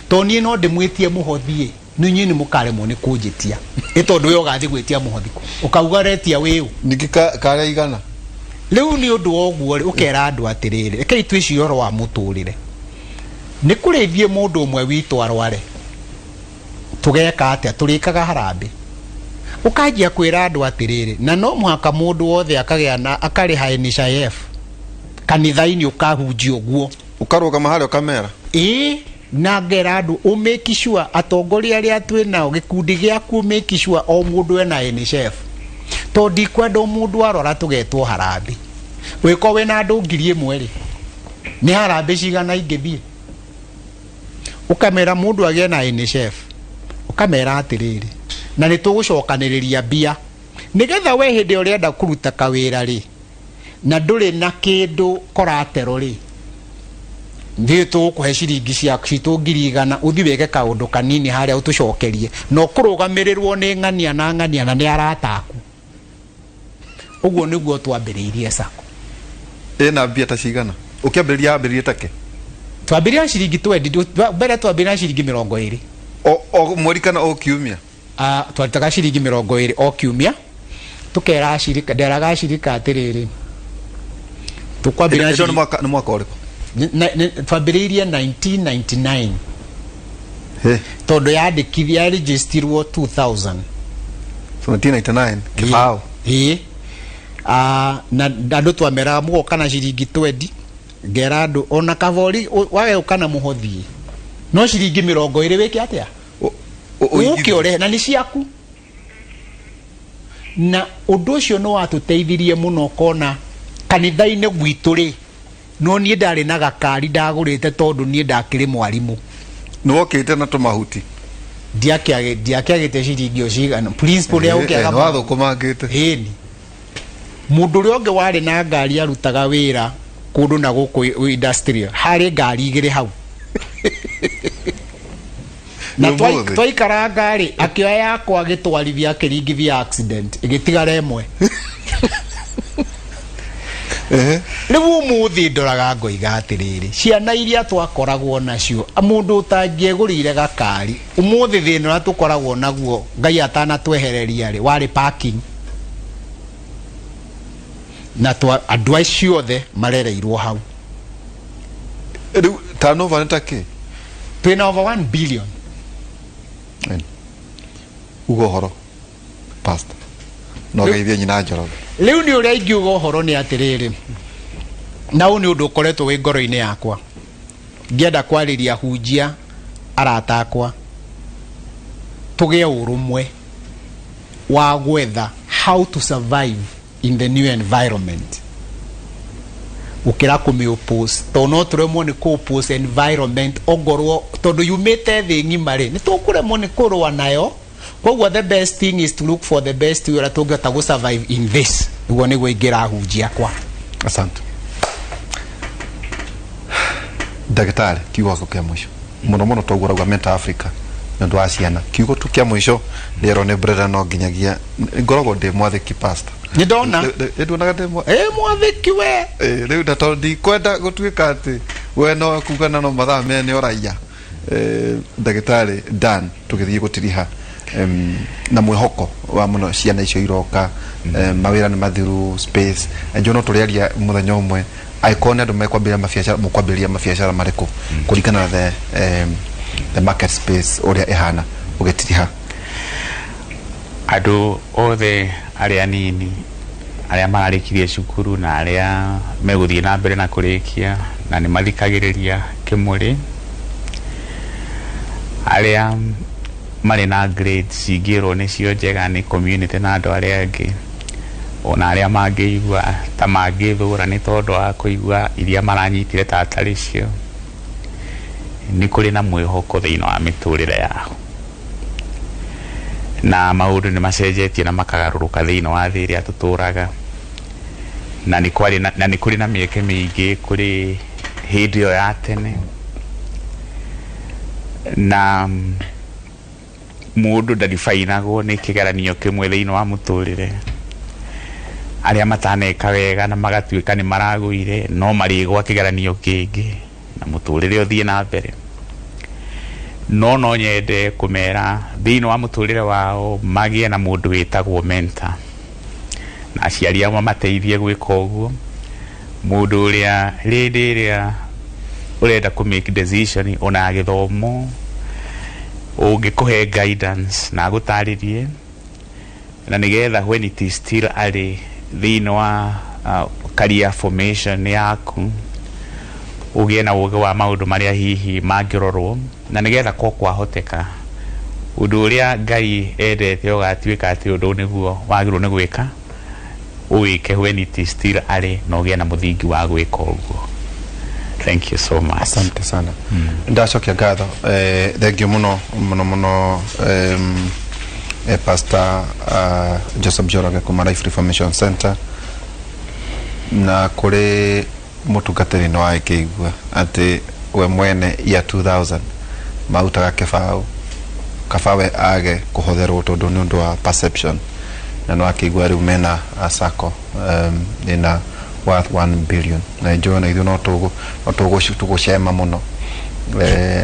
tondũ niĩ no ndĩmwĩtie mũhothi ĩ, nĩ inyuĩ nĩ mũkaremwo nĩ kũnjĩtia. Ĩ tondũ we ũgathiĩ gwĩtia mũhothi kũ? Ũkauga ũretia wĩũ? Ningĩ karĩa igana. Rĩu nĩ ũndũ wa ũguo rĩ, ũkera andũ atĩrĩrĩ, rekei twĩcirie ũhoro wa mũtũrĩre. Nĩ kũrĩthiĩ mũndũ ũmwe witũ arware. Tũgeka atĩa? Tũrĩkaga harambĩ. Ũkanjia kwĩra andũ atĩrĩrĩ, na no mũhaka mũndũ wothe akagĩa na akarĩha NHIF kanitha-inĩ, ũkahunjia ũguo. Ũkarũgama harĩa ũkamera. Ĩĩ, na ngera andũ ũ make sure atongoria arĩa twĩ nao gĩkundi gĩaku make sure o mũndũ ena NHIF, tondũ ndikwenda o mũndũ arora tũgetwo harambĩ. Wĩko wĩna andũ 1000 rĩ, nĩ harambĩ cigana ingĩthiĩ? Ũkamera mũndũ agĩe na NHIF, ũkamera atĩrĩrĩ, na nĩ tũgũcokanĩrĩria mbia nĩgetha we hĩndĩ ĩrĩa ũrenda kũruta kawĩra rĩ, na ndũrĩ na kĩndũ collateral rĩ, ithuĩ tũgũkũhe ciringi citũ 100,000, ũthiĩ wĩke kaũndũ kanini harĩa ũtũcokerie, na ũkũrũgamĩrĩrwo nĩ ng'ania na ng'ania na nĩ arata aku. Ũguo nĩguo twambĩrĩirie SACCO. Ĩna mbia ta cigana? Ũkĩambĩrĩria yambĩrĩirie take? Twambĩrĩria ciringi twendi, mbere twambĩrĩria na ciringi 20. O mweri kana o kiumia? Twarutaga ciringi 20 o kiumia, tukera acirika, nderaga acirika atĩrĩrĩ, tũkwambĩrĩria Ĩno nĩ mwaka ũrĩkũ? Twambĩrĩirie 1999. Tondũ yandĩkithia yaregistirwo 2000. So 1999 kĩbao. Ĩĩ. Na andũ twameraga mũgoka na ciringi 20, ngera andũ ona kabori wage gũka na mũhothi, no ciringi 20 wĩke atĩa? Ũke ũrehe na nĩ ciaku. Na ũndũ ũcio nĩ watũteithirie mũno kona kanitha-inĩ gwitũ rĩ, no niĩ ndarĩ na gakari ndagũrĩte tondũ niĩ ndakĩrĩ mwarimũ. Nĩ wokĩte na tũmahuti? Ndiakĩagĩte ciringi o cigana. Principal nĩ agũkĩaga. Nĩ wathũkũmangĩte. Ĩni. Mũndũ ũrĩa ũngĩ warĩ na ngari arutaga wĩra kũndũ na gũkũ industrial, harĩ ngari igĩrĩ hau. Na twaikara ngari akĩoya yakwa agĩtwarithia akĩringithia accident ĩgĩtigara ĩmwe. Rĩu ũmũthĩ ndoraga ngoiga atĩrĩrĩ, ciana iria twakoragwo nacio, mũndũ ũtangĩegũrĩire gakari, ũmũthĩ thĩna ũrĩa tũkoragwo naguo Ngai atanatwehereria rĩ, warĩ parking. Na andũ acio othe marereirwo hau. Rĩu turnover nĩ ta kĩ? Twĩna over 1 billion. Uga ũhoro pastor, no geithie nyina Njoroge. Rĩu nĩ ũrĩa ingiuga ũhoro nĩ atĩrĩrĩ, na ũyũ nĩ ũndũ ũkoretwo wĩ ngoro-inĩ yakwa, ngĩenda kwarĩria hunjia arata akwa, tũgĩe ũrũmwe wa gwetha how to survive in the new environment gũkĩra kũmĩ oppose, tondũ no tũremwo nĩ kũ oppose environment ongorwo tondũ yumĩte thĩ ng'ima rĩ, nĩ tũkũremwo nĩ kũrũa nayo. Koguo the best thing is to look for the best way ũrĩa tũngĩhota gũ survive in this. Ũguo nĩguo ingĩrahunjia kwa. Asante ndagĩtarĩ. Kiugo gĩaku kĩa mũico mũno mũno toguo ũrauga Meta Africa nĩ ũndũ wa ciana, kiugo tu kĩa mũico rĩerwo nĩ brother, no nginyagia ngoragwo ndĩ mwathĩki, pastor. Nĩ ndona. Nĩ nduonaga ndĩ Ĩ mwathĩki we. Rĩu na tondũ ndikwenda gũtuĩka atĩ we no kugana no mathaa mene ũraiya. Ndagĩtarĩ Dan, tũgĩthiĩ gũtiriha na mwĩhoko wa mũno ciana icio iroka, mawĩra nĩ mathiru space njũ no tũrĩaria mũthenya ũmwe, angĩkorwo nĩ andũ mekwambĩrĩria mabiacara, mũkwambĩrĩria mabiacara marĩkũ kũringana na the market space ũrĩa ĩhana ũgĩtiriha? Andũ othe arĩa anini, arĩa mararĩkirie cukuru na arĩa megũthiĩ na mbere na kũrĩkia na Na nĩ mathikagĩrĩria Kĩmũrĩ, arĩa marĩ na grades cingĩrwo nĩcio njega nĩ community na andũ arĩa angĩ, ona arĩa mangĩigua ta mangĩthũra nĩ tondũ wa kũigua iria maranyitire ta atarĩ cio, nĩ kũrĩ na mwĩhoko thĩinĩ wa mĩtũrĩre yao. Na maũndũ nĩ macenjetie na makagarũrũka thĩinĩ wa thĩ ĩrĩa tũtũraga, na nĩ kwarĩ na, na nĩ kũrĩ na mĩeke mĩingĩ kũrĩ hĩndĩ ĩyo ya tene, na mũndũ ndaribainagwo nĩ kĩgeranio kĩmwe thĩinĩ wa mũtũrĩre. Arĩa mataneka wega na magatuĩka nĩ maragũire no marĩgwa kĩgeranio kĩngĩ na mũtũrĩre ũthiĩ na mbere. No no nyende kũmera thĩinĩ wa mũtũrĩre wao magĩe na mũndũ wĩtagwo mentor, na aciari ao mamateithie gwĩka ũguo. Mũndũ ũrĩa hĩndĩ ĩrĩa ũrenda kũ make decision ona ya gĩthomo ũngĩkũhe guidance na agũtarĩrie, na nĩgetha when it is still early thĩinĩ wa career formation yaku ũgĩe na ũgĩ wa maũndũ marĩa hihi mangĩrorwo, na nĩgetha ko kwahoteka ũndũ ũrĩa Ngai endete ũgatuĩka atĩ ũndũ nĩguo wagĩrĩirwo nĩ gwĩka, ũwĩke when it is still early na ũgĩe na mũthingi wa gwĩka ũguo. Thank you so much. Asante sana. Ndacokia ngatho, thank you muno muno muno, Pastor Joseph Njoroge kuma Life Reformation Center, na kũrĩ mũtungatĩri nĩ wagĩkĩigua atĩ we mwene year 2000 marutaga kĩbaũ kabawe age kũhotherwo tondũ nĩ ũndũ wa perception, na nĩ wakĩigua rĩu mena a sacco ĩna worth 1 billion, na njũĩ na ithuĩ no tũgũcema mũno,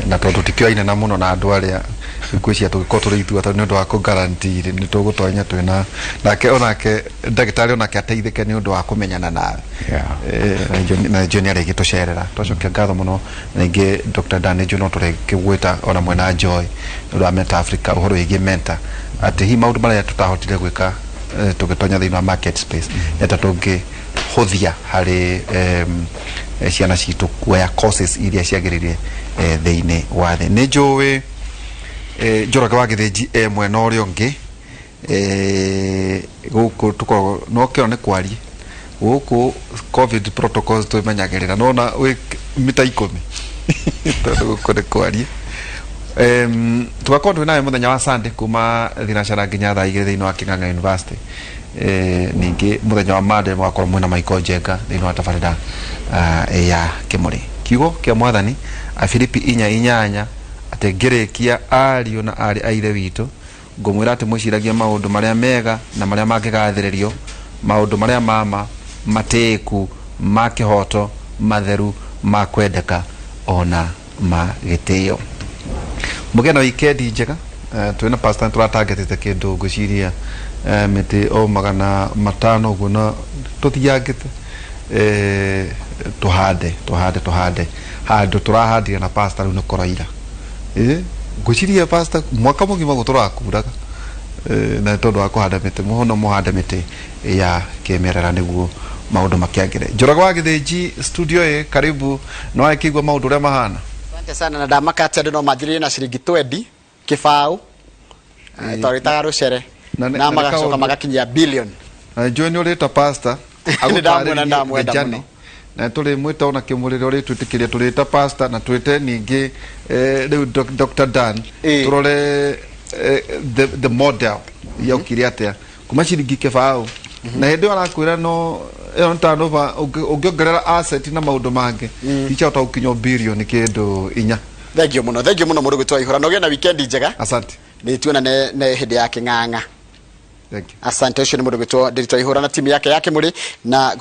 na tondũ tikĩoaine na mũno na andũ arĩa ngwĩciria tũngĩkorwo tũrĩ ithuĩ nĩ ũndũ wa kũ guarantee nĩ tũgũtonya twĩna nake, onake ndagĩtarĩ onake ateithĩke nĩ ũndũ wa kũmenyana nawe. Na njũĩ nĩ arĩgĩtũcerera. Twacokia ngatho mũno. Na ingĩ Dr. Dan, nĩ njũĩ no tũrĩkĩgwĩta ona mwena Joy nĩ ũndũ wa Meta Africa, ũhoro wĩgiĩ mentor, atĩ hihi maũndũ marĩa tũtahotire gwĩka, tũgĩtonya thĩinĩ wa market space, nĩ atĩa tũngĩhũthia harĩ ciana citũ kuoya courses iria ciagĩrĩire thĩinĩ wa thĩ. Nĩ njũĩ Njoroge wa Gĩthĩnji e mwena ũrĩa ũngĩ, gũkũ tũkoragwo no kĩo nĩ kwarie gũkũ COVID protocols twĩmenyagĩrĩra nona wĩ mita 10 tondũ gũkũ nĩ kwarie. Tũgakorwo twĩ nawe mũthenya wa Sunday kuma thinacara nginya thaa 2 thĩinĩ wa Kĩng'ang'a University. Ningĩ mũthenya wa Monday mũgakorwo mwĩna Michael Njenga thĩinĩ wa tabarĩra ya Kĩmũrĩ. Kiugo kĩa Mwathani, Afilipi 4:8, atĩ ngĩrĩkia, ariũ na aarĩ a Ithe witũ, ngũmwĩra atĩ mwĩciragie maũndũ marĩa mega na marĩa mangĩgathĩrĩrio, maũndũ marĩa mama, matĩĩku, ma kĩhooto, matheru, ma kwendeka, ona ma gĩtĩo. Mũgĩe na wikendi njega. Twĩna pastor nĩ tũratangetete kĩndũ ngwĩciria mĩtĩ o 500 ũguo, na tũthiangĩte, tũhande tũhande tũhande handũ tũrahandire na pastor rĩu nĩ kũroira. Ngwĩciria pastor mwaka mũgima gũtũrakuraga, na nĩ tondũ wa kũhanda mĩtĩ mũno. Mũhande mĩtĩ ya kĩmerera nĩguo maũndũ makĩagĩre. Njoroge wa Gĩthĩnji studio ĩ karibu, nĩ wagĩkĩigua maũndũ ũrĩa mahana. Asante sana, na ndamaka atĩ andũ no manjĩrĩrie na ciringi 20 kĩbaũ, twarĩtaga rũcere, Na na nĩ magacoka magakinyia billion. Na njũĩ nĩ ũrĩta pastor. Nĩ ndamwenda, ndamwenda the journey. mũno. Na tũrĩmwĩta ona Kĩmũrĩre ũrĩ twĩtĩkĩria tũrĩta pastor na twĩte ningĩ, rĩu Dr. Dan, tũrore the model yaukire atĩa kuma ciringi kĩbaũ, na hĩndĩ ĩyo arakwĩra no ĩyo nĩ turnover, ũngĩongerera asset na maũndũ mangĩ ichahota gũkinya bilioni kĩndũ 4. Thank you mũno, thank you mũno mũrũ gwĩtwo Ihũra, na ũgĩe na weekend njega. Asante. Nĩ tuonane ne hĩndĩ ya Kĩng'ang'a. Thank you. Asante. Ũcio nĩ mũndũ gwĩtwo Ndĩritwa Ihũra na timu yake ya Kĩmũrĩ na.